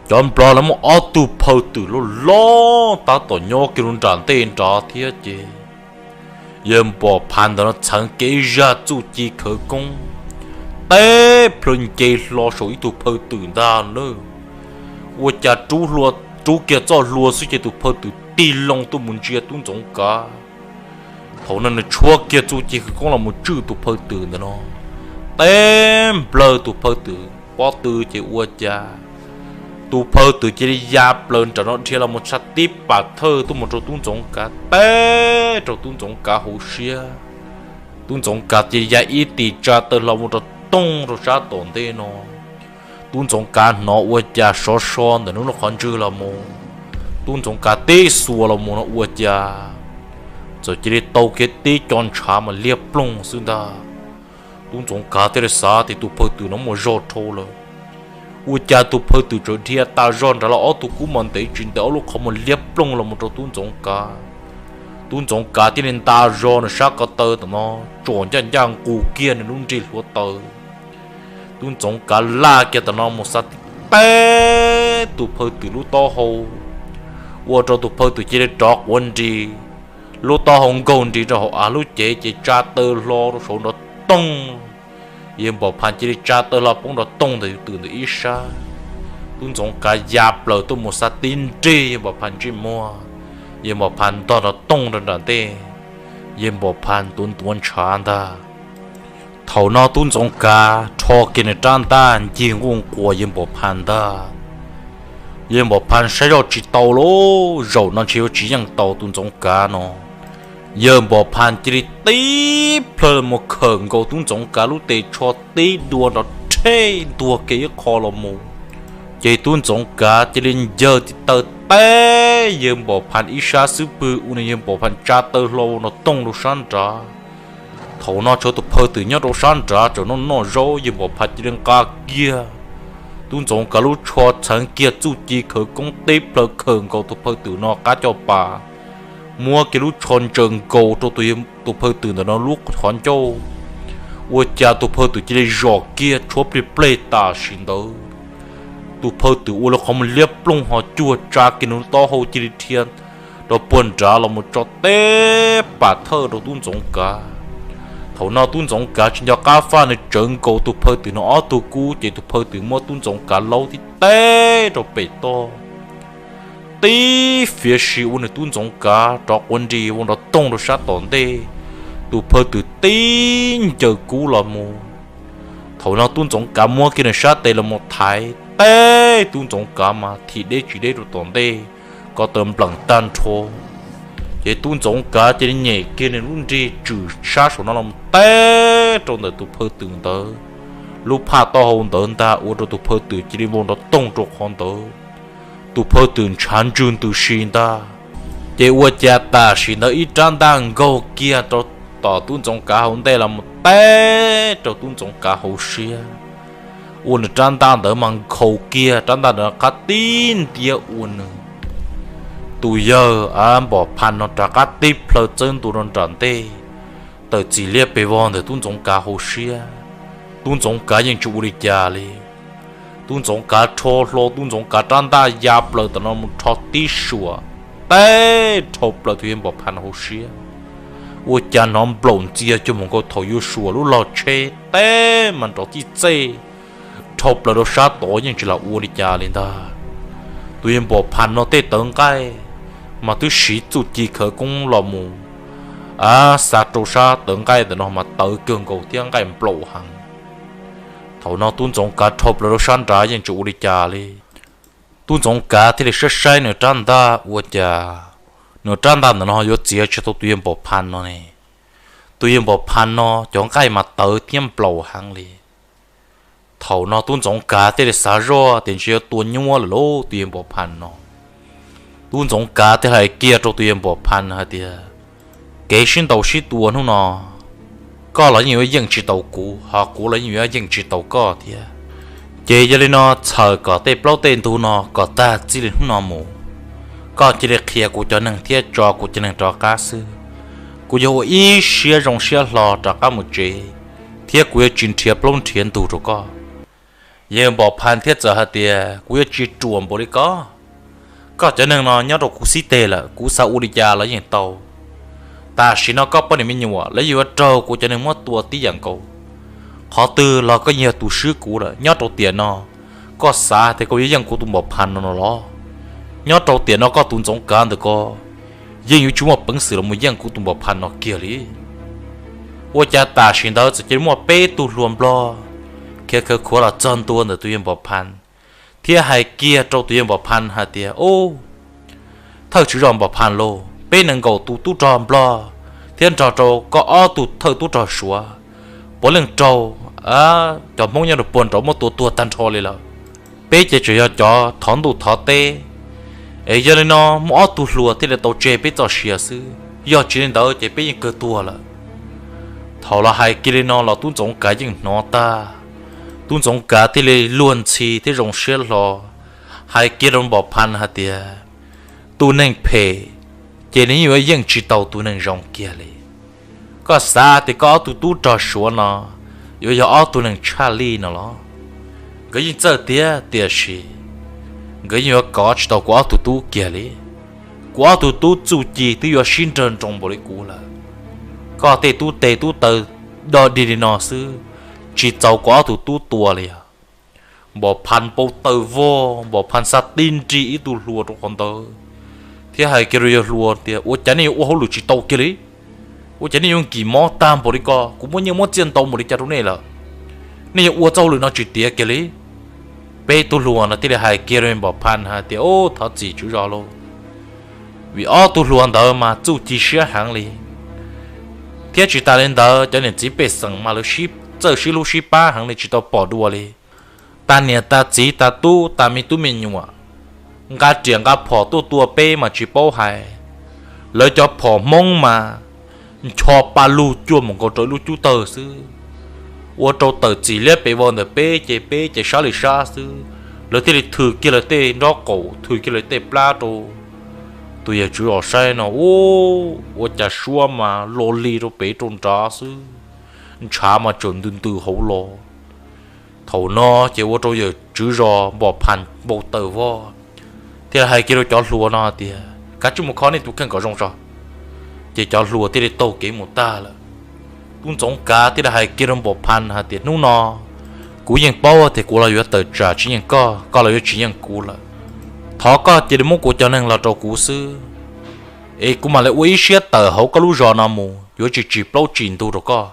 cov nplog lawv muaj ob tug phaw twm loj loj tab tom nyob kiag rau nram ntej nrad thiab ces yawg Npom Phas ntawm no txheev kiag ib zaj txuj ci khawv koob teb plhaw nce hlo saum ib tug phaw twm ntag na. Ua cas rub kiag txoj hlua xwb ces tus phaw twm tig loo tuaj mus ntsia tub Ntxoov Kav. Thaum no nws tshuab kiag txuj ci khawv koob los mus tswj tus phaw twm ntawm no, teb nplawg tus phaw twm pob tw ces ua cas tus phaw twm cia li ya plaws nram no dhia los mus txog tib pam thawj tuaj mus rau tub Ntxoov Kav, teb rau tub Ntxoov Kav hauv siab. Tub Ntxoov Kav cia li ya ib tis tsa taw hlo mus rau tooj rau sab tom ntej no. Tub Ntxoov Kav hnov ua cas sov so ntawm nws lub qhov ntswg los mus, tub Ntxoov Kav tib xuas los mus no ua cas txawm cia li tau kiag tib co ntshav mas liab ploog xwb ntag. Tub Ntxoov Kav thiaj li xav tias tus phaw twm no muaj zog dhau lawm. Ua cas tus phaw twm txawm dhia tas zog nrad los ob tug kub mas ntev tsis ntev ob lub qhov muag liab ploog los mus rau tub Ntxoov Kav. Tub Ntxoov Kav thiaj li nta zog nws sab ko taw tam no, tsom ncaj ncaj nqus kiag nws lub nrig hluav taws. Tub Ntxoov Kav laj kiag tam no mus xa tib teb tus phaw twm lub taub hau, ua rau tus phaw twm cia li rov quav nris, lub taub hau nkaug nris rau hauv av lub cev ces tsa taw hlo rau saud nrov tooj. Yawg Npom Phas cia li tsa taw hlo poob nrov tooj ntawm yus twm ntawm ib sab. Tub Ntxoov Kav ya plaws tuaj mus xa tib nrig yawg Npom Phas ntsej muag, yawg Npom Phas ntog nrov tooj rau nram ntej, yawg Npom Phas ntuav ntuav ntshav ntag. Thaum no tub Ntxoov Kav rho kiag nws rab ntaj ncig nquj nquas yawg Npom Phas ntag. Yawg Npom Phas saib zoj tsis tau lauj, zaum no ntshe yuav tsis yeej tau tus Ntxoov Kav no. Yawg Npom Phas cia li tib plhaw mus khawm nkaus tub Ntxoov Kav lub tes tsho tib dua nrov rhe ntuag kiag ib qho los mus. Ces tub Ntxoov Kav cia li ncawg tis taw teb yawg Npom Phas ib sab xub pwg ua rau yawg Npom Phas tsa taw hlo nrov tooj rau sab nrad. Thaum no tshuav tus phaw twm nyob rau sab nrad tseem noj noj zaub, yawg Npom Phas cia li nqa kiag tub Ntxoov Kav lub tsho txheev kiag txuj ci khawv koob teb plhaw khawm nkaus tus phaw twm no qab caj pas, muab kiag lub tsho ntsaws nkaus rau tus phaw twm ntawm no lub qhov ncauj. Ua cas tus phaw twm cia li zom kiag tshuab plig pleg tam sim ntawd. Tus phaw twm ua li qhov muag liab ploog ho cuag tsa kiag nws taub hau cia li dhia rau puag nrad los mus tso teb pam thawj rau tub Ntxoov Kav. Thaum no tub Ntxoov Kav tsis nco qab faj, nws tsawv nkaus tus phaw twm no ob tug kub ces tus phaw twm muab tub Ntxoov Kav laub tib teb rau pem toj, tib fiav si ua nws tub Ntxoov Kav rov quav nris vau nrov toog rau sab tom ntej. Tus phaw twm tib ncaws kub los mus. Thaum no tub Ntxoov Kav muab kiag nws sab tes los mus thaiv teb, tub Ntxoov Kav mas thim deb tsis deb rau tom ntej, ko taw npleem tag nrho. Ces tub Ntxoov Kav cia li nyem kiag nws lub nrig tswm sab saum no los teb rau ntawm tus phaw twm ntawd lub phaj taub hau ntawd ntag, ua rau tus phaw twm cia li vau nrov toog rau qhov ntawd. Tus phaw twm ntshav ntswg ntws si ntag. Ces ua cas tam sim ntawd ib rab ntaj nkaug kiag rau tom tub Ntxoov Kav hauv ntej los mus teb rau tub Ntxoov Kav hauv siab, ua nws rab ntaj ntawd mas nkhaus kiag, rab ntaj ntawd qab tib ntiab ua nws tus yawg Npom Phas no rov qab tib plhaw txawb ntua rau nram ntej, tawm txim liab pes vog ntawm tub Ntxoov Kav hauv siab. Tub Ntxoov Kav yeej tsis ua li cas li. Tub Ntxoov Kav rho hlo tub Ntxoov Kav rab ntaj ya plaws tam no mus rho tib suam, teb rho plaws tus yawg Npom Phas no hauv siab. Ua cas hnov nplaum ntxiag cuag mus nkaus thaum yuav suam lub log tsheb, teb mas nrov txij txej, rho plaws rau sab tod yeej tsis lam ua li cas li ntag. Tus yawg Npom Phas no tej tawv nqaij mas twb siv txuj ci khawv koob los mus, a, xa rau sab tawv nqaij ntawm no mas tawv kawg nkaus thiab nqaij nplaum heev. Thaum no tub Ntxoov Kav rho plaws rau sab nrad yeej tsis ua li cas li. Tub Ntxoov Kav thiaj li saib saib nws rab ntaj ua cas nws rab ntaj ntawm no yuav txiav tsis tau tus yawg Npom Phas no ne. Tus yawg Npom Phas no cov nqaij mas tawv thiab nplaum heev li. Thaum no tub Ntxoov Kav thiaj li xav zoj tias ntshe yuav tua nyuab lawm lauj tus yawg Npom Phas no. Tub Ntxoov Kav thiaj hais kiag rau tus yawg Npom Phas hais tias, kev sib ntaus sib tua hnub no, koj los yeej yuav yeej tsis tau kuv, ho kuv los yeej yuav yeej tsis tau koj thiab. Ces yog li no txhawm kom tej plaub tej ntug no kom tag txij li hnub no mus, koj cia li qhia kuv cov neeg thiab tso kuv cov neeg rov qab xwb. Kuv yuav ua ib siab zoo siab hlo rov qab mus tsev, thiab kuv yuav tsis nrhiav plaub nrhiav ntug rau koj. Yawg Npom Phas thiaj txawm hais tias, kuv yuav tsis ruam npaum li koj. Koj cov neeg no nyob rau kuv xib teg lawm, kuv xav ua li cas los yeej tau. Tam sim no koj poj niam me nyuam lawv yuav raug kuv cov neeg muab tua tib yam nkaus. Qhov twg los koj yeej yog tus swb kuv lawm. Nyob rau tiam no, koj xav tias koj yuav yeej kuv tus Npom Phas no no los? Nyob rau tiam no koj tus Ntxoov Kav ntawm ko yeej yuav tsis muaj peev xwm los mus yeej kuv tus Npom Phas no kiag li. Ua cas tam sim ntawd txawm cia li muaj peb tug hluas Nplog khiav khawv khuav los txog ntua ntawm tus yawg Npom Phas, thiab hais kiag rau tus yawg Npom Phas hais tias, Ub, thawj tswv zos Npom Phas lauj, peb nees nkaum tus tub rog Nplog thiab nrog rau koj ob tug thawj tub rog Suav, puav leej raug cov Hmoob nyob rau puag nraud muab tua tuag tag nrho li lawm. Peb ces tseem yog cov thov ntuj thov teb, es yog li no muaj ob tug hluas thiaj li tau tseg peb txoj sia xwb, yog tsis li ntawd ces peb yeej kawg tuag lawm. Thaum los hais kiag li no los tub Ntxoov Kav yeej hnov tag. Tub Ntxoov Kav thiaj li luag ntxhi thiab zoo siab hlo hais kiag rau Npom Phas hais tias, tus neeg phem ces nws yuav yeej tsis tau tus neeg zoo kiag li. Koj xav tias koj ob tug tub rog Suav no yuav yog ob tug neeg tshaj lij no los? Nkawd yeej txawj tiag, tiam sis nkawd yeej yuav kov tsis tau kuv ob tug tub kiag li. Kuv ob tug tub txuj ci twb yuav sib nrawg nroos npaum li kuv lawm. Koj tej tub tes tub taw dog dig li no xwb, tsis txaus kuv ob tug tub tua li os. Npom Phas npau taws vog, Npom Phas xav tib nrig ib tug hluas rau qhov ntawd, thiab hais kiag rau yawg hluas tias, ua cas nej yuav ua hauj lwm tsis tau kiag li? Ua cas nej yuav nkim mob tag npaum li ko? Kuv muab nyiaj muab txiaj ntau npaum li cas rau nej lawm, nej yuav ua txoj hauj lwm no tsis tiav kiag li? Peb tug hluas no thiaj li hais kiag rau Npom Phas hais tias, ub, thov txim tswv zos lauj, vim ob tug hluas ntawd mas txuj ci siab heev li, thiab tsis tas li ntawd cov niam txiv pej xeem mas lawv txawj sib hlub sib pab heev li, tsis tau pom dua li. Tas niam tas txiv tas tub tas me tub me nyuam, nqa riam nqa phom tuaj tua peb mas tsis paub hais. Lawv cov phom Hmoob mas ncho pa lug cuag mus nkaus rau ib lub cub tawg xwb, ua rau tawm txim liab pes vog ntawm peb ces peb ces sab li sab xwb. Lawv thiaj li thwm kiag lawv tej nrob qaum, thwm kiag lawv tej plab rau tus yawg tswv zos saib no, ub, ua cas suab mas lo li rau pem rau nrad xwb, ntshav mas tseem ntws ntws hauv los. Thaum no ces ua rau yawg tswv zos Npom Phas npau taws vog, thiaj li hais kiag rau cov hluas no hais tias, kav tsij mus kho nej tus kheej kom zoo tso. Ces cov hluas thiaj li taug kev mus tag lawm. Tub Ntxoov Kav thiaj li hais kiag rau Npom Phas hais tias, hnub no kuv yeej paub tias kuv los yuav tawm tsam tsis yeej koj, koj los yuav tsis yeej kuv lawm. Thov koj cia li muab kuv cov neeg los rau kuv xwb, es kuv mam li ua ib siab tawm hauv koj lub zos no mus, yuav tsis tsim plaub tsim ntug rau koj.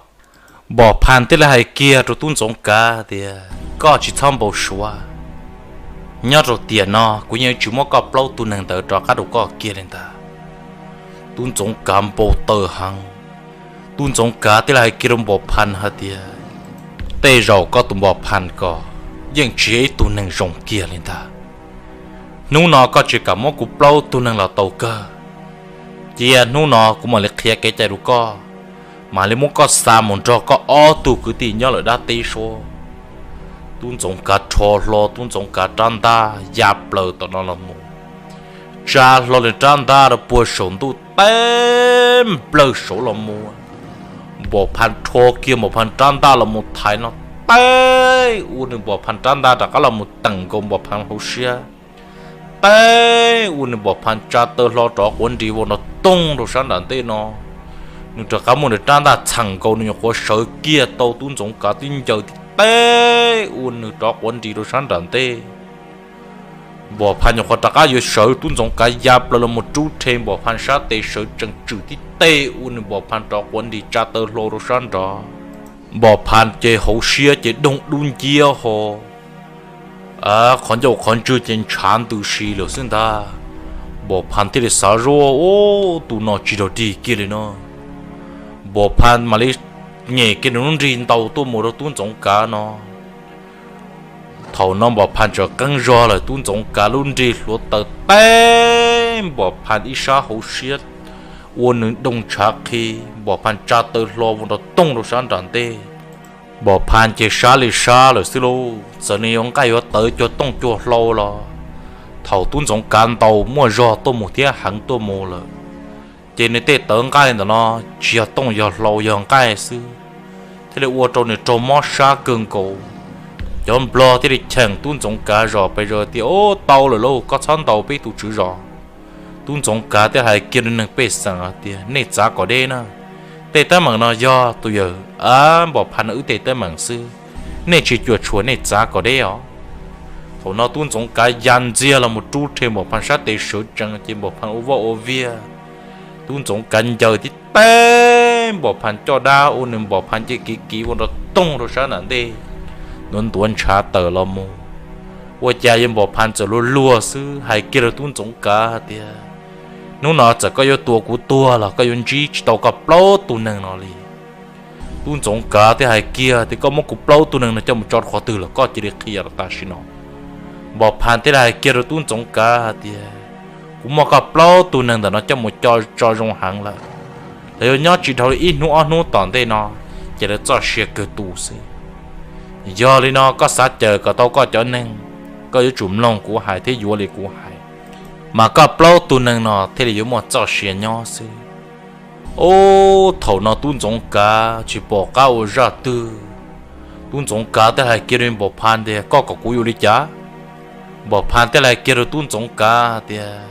Npom Phas thiaj li hais kiag rau Tub Ntxoov Kav tias, koj tsis txhob npau suav, nyob rau tiam no kuv yeej tsis muab koj plaub tug neeg ntawd rov qab rau koj kiag li ntag. Tub Ntxoov Kav npau taws heev. Tub Ntxoov Kav thiaj li hais kiag rau Npom Phas hais tias, tej zaum koj tus Npom Phas ko yeej tsis yog ib tug neeg zoo kiag li ntag. Hnub no koj tsis kam muab kuv plaub tug neeg los tau kawg, cia hnub no kuv mam li qhia kev cai rau koj, mam li muab koj xa mus nrog koj ob tug kwv tij nyob lawm dab teb suab. Tub Ntxoov Kav rho hlo Tub Ntxoov Kav rab ntaj ya plaws tom no los mus, tsa hlo nws rab ntaj rau puag saum ntuj, teb nplawg saud los mus. Npom Phas rho kiag Npom Phas rab ntaj los mus thaiv no, teb ua nws Npom Phas rab ntaj rov qab los mus teem nkaus Npom Phas hauv siab, teb ua nws Npom Phas tsa taw hlo rov quav nris vau nrov toog rau sab nram ntej no. Nws rov qab muab nws rab ntaj txheem nkaus, nws nyuam qhuav sawv kiag tau Tub Ntxoov Kav tib ncaws, tib teb ua nws rov quav nris rau sab nram ntej. Npom Phas nyuam qhuav rov qab yuav sawv, Tub Ntxoov Kav ya plaws los mus rub rhe Npom Phas sab tes, sawv tsees tswm tib teg ua nws Npom Phas rov quav nris tsa taw hlo rau sab nrad. Npom Phas ces hauv siab ces doog dub nciab ho, qhov ncauj qhov ntswg ces ntshav ntws si lawm xwb ntag. Npom Phas thiaj li xav zoj, ub, tus no tsis dog dig kiag li no. Npom Phas mam li nyem kiag nws lub nrig ntaus tuaj mus rau Tub Ntxoov Kav no. Thaum no Npom Phas tseem qeeb zog lawm, Tub Ntxoov Kav lub nrig hluav taws teb Npom Phas ib sab hauv siab, ua nws doog ntshav qhi, Npom Phas tsa taw hlo vau nrov toog rau sab nram ntej. Npom Phas ces sab li sab lawm xwb lauj, txawm nws yuav nqaij yuav tawv cuag tooj cuag hlau los, thaum Tub Ntxoov Kav ntaus muaj zog tuaj mus thiab heev tuaj mus lawm, Ces nws tej tawv nqaij ntawm no tsis yog tooj yog hlau, yog nqaij xwb, thiaj li ua rau nws raug mob sab kawg nkaus. Cov nplog thiaj li cheem tub Ntxoov Kav zom pes zaws tias, Ub, tau lawm lauj, koj txhob ntaus peb tus tswv zos. Tub Ntxoov Kav thiaj hais kiag rau neeg pej xeem hais tias, Nej txav kom deb na, tej teeb meem no yog tus yawg Npam Phas no wb tej teeb meem xwb, nej tsis cuam tshuam, nej txav kom deb os. Thaum no tub Ntxoov Kav ya ntxiag los mus rub rhe Npam Phas sab tes sawv tsees ces Npam Phas ua vaj ua viag. Tub Ntxoov Kav ncaws tib teg Npam Phas caj dab ua nws Npam Phas nce kiv kiv ua nrov toog rau sab nram ntej, ntuav ntuav ntshav tawm los mus. Ua cas yawg Npam Phas txawm luag luag xwb hais kiag rau tub Ntxoov Kav hais tias, Hnub no txawm koj yuav tua kuv tuag los koj yuav ntsib tsis tau koj plaub tug neeg no li. Tub Ntxoov Kav thiaj hais kiag tias, Koj muab kuv plaub tug neeg no coj mus tso rau qhov twg los koj cia li qhia los tam sim no. Npam Phas thiaj li hais kiag rau tub Ntxoov Kav hais tias, Kuv muab koj plaub tug neeg ntawm no coj mus tso zoo heev lawm, lawv yuav nyob tsis dhau li ib hnub ob hnub tom ntej no, ces lawv txoj sia kawg tu xwb. Yog li no koj xav cawm kom tau koj cov neeg, koj yuav tsum mloog kuv hais thiab yuav li kuv hais, mas koj plaub tug neeg no thiaj li yuav muaj txoj sia nyob xwb. Ub, thaum no tub Ntxoov Kav tsis pom qab ua zaj twg. Tub Ntxoov Kav thiaj hais kiag rau Npam Phas tias, Koj kom kuv yuav li cas? Npam Phas thiaj hais kiag rau tub Ntxoov Kav tias,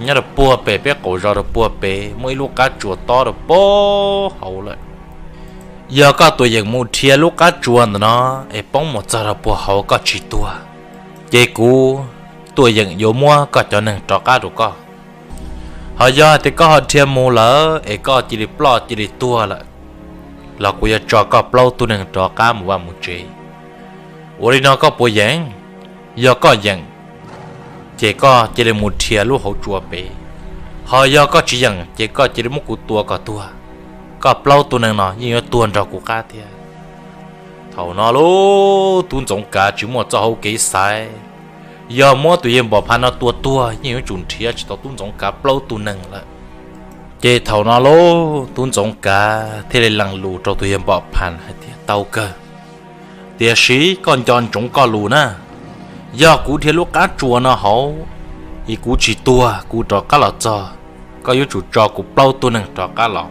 Nyob rau puag pem peb qaum zos rau puag pem muaj ib lub qab tsuas tob rau puag hauv lawm. Yog koj tuam yeem mus dhia lub qab tsuas ntawm no es poob mus txog rau puag hauv koj tsis tuag, ces kuv tuam yeem yuav muab koj cov neeg rov qab rau koj. Ho yog hais tias koj ho dhia mus lawm es koj cia li ploj cia li tuag lawm, los kuv yuav tso koj plaub tug neeg rov qab mus vaj mus tsev. Ua li no koj puas yeem? Yog koj yeem, ces koj cia li mus dhia lub hauv tsua pem. Ho yog koj tsis yeem ces koj cia li muab kuv tua kom tuag, koj plaub tug neeg no yeej yuav tuag nrog kuv qab thiab. Thaum no lauj, tub Ntxoov Kav tsis muaj txoj hauv kev xaiv. Yog muab tus yawg Npam Phas no tua tuag yeej yuav tsum nrhiav tsis tau tub Ntxoov Kav plaub tug neeg lawm. Ces thaum no lauj, tub Ntxoov Kav thiaj li lees lus rau tus yawg Npam Phas hais tias, Tau kawg, tiam sis koj nco ntsoov koj lus na. Yog kuv dhia lub qab tsuas no hauv es kuv tsis tuag, kuv rov qab los txog, koj yuav tsum tso kuv plaub tug neeg rov qab los.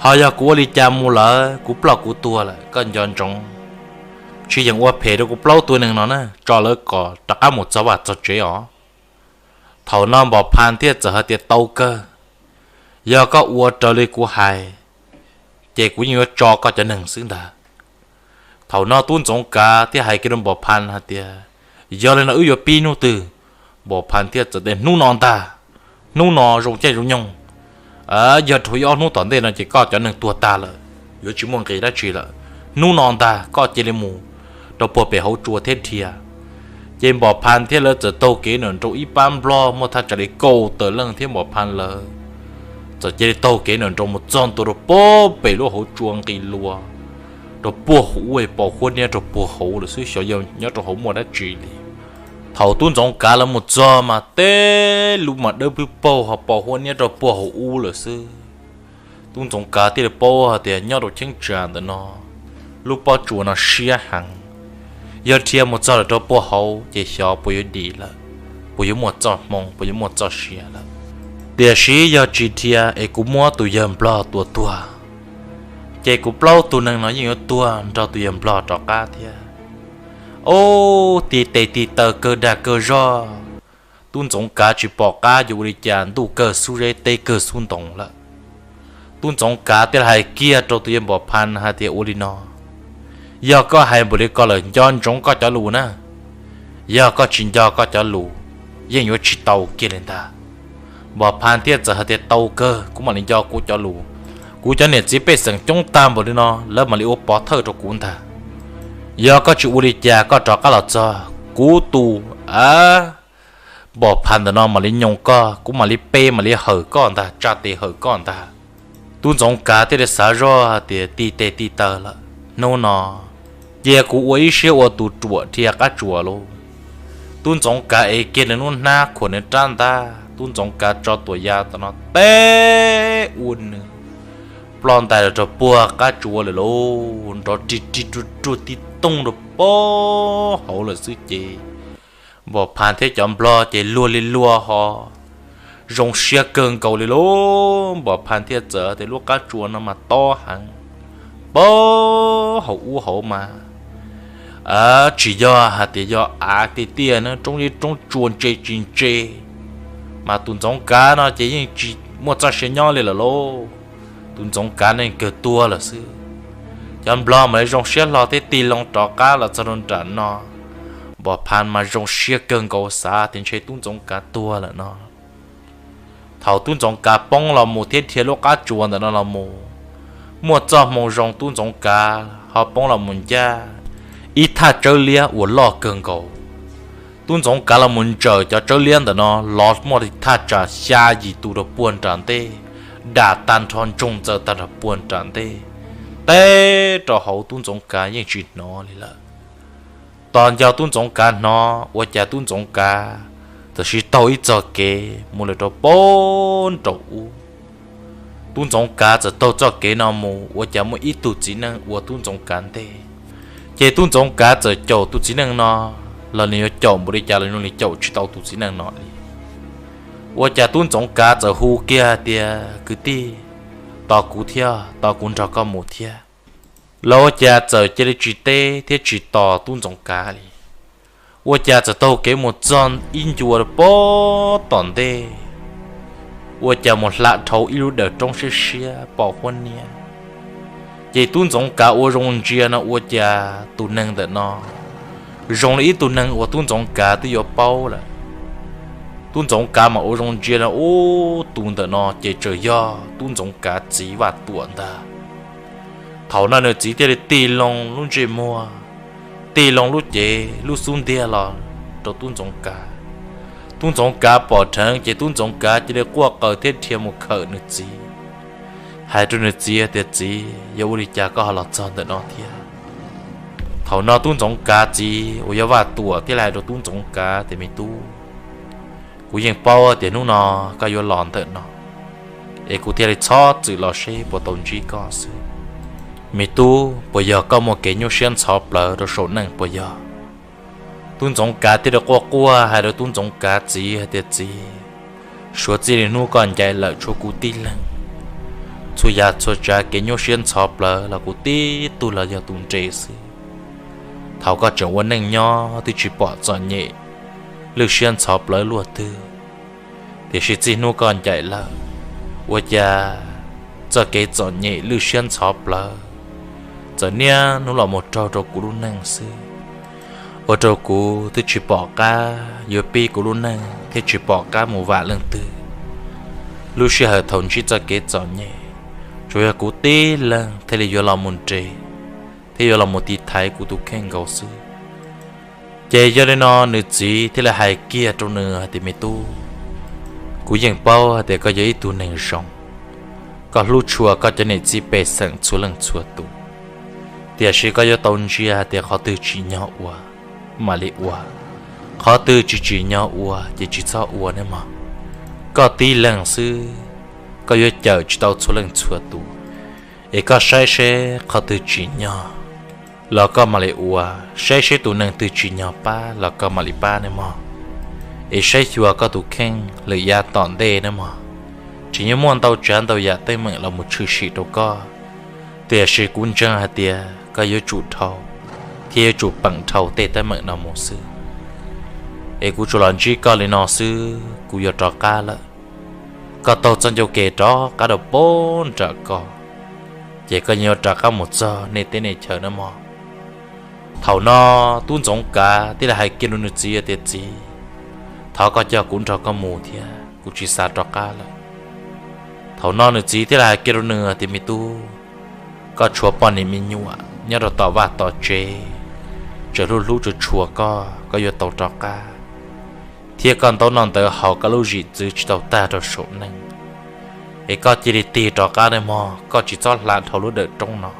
Ho yog kuv ua li cas mus lawm, kuv ploj kuv tuag lawm, koj nco ntsoov, tsis yeem ua phem rau kuv plaub tug neeg no na, tso lawv kom rov qab mus txog vaj txog tsev os. Thaum no Npam Phas thiaj txawm hais tias, Tau kawg, yog koj ua raws li kuv hais, ces kuv yeej yuav tso koj cov neeg xwb ntag. Thaum no tub Ntxoov Kav thiaj hais kiag rau Npam Phas hais tias, Yog li no wb yuav pib hnub twg? Npam Phas thiaj txawm tias, Hnub no ntag, hnub no zoo caij zoo nyoog. Yog dhau ib ob hnub tom ntej no ces koj cov neeg tuag tag lawm, yuav tsis muaj nqis dab tsi lawm. Hnub no ntag koj cia li mus rau puag pem hauv tsua thiab dhia. Ces Npam Phas thiab lawv txawm taug kev nram nroog ib pab nplog muaj thaj tsam li kaum tawm leej thiab Npam Phas lawv txawm cia li taug kev nram nroog mus txog ntua rau puag pem lub hauv tsua nqis lua rau puag hauv ub, pos huab niab rau puag hauv lawm xwb, xyov yog nyob rau hauv muaj dab tsi li. Thaum tub Ntxoov Kav lawv mus txog mas tej lub mas dawb paug ho pos huab niab rau puag hauv ub lawm xwb. Tub Ntxoov Kav thiaj li paub hais tias nyob rau cheeb tsam ntawm no, lub pob tsuas no siab heev. Yog dhia mus txog lawm rau puag hauv ces xyov puas yuav dim lawm, puas yuav muaj txoj hmoo, puas yuav muaj txoj sia lawm. Tiam sis yog tsis dhia es kuv muab tus yawg nplog tua tuag, ces kuv plaub tug neeg no yeej yuav tuag nrog tus yawg nplog rov qab thiab. Ub, tib tes tib taw kawg dag kawg zog, tub Ntxoov Kav tsis pom qab yuav ua li cas, ntuj kawg xub zeb teb kawg xub ntoo lawm. Tub Ntxoov Kav thiaj hais kiag rau tus yawg Npam Phas hais tias, Ua li no, yog koj hais npaum li ko lawm nco ntsoov koj cov lus na, yog koj tsis nco koj cov lus, yeej yuav tsis tau kiag li ntag. Npam Phas thiaj txawm hais tias, Tau kawg, kuv mam li nco kuv cov lus. Kuv cov niam txiv pej xeem coob tag npaum li no lawv mam li ua pov thawj rau kuv ntag. Yog koj tsis ua li cas koj rov qab los txog, kuv tus a Npam Phas ntawm no mam li nyoos koj, kuv mam li pe mam li hawm koj ntag, tsa tes hawm koj ntag. Tub Ntxoov Kav thiaj li xav zoj hais tias, Tib teg tib taw lawm, hnub no cia kuv ua ib siab ua tus ruam dhia qab tsuas lauj. Tub Ntxoov Kav ev kiag nws lub hnab khuam nws rab ntaj, tub Ntxoov Kav tso tuam ya tom no teb ua nws ploj ntais los rau puag qab tsuas lawm lauj, nrov rig rig ruj ruj tib tooj rau puag hauv lawm xwb ces Npam Phas thiab cov nplog ces luag li luag ho zoo siab kawg nkaus li lauj. Npom Phas thiaj txawm tias lub qab tsuas no mas tob heev, pab hauv ub hauv mas tsis yog hais tias yog av tiag tiag na, roob zeb roob tsuas ntse tsis ntse, mas tus Ntxoov Kav no ces yeej tsis muaj txoj sia nyob li lawm lauj. Tus Ntxoov Kav neeg kawg tuag lawm xwb. Cov Nplog mam li zoo siab hlo thiab tig loo rov qab los txog rau nram no. Npom Phas mas zoo siab kawg nkaus xav tias ntshe tub Ntxoov Kav tuag lawm no. Thaum tub Ntxoov Kav poob los mus thiab dhia lub qab tsuas ntawm no los mus, muaj txoj hmoo zoo tub Ntxoov Kav ho poob los mus ncaj ib thaj tsawb liab uas loj kawg nkaus. Tub Ntxoov Kav los mus ntsaws cov tsawb liab ntawm no los muaj li thaj tsam xya yim tus rau puag nram ntej, dam tag nrho ntsoog ntxaws tag nrho puag nram ntej, teb rau hauv tub Ntxoov Kav yeej tsis hnov li lawm. Tos nco tub Ntxoov Kav hnov ua cas tub Ntxoov Kav tam sim taug ib txoj kev mus lawm rau pab nraum ub. Tub Ntxoov Kav txawm taug txoj kev no mus ua cas muaj ib tug txiv neej ua tub Ntxoov Kav ntej, ces tub Ntxoov Kav txawm caum tus txiv neej no, los nws yuav caum npaum li cas los nws li caum tsis tau tus txiv neej no li. Ua cas tub Ntxoov Kav txawm hu kiag hais tias, kwv tij, tos kuv thiab, tos kuv nrog koj mus thiab. Los ua cas txawm cia li tsis teb thiab tsis tos tub Ntxoov Kav li. Ua cas txawm taug kev mus txog ib ncua pab tom ntej, ua cas mus hla dhau ib lub dawm roob siab siab pom huab niab. Ces tub Ntxoov Kav ua zoo ntsia no ua cas tus neeg ntawm no zoo li ib tug neeg uas tub Ntxoov Kav twb yuav paub lawm. Tub Ntxoov Kav mas ua zoo ntsia no ub, tus ntawm no ces txawm yog tub Ntxoov Kav txiv Vaj Tuam ntag. Thaum no nws txiv thiaj li tig loo lub ntsej muag, tig loo lub cev lub xub ntiag los rau tub Ntxoov Kav. Tub Ntxoov Kav pom dheev ces tub Ntxoov Kav cia li quaj qw thiab dhia mus khawm nws txiv, hais rau nws txiv tias, txiv, yog ua li cas koj ho los txog ntawm no thiab? Thaum no tub Ntxoov Kav txiv uas yog Vaj Tuam thiaj li hais rau tub Ntxoov Kav tias, me tub, kuv yeej paub tias hnub no koj yuav los ntawm no, es kuv thiaj li txhob txwm los seb puas tau ntsib koj xwb. Me tub, puas yog koj muaj kev nyuaj siab ntxhov plawv rau saum neej puas yog? Tub Ntxoov Kav thiaj li quaj quaj hais rau tub Ntxoov Kav txiv hais tias, txiv, suav txij li hnub koj ncaim lawm tshuav kuv tib leeg. Txhua yam txhua tsav kev nyuaj siab ntxhov plawv los kuv tib tug los yog tus nres xwb. Thaum koj tseem ua neej nyob twb tsis pom txom nyem lwj siab ntxhov plawv luaj twg, tiam sis txij hnub koj ncaim lawm, ua cas txoj kev txom nyem lwj siab ntxhov plawv txawm niaj hnub los mus raug rau kuv lub neej xwb. Ua rau kuv twb tsis pom qab yuav pib kuv lub neej thiab tsis pom qab mus vam leej twg. Lub sij hawm thaum ntsib txoj kev txom nyem, tsuas yog kuv tib leeg thiaj li yuav los mus nres thiab yuav los mus tiv thaiv kuv tus kheej nkaus xwb. Ces yog li no nws txiv thiaj li hais kiag rau nws hais tias, me tub, kuv yeej paub hais tias koj yog ib tug neeg zoo, koj hlub tshua koj cov niam txiv pej xeem txhua leej txhua tus, tiam sis koj yuav tau ntsia hais tias qhov twg tsim nyog ua mam li ua, qhov twg tsis tsim nyog ua ces tsis txhob ua nawb mog. Koj tib leeg xwb, koj yuav cawm tsis tau txhua leej txhua tus. Es koj saib seb qhov twg tsim nyog los koj mam li ua, saib seb tus neeg twg tsim nyog pab los koj mam li pab nawb mog. Es saib xyuas koj tus kheej lwm yav tom ntej nawb mog. Tseem yuav muaj ntau tsav ntau yam teeb meem los mus tshwm sim rau koj, tiam sis kuv ntseeg hais tias koj yuav tsum dhau thiab yuav tsum peem dhau tej teeb meem no mus xwb. Es kuv tsuas los ntsib koj li no xwb, kuv yuav rov qab lawm. Koj taug txoj ncauj ke rov qab rau pab nram koj, ces koj yeej yuav rov qab mus txog nej teb nej chaw nawb mog. Thaum no tub Ntxoov Kav thiaj li hais kiag rau nws txiv tias, txiv, thov koj coj kuv nrog koj mus thiab, kuv tsis xav rov qab lawm. Thaum no nws txiv thiaj li hais kiag rau nws tias, me tub, koj tshuav poj niam me nyuam nyob rau tom vaj tom tsev, tseem hlub hlub tshua tshua koj, koj yuav tau rov qab, thiab koj ntaub noj ntawv haus, koj lub zim txwv tsis tau tag rau saum neej. Es koj cia li tig rov qab nawb mog, koj tsis txhob hla dhau lub dawm roob no.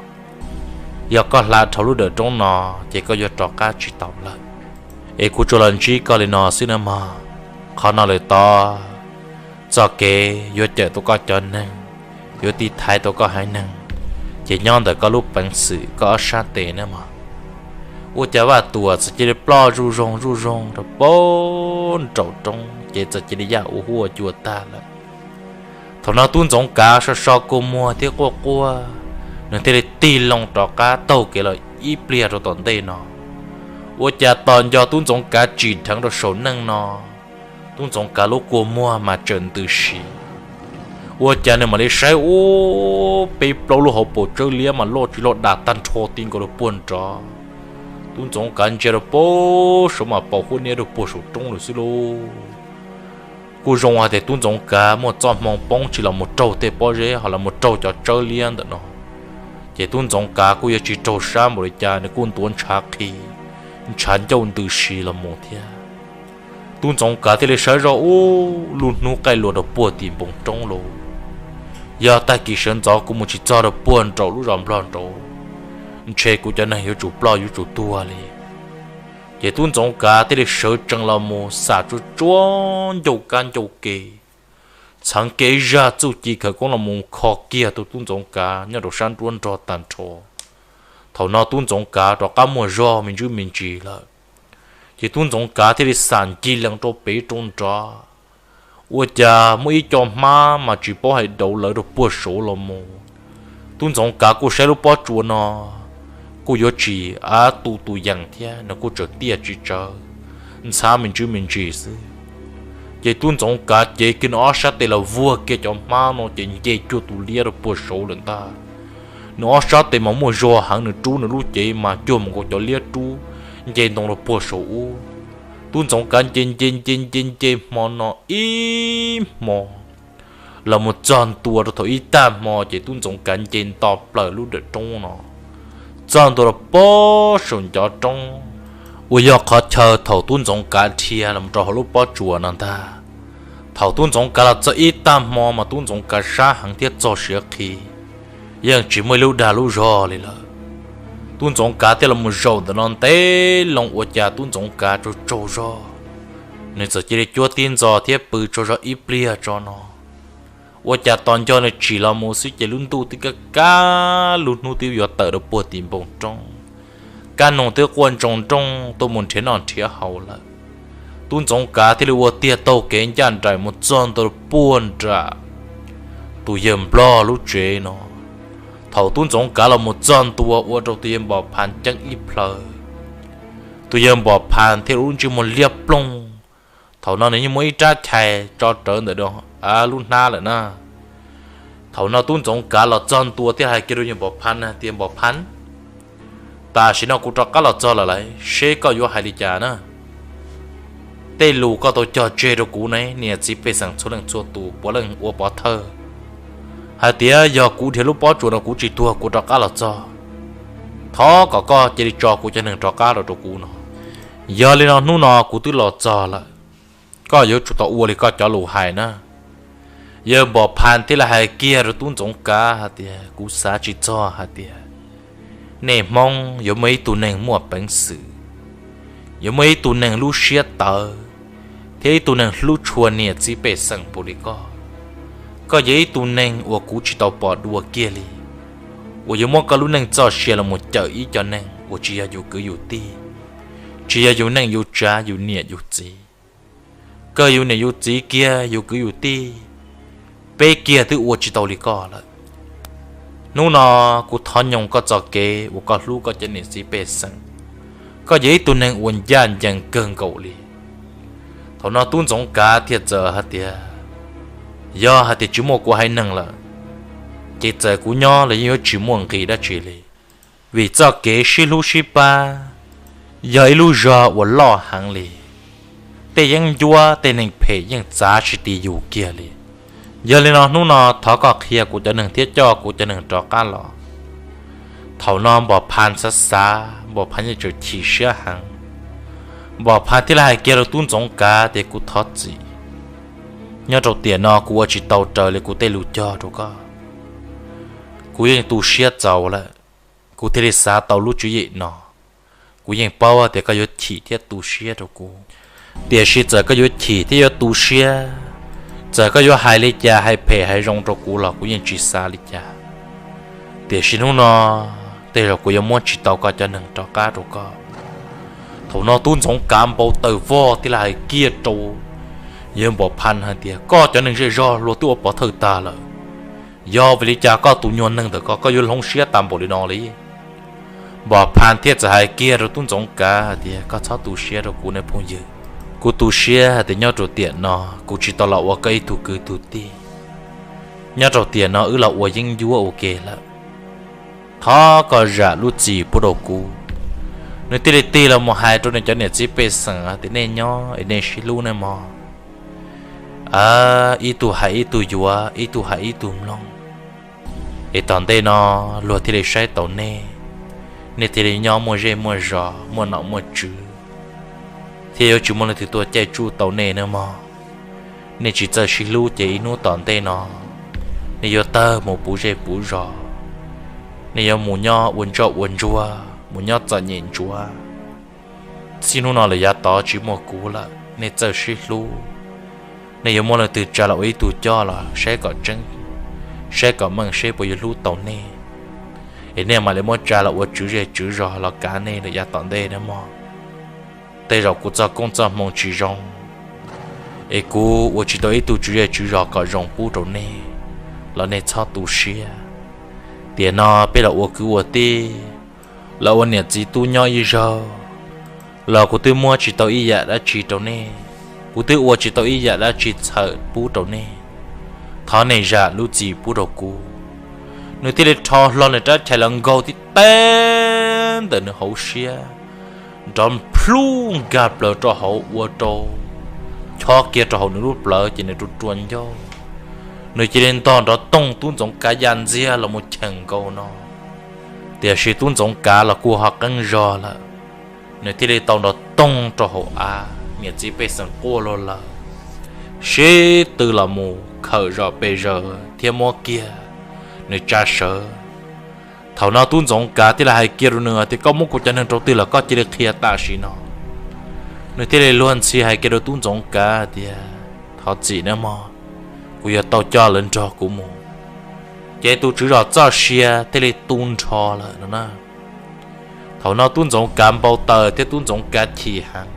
Yog koj hla dhau lub dawm roob no, ces koj yuav rov qab tsis tau lawm. Es kuv tsuas los ntsib koj li no xwb nawb mog. Qhov no lawm tod, txoj kev yuav cawm tau koj cov neeg, yuav tiv thaiv tau koj haiv neeg, ces nyob ntawm koj lub peev xwm koj ob sab tes nawb mog. Ua cas Vaj Tuam txawm cia li ploj zuj zus zuj zus rau pem nraum roob ces txawm cia li yaj ua huab ua cua tag lawm. Thaum no tub Ntxoov Kav so so kua muag thiab quaj quaj, nws thiaj li tig loo rov qab taug kev los ib pliag rau tom ntej no. Ua cas tos nco tub Ntxoov Kav tsim dheev rau saum neej no, tub Ntxoov Kav lub kua muag mas tseem ntws si. Ua cas nws mam li saib ub, peb plaub lub hauv paus tsawb liab mas loj tsis loj dam tag nrho ti nkaus rau puag nrov. Tub Ntxoov Kav ntsia rau pem saud mas paus huab niab rau puag saum roob lawm xwb lauj. Kuj zoo hais tias tub Ntxoov Kav muaj txoj hmoo poob tsis los mus raug tej pob zeb ho los mus raug cov tsawb liab ntawm no, ces tub Ntxoov Kav kuj yuav tsis raug sab npaum li cas, nws kuj ntuav ntshav qhi, ntshav ncauj ntws si los mus thiab. Tub Ntxoov Kav thiaj li saib zoj ub, lub hnub qaij lua rau puag tim npoo roob lauj. Yog tag kis sawv ntxov kuv mus tsis txog rau puag nraum lub zos Nplog nraud, ntshe kuv cov neeg yuav tsum ploj yuav tsum tuag li. Ces tub Ntxoov Kav thiaj li sawv tsees los mus xam tsuag tsuag ncauj kab ncauj ke, txheev kiag ib zaj txuj ci khawv koob los mus kho kiag tus tub Ntxoov Kav nyob rau sab nruab nrog tag nrho. Thaum no tub Ntxoov Kav rov qab muaj zog me ntsis me ntsis lawm, ces tub Ntxoov Kav thiaj li xam ncig lees rau pem rau nrad. Ua cas muaj ib co hmab mas tsis paub hais daus lawv rau puag saud los mus. Tub Ntxoov Kav kuj saib lub pob tsuas no kuj yuav tsis av tu tus yees thiab, nws kuj tseem tiaj tsis tsawv, ntxhab me ntsis me ntsis xwb. Ces tub Ntxoov Kav cev kiag nws ob sab tes los vuag kiag cov hmab no ces nce cuag tus liab rau puag saud lawm ntag. Nws ob sab tes mas muaj zog heev, nws rub nws lub cev mas cuag mus nkaus cov liab rub nce ntoo rau puag saud ub. Tub Ntxoov Kav nce nce nce nce nce hmo no ib hmo los mus txog ntua rau thaum ib tag hmo ces tub Ntxoov Kav nce nto plaws lub dawm roob no txog ntua rau pem saum ncov roob uas yog qhov chaw thaum tub Ntxoov Kav dhia los rau hauv lub pob tsuas no ntag. Thaum tub Ntxoov Kav los txog ib tag hmo mas tub Ntxoov Kav sab heev thiab txog siav qhi, yeej tsis muaj ib lub dag lub zog li lawm. Tub Ntxoov Kav thiaj los mus zaum ntawm no ntev loo, ua cas tub Ntxoov Kav tsaug tsaug zog, nws txawm cia li cuab tib ntxo thiab pw tsaug zog ib pliag tso no. Ua cas tos nco nws tsim los mus xwb ces lub ntuj twb kaj kab, lub hnub twb yuav tawm rau puag tim npoo roob, kab noog twb quaj ntsoog nrooj tuaj mus nrhiav noj nrhiav haus lawm. Tub Ntxoov Kav thiaj li ua tiag taug kev ncaj nraim mus txog ntua puag nram tus yawg Nplog lub tsev no. Thaum tub Ntxoov Kav los mus txog ntua ua rau tus yawg Npom Phas ceeb ib plhaw. Tus yawg Npom Phas thiaj lub ntsej muag liab ploog. Thaum no nws yeej muaj ib rab chais tso rawv ntawm lub hnab lawm na. Thaum no tub Ntxoov Kav los txog ntua thiaj hais kiag rau yawg Npom Phas tias, Npom Phas, tam sim no kuv rov qab los txog lawm lauj, seb koj yuav hais li cas na? Tej lus koj tau cog tseg rau kuv ne, niam txiv pej xeem txhua leej txhua tus puav leej ua pov thawj hais tias yog kuv dhia lub pob tsuas no kuv tsis tuag kuv rov qab los txog, thov kom koj cia li tso kuv cov neeg rov qab los rau kuv no. Yog li no hnub no kuv twb los txog lawm, koj yuav tsum tau ua li koj cov lus hais na. Yawg Npom Phas thiaj li hais kiag rau tub Ntxoov Kav hais tias, kuv xav tsis txog hais tias nej Hmoob yuav muaj ib tug neeg muaj peev xwm, yuav muaj ib tug neeg lub siab tawv, thiab ib tug neeg hlub tshua niam txiv pej xeem npaum li koj. Koj yog ib tug neeg uas kuv tsis tau pom dua kiag li, uas yuav muab koj lub neej txoj sia los mus cawm ib co neeg uas tsis yog yus kwv yus tij, tsis yog yus neej yus tsav yus niam yus txiv. Kawg yus niam yus txiv kiag yus kwv yus tij, peb kiag twb ua tsis tau li koj lawm. Hnub no kuv thov nyoos koj txoj kev uas koj hlub koj cov niam txiv pej xeem, koj yog ib tug neeg uas ncaj ncees kawg nkaus li. Thaum no tub Ntxoov Kav thiaj txawm hais tias, yog hais tias tsis muaj kuv haiv neeg lawm, ces txawm kuv nyob los yeej yuav tsis muaj nqis dab tsi li. Vim txoj kev sib hlub sib pab yog ib lub zog uas loj heev li. Tej yeeb ncuab tej neeg phem yeej txav tsis ti yus kiag li. Yog li no hnub no thov koj qhia kuv cov neeg thiab coj kuv cov neeg rov qab los. Thaum no Npom Phas xav xav, Npom Phas yeej tseem chim siab heev. Npom Phas thiaj li hais kiag rau tub Ntxoov Kav tias, kuv thov txim, nyob rau tiam no kuv ua tsis tau raws li kuv tej lus cog rau koj. Kuv yeej tu siab txaus lawm, kuv thiaj li xav tau lub tswv yim no. Kuv yeej paub tias koj yuav chim thiab tu siab rau kuv, tiam sis txawm koj yuav chim thiab yuav tu siab, txawm koj yuav hais li cas hais phem hais zoo rau kuv los kuv yeej tsis xav li cas. Tiam sis hnub no tej zaum kuv yuav muab tsis tau koj cov neeg rov qab rau koj. Thaum no tub Ntxoov Kav npau taws vog thiaj li hais kiag rau yawg Npam Phas hais tias, Koj cov neeg zej zog luag twb ua pov thawj tag lawm, yog vim li cas koj tus nyuag neeg ntawm ko koj yuav hloov siab tas npaum li no li? Npam Phas thiaj txawm hais kiag rau tub Ntxoov Kav hais tias, Koj txhob tu siab rau kuv ne phooj ywg. Kuv tu siab hais tias nyob rau tiam no kuv tsis tau los ua koj ib tug kwv tug tij. Nyob rau tiam no wb los ua yeeb ncuab ua ke lawm. Thov koj zam lub txim pub rau kuv. Nws thiaj li tig los mus hais rau nws cov niam txiv pej xeem tias, Nej nyob es nej sib hlub nej mog. Ib tug hais ib tug yuav, ib tug hais ib tug mloog, es tom ntej no luag thiaj li saib taus nej, nej thiaj li nyob muaj zej muaj zos, muaj nom muaj tswv, thiab yuav tsis muaj leej twg tuaj caij tsuj tau nej nawb mog. Nej tsis txawj sib hlub ces ib hnub tom ntej no nej yuav tawg mus puv zej puv zos, nej yuav mus nyob ua ntsoj ua ntsuag, mus nyob txom nyem ntsuav. Txij hnub no lawm yav tod tsis muaj kuv lawm, nej txawj sib hlub. Nej yuav muaj leej twg tsa los ua ib tug coj los saib kom tseeb, saib kom meej seb puas yuav hlub tau nej, es nej mam li muab tsa los ua tswv zej tswv zos los kav nej lawm yav tom ntej nawb mog. Tej zaum kuv txoj koob txoj hmoo tsis zoo, es kuv ua tsis tau ib tug tswv zej tswv zos kom zoo pub rau nej los nej txhob tu siab. Tiam no peb los ua kwv ua tij, los ua niam txiv tub nyob ib zaug, los kuv twb muab tsis tau ib yam dab tsi rau nej, kuv twb ua tsis tau ib yam dab tsi txhawm pub rau nej. Thov nej zam lub txim pub rau kuv. Nws thiaj li rho hlo nws rab chais los nkaug tib teg ntawm nws hauv siab, nrov plhuj nkag plaws rau hauv ua rau chob kiag rau hauv nws lub plawv ces nws rua rua ncauj. Nws cia li ntog nrov toog tub Ntxoov Kav ya ntxiag los mus cheem nkaus no. Tiam sis tub Ntxoov Kav los kuj ho qeeb zog lawm, nws thiaj li tau nrov toog rau hauv av, niam txiv pej xeem quaj luag lawm, sib tw los mus khawm zom pes zaws thiab muab kiag nws tsa sawv. Thaum no tub Ntxoov Kav thiaj li hais kiag rau nws tias, Koj muab kuv cov neeg rau twg los koj cia li qhia tam sim no. Nws thiaj li luag ntxhi hais kiag rau tub Ntxoov Kav tias, Thov txim nawb mog, kuv yuav tau coj lawv nrog kuv mus. Ces tus tswv zos txoj sia thiaj li tu nrho lawm no na. Thaum no tub Ntxoov Kav npau taws thiab tub Ntxoov Kav chim heev.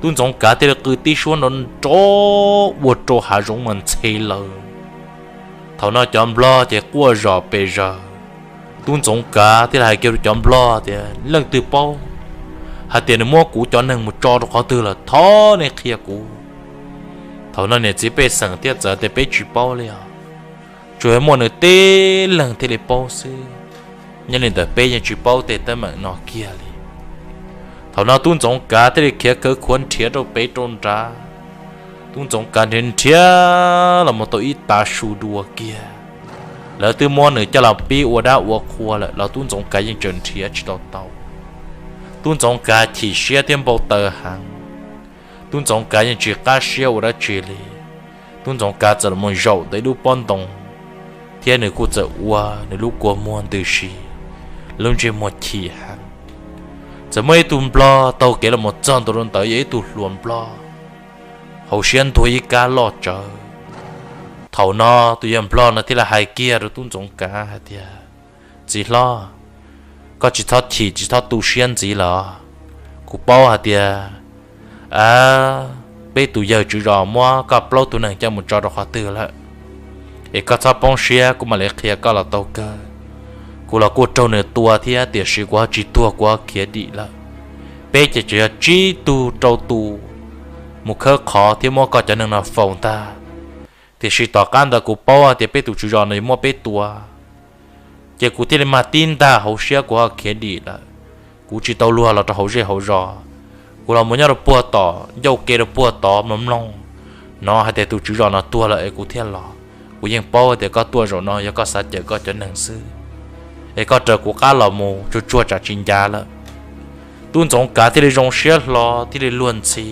Tub Ntxoov Kav thiaj li qw tib suab nrov nrov ua rau hav zoov mas ntxhe lawm. Thaum no cov nplog ces quaj zom pes zaws. Tub Ntxoov Kav thiaj li hais kiag rau cov nplog tias, Leej twg paub hais tias nws muab kuv cov neeg mus tso rau qhov twg lawm thov nej qhia kuv. Thaum no niam txiv pej xeem thiaj txawm tias, Peb tsis paub li os, tsuas yog muaj nws tib leeg thiaj li paub xwb. Nyob li ntawm peb yeej tsis paub tej teeb meem no kiag li. Thaum no tub Ntxoov Kav thiaj li khiav khawv khuav nrhiav rau pem rau nrad. Tub Ntxoov Kav nrhiav nrhiav los mus tau ib tav su dua kiag, lawv twb muab nws coj los pib ua dab ua qhua lawm los tub Ntxoov Kav yeej tseem nrhiav tsis tau tau. Tub Ntxoov Kav chim siab thiab npau taws heev. Tub Ntxoov Kav yeej tsis qab siab ua dab tsi li. Tub Ntxoov Kav txawm los mus zaum ntawm ib lub pob ntoo, thiab nws kuj txawm ua nws lub kua muag ntws si, lub ntsej muag chim heev. Txawm muaj ib tug nplog taug kev los mus txog ntua rau ntawd, yog ib tug hluas nplog hauv siab ntuag ib kab loj tsawv. Thaum no tus yawg nplog no thiaj li hais kiag rau tub Ntxoov Kav hais tias, Txiv hlob, koj tsis txhob chim tsis txhob tu siab ntxiv lawm. Kuv paub hais tias peb tus yawg tswv zos muab koj plaub tug neeg coj mus tso rau qhov twg lawm, es koj txhob poob siab, kuv mam li qhia koj los tau kawg. Kuv los kuj raug nws tua thiab, tiam sis kuv ho tsis tuag, kuv ho khiav dim lawm. Peb ces tseem yog tsib tug rau tus mus khawb qhov thiab muab koj cov neeg no faus ntag. Tiam sis tom qab ntawd kuv paub hais tias peb tus tswv zos no yuav muab peb tua, ces kuv thiaj li mag tib ntag hauv siab kuv ho khiav dim lawm. Kuv tsis tau luag los rau hauv zej hauv zos, kuv los mus nyob rau puag tom ncauj ke rau puag tod mloog mloog, hnov hais tias tus tswv zos no tuag lawm es kuv thiaj los. Kuv yeej paub tias koj tuaj zaum no yog koj xav cawm koj cov neeg xwb, es koj raws kuv qab los mus tsuag tsuag tsam tsis ncav lawm. Tub Ntxoov Kav thiaj li zoo siab hlo thiaj li luag ntxhi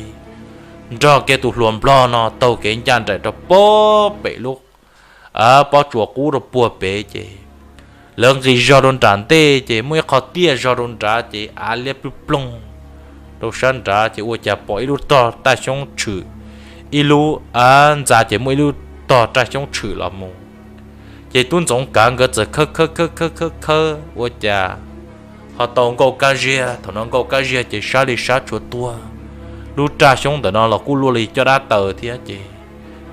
nrog kiag tus hluas nplog no taug kev ncaj nraim rau puag pem lub pob tsuas qub rau puag pem ces lawv nqis zog rau nram ntej ces muaj ib qho tiaj zog rau nrad ces av liab ploog ploog rau sab nrad ces ua cas pom ib lub tog taj xyoob tshwm, ib lub av ntxa ces muaj ib lub tog taj xyoob tshwm los mus. Ces tub Ntxoov Kav nkawd txawm khawb khawb khawb khawb khawb khawb ua cas Ho tau Nkauj Kab Ziag, thaum no Nkauj Kab Ziag ces sab li sab tsuas tuag. Lub raj xyoob ntawm no los kuj luaj li caj dab taws thiab ces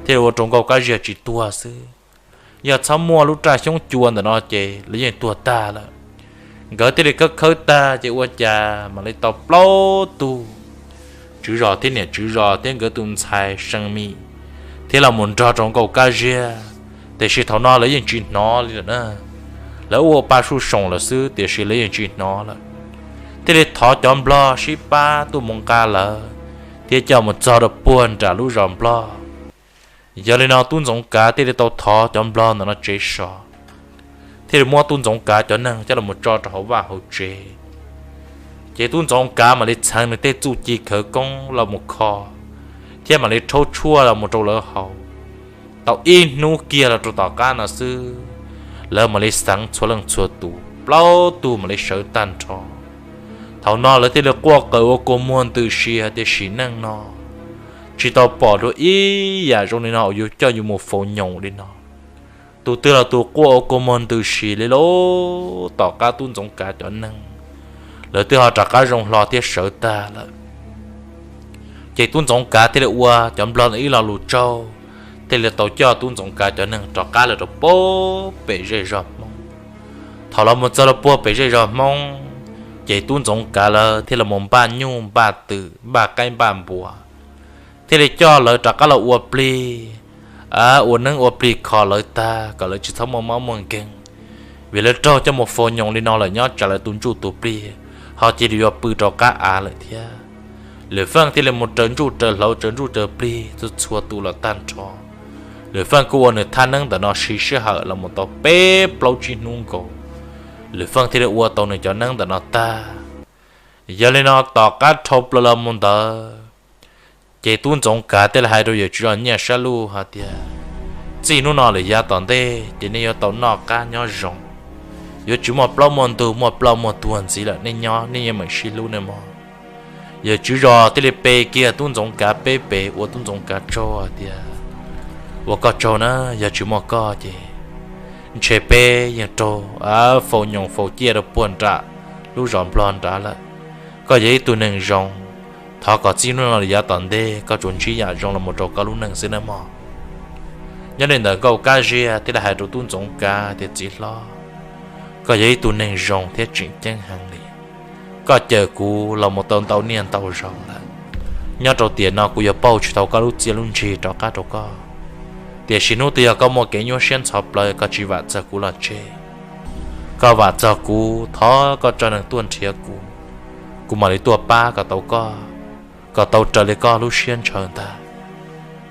thiaj ua rau Nkauj Kab Ziag tsis tuag xwb. Yog txhob muaj lub raj xyoob cua ntawm no ces lawv yeej tuag tag lawm. Nkawd thiaj li khawb khawb tag ces ua cas mam li tau plaub tug tswv zos thiab niam tswv zos thiab nkawd tus ntxhais See Mim thiab los mus nrog rau Nkauj Kab Ziag. Tiam sis thaum no lawv yeej tsis hnov li lawm na. Lawv ua pa suj soom lawm xwb tiam sis lawv yeej tsis hnov lawm. Thiaj li thov cov nplog sib pab tuaj mus nqa lawv thiab coj mus txog rau puag nram lub zos nplog. Yog li no tub Ntxoov Kav thiaj li tau thov cov nplog ntawm no tsev so, thiaj li muab tub Ntxoov Kav cov neeg coj los tso rau hauv vaj hauv tsev. Ces tub Ntxoov Kav mam li txheev nws tej txuj ci khawv koob los mus kho thiab mam li rhaub tshuaj los mus rau lawv haus. Tau ib hnub kiag los rau tom qab no xwb, lawv mam li xeev txhua leej txhua tus, plaub tug mam li sawv tag nrho. Thaum no lawv thiaj li quaj qw ua kua muag ntws si hais tias sim neej no tsis tau pom dua ib yam zoo li no uas yuav coj yus mus faus nyoos li no. Tus twg los tus quaj ua kua muag ntws si li lauj. Tom qab tub Ntxoov Kav cov neeg, lawv twb ho rov qab zoo hlo thiab sawv tag lawm. Ces tub Ntxoov Kav thiaj li ua cov nplog ib lo lus tsaug, thiaj li tau coj tub Ntxoov Kav cov neeg rov qab los rau puag pem zej zog Hmoob. Thaum los mus txog rau puag pem zej zog Hmoob, ces tub Ntxoov Kav lawv thiaj los mus npaj nyuj npaj twm npaj qaib npaj npua, thiaj li coj lawv rov qab los ua plig, ua neeb ua plig kho lawv tag kom lawv tsis txhob muaj mob muaj nkeeg. Vim lawv raug coj mus faus nyoos li no lawm nyob tsam lawv tus ntsuj tus plig ho cia li yuav pw rau qab av lawm thiab. Lwm feej thiaj li mus raws ntsuj raws hlauv raws ntsuj raws plig txhua txhua tus los tag nrho. Lwm feej kuj ua nws thaj neeb ntawm no siv sij hawm los mus tau peb plaub tsib hnub nkaus, lwm feej thiaj li ua tau nws cov neeb ntawm no tag. Yog li no tom qab dhau plaws los mus ntawd, ces tub Ntxoov Kav thiaj li hais rau yawm tswv zos Nyiaj Sab Luj hais tias, txij hnub no lawm yav tom ntej ces nej yuav tau noj qab nyob zoo, yuav tsis muaj plaub muaj ntug muaj ploj muaj tuag ntxiv lawm, nej nyob nej yeej meem sib hlub nej mog. Yawm tswv zos thiaj li pe kiag tub Ntxoov Kav peb pem ua tub Ntxoov Kav tsaug hais tias, ua koj tsaug na, yog tsis muaj koj ces ntshe peb yeej raug faus nyoos faus ciaj rau puag nram lub zos nplog nrad lawm. Koj yog ib tug neeg zoo, thov kom txij hnub no yav tom ntej koj tsuas ntsib yam zoo los mus rau koj lub neej xwb nawb mog. Nyob li ntawd Nkauj Kab Ziag thiaj li hais rau tub Ntxoov Kav tias, txiv hlob, koj yog ib tug neeg zoo thiab tseem ceeb heev li. Koj cawm kuv los mus tau ntau niaj ntau zaus lawm. Nyob rau tiam no kuv yuav pauj tsis tau koj lub txiaj lub ntsig rov qab rau koj. Tiam sis hnub twg yog koj muaj kev nyuaj siab ntxhov plawv koj tsis vam txog kuv los tseg. Koj vam txog kuv, thov koj tso neeg tuaj nrhiav kuv, kuv mam li tuaj pab kom tau koj, kom tau raws li koj lub siab ntshaw ntag.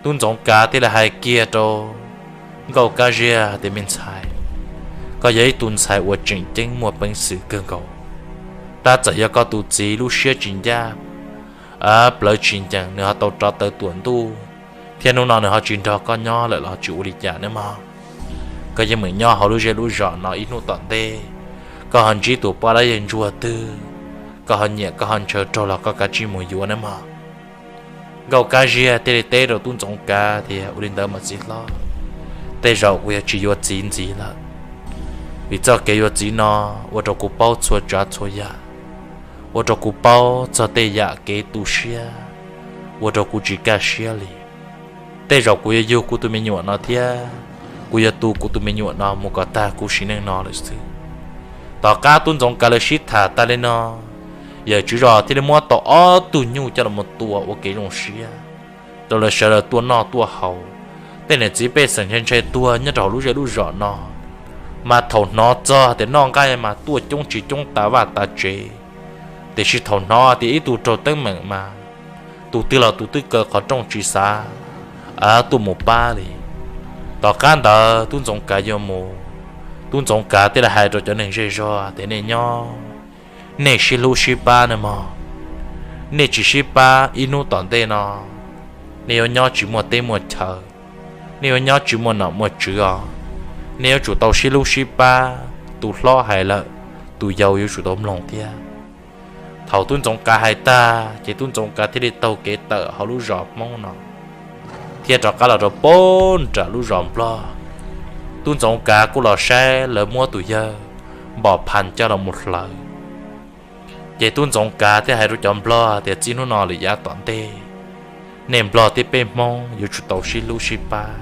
Tub Ntxoov Kav thiaj li hais kiag rau Nkauj Kab Ziag tias, me ntxhais, koj yog ib tug ntxhais uas tseem ceeb muaj peev xwm kawg nkaus. Tab txawm yog koj tus txiv lub siab tsis ncaj, plawv tsis ncees, nws ho tau rov tawm tuam ntuj, thiab hnub no nws ho tsis nrog koj nyob lawm los tsis ua li cas nawb mog. Koj yeej meem nyob hauv lub zej lub zos no ib hnub tom ntej, koj ho ntsib tus poj dab yawg ntsuag twg, koj ho nyiam koj ho ntshaw raug los koj kav tsij mus yuav nawb mog. Nkauj Kab Ziag thiaj li teb rau tub Ntxoov Kav tias, ua li ntawd mas txiv hlob, tej zaum kuv yuav tsis yuav txiv ntxiv lawm, vim txoj kev yuav txiv no ua rau kuv paub txhua tsav txhua yam, ua rau kuv paub txog tej yam kev tu siab, ua rau kuv tsis kaj siab li. Tej zaum kuv yuav yug kuv tus me nyuam no thiab kuv yuav tu kuv tus me nyuam no mus kom tag kuv sim neej no lawm xwb. Tom qab tub Ntxoov Kav lawv sib tham tas li no, yawm tswv zos thiaj li muab tau ob tug nyuj coj los tua ua kev zoo siab rau lawv sawv daws tuaj noj tuaj haus. Tej niam txiv pej xeem ntshai ntshai tuag nyob rau hauv lub zej lub zos no, mas thaum hnov txog tias noj nqaij mas tuaj coob tsis coob tas vaj tas tsev. Tiam sis thaum hnov tias ib tug raug teeb meem mas tus twg los tus twb kaw qhov rooj tsis xav tuaj mus pab li. Tom qab ntawd tub Ntxoov Kav yuav mus, tub Ntxoov Kav thiaj li hais rau cov neeg zej zog tias, nej nyob, nej sib hlub sib pab nawb mog. Nej tsis sib pab ib hnub tom ntej no, nej yuav nyob tsis muaj teb muaj chaw, nej yuav nyob tsis muaj nom muaj tswv os. Nej yuav tsum tau sib hlub sib pab, tus hlob hais lawm, tus yau yuav tsum tau mloog thiab. Thaum tub Ntxoov Kav hais tag ces tub Ntxoov Kav thiaj li taug kev tawm hauv lub zos Hmoob no thiab rov qab los rau puag nram lub zos Nplog. Tub Ntxoov Kav kuj los saib lawv muab tus yawg Npom Phas coj los mus hlawv. Ces tub Ntxoov Kav thiaj hais rau cov nplog tias txij hnub no lawm yav tom ntej, nej nplog thiab peb Hmoob yuav tsum tau sib hlub sib pab,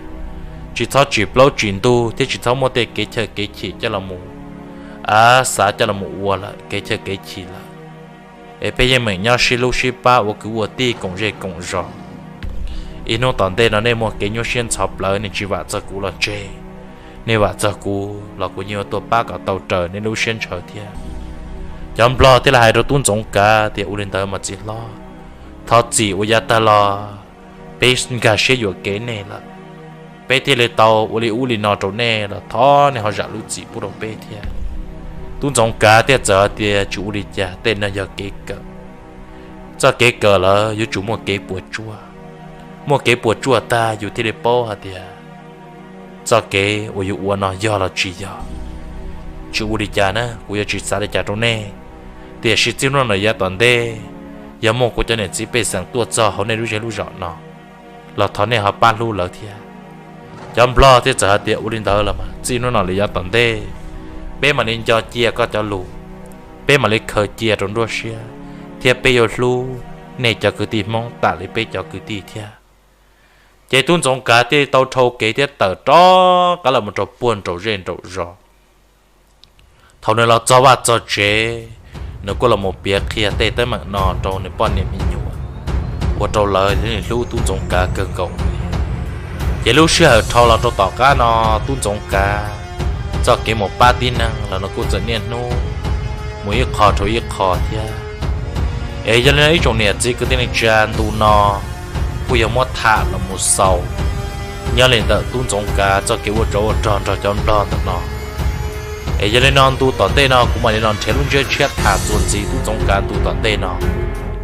tsis txhob tsim plaub tsim ntug thiab tsis txhob muaj tej kev chaw kev chim coj los mus, a, xav coj los mus ua lawm kev chaw kev chim lawm. Es peb yeej meem nyob sib hlub sib pab ua kwv ua tij koom zej koom zos. Ib hnub tom ntej no nej muaj kev nyuaj siab ntxhov plawv nej tsis vam txog kuv los tseg, nej vam txog kuv los kuv yeej yuav tuaj pab kom tau raws nej lub siab ntshaw thiab. Cov nplog thiaj li hais rau tub Ntxoov Kav tias ua li ntawd mas txiv hlob, thov txim uas yav tag los peb nkag siab yuam kev nej lawm, peb thiaj li tau ua li ub li no rau nej los thov nej ho zam lub txim pub rau peb thiab. Tub Ntxoov Kav thiaj txawm hais tias tsis ua li cas, tej no yog kev kawm, txoj kev kawm lawm yuav tsum muaj kev puas tsuaj, muaj kev puas tsuaj tag yus thiaj li paub hais tias txoj kev uas yus ua no yog los tsis yog. Tsis ua li cas na, kuv yuav tsis xav li cas rau nej, tiam sis txij hnub no yav tom ntej yog muaj kuv cov niam txiv pej xeem tuaj txog hauv nej lub zej lub zos no los thov nej ho pab hlub lawv thiab. Cov nplog thiaj txawm hais tias ua li ntawd los mas txij hnub no lawm yav tom ntej peb mam li nco cia koj cov lus, peb mam li khaws cia rau nruab siab, thiab peb yuav hlub nej cov kwv tij Hmoob tam li peb cov kwv tij thiab. Ces tub Ntxoov Kav thiaj tau dhau kev thiab tawm rov qab los mus rau puag nraum zej nraum zos. Thaum nws los txog vaj txog tsev, nws kuj los mus piav qhia tej teeb meem no rau nws poj niam me nyuam, ua rau lawv hlub tub Ntxoov Kav kawg nkaus. Ces lub sij hawm dhau los rau tom qab no, tub Ntxoov Kav txoj kev mus pab tib neeg los nws kuj txawm niaj hnub mus ib qho rau ib qho thiab. Es yog li no ib tsoom niam txiv kwv tij neej tsa, ntu no kuj yog muab tham los mus xaus nyob li ntawm tub Ntxoov Kav txoj kev ua tsov ua rog nrog cov nplog ntawm no. Es yog li no ntu tom ntej no kuv mam li los nrhiav lub ntsiab tshiab tham txuas ntxiv tub Ntxoov Kav ntu tom ntej no,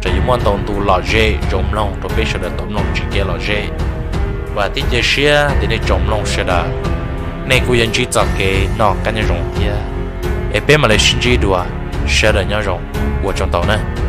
tseem yuav muaj ntau ntu lom zem zoo mloog rau peb sawv daws tau mloog tsis kev lom zem. Vam thiab cia siab tias nej tsoom mloog sawv daws, nej kuj yuav ntsib txoj kev noj qab nyob zoo thiab. Es peb mam li sib ntsib dua, sawv daws nyob zoo, ua tsaug ntau na.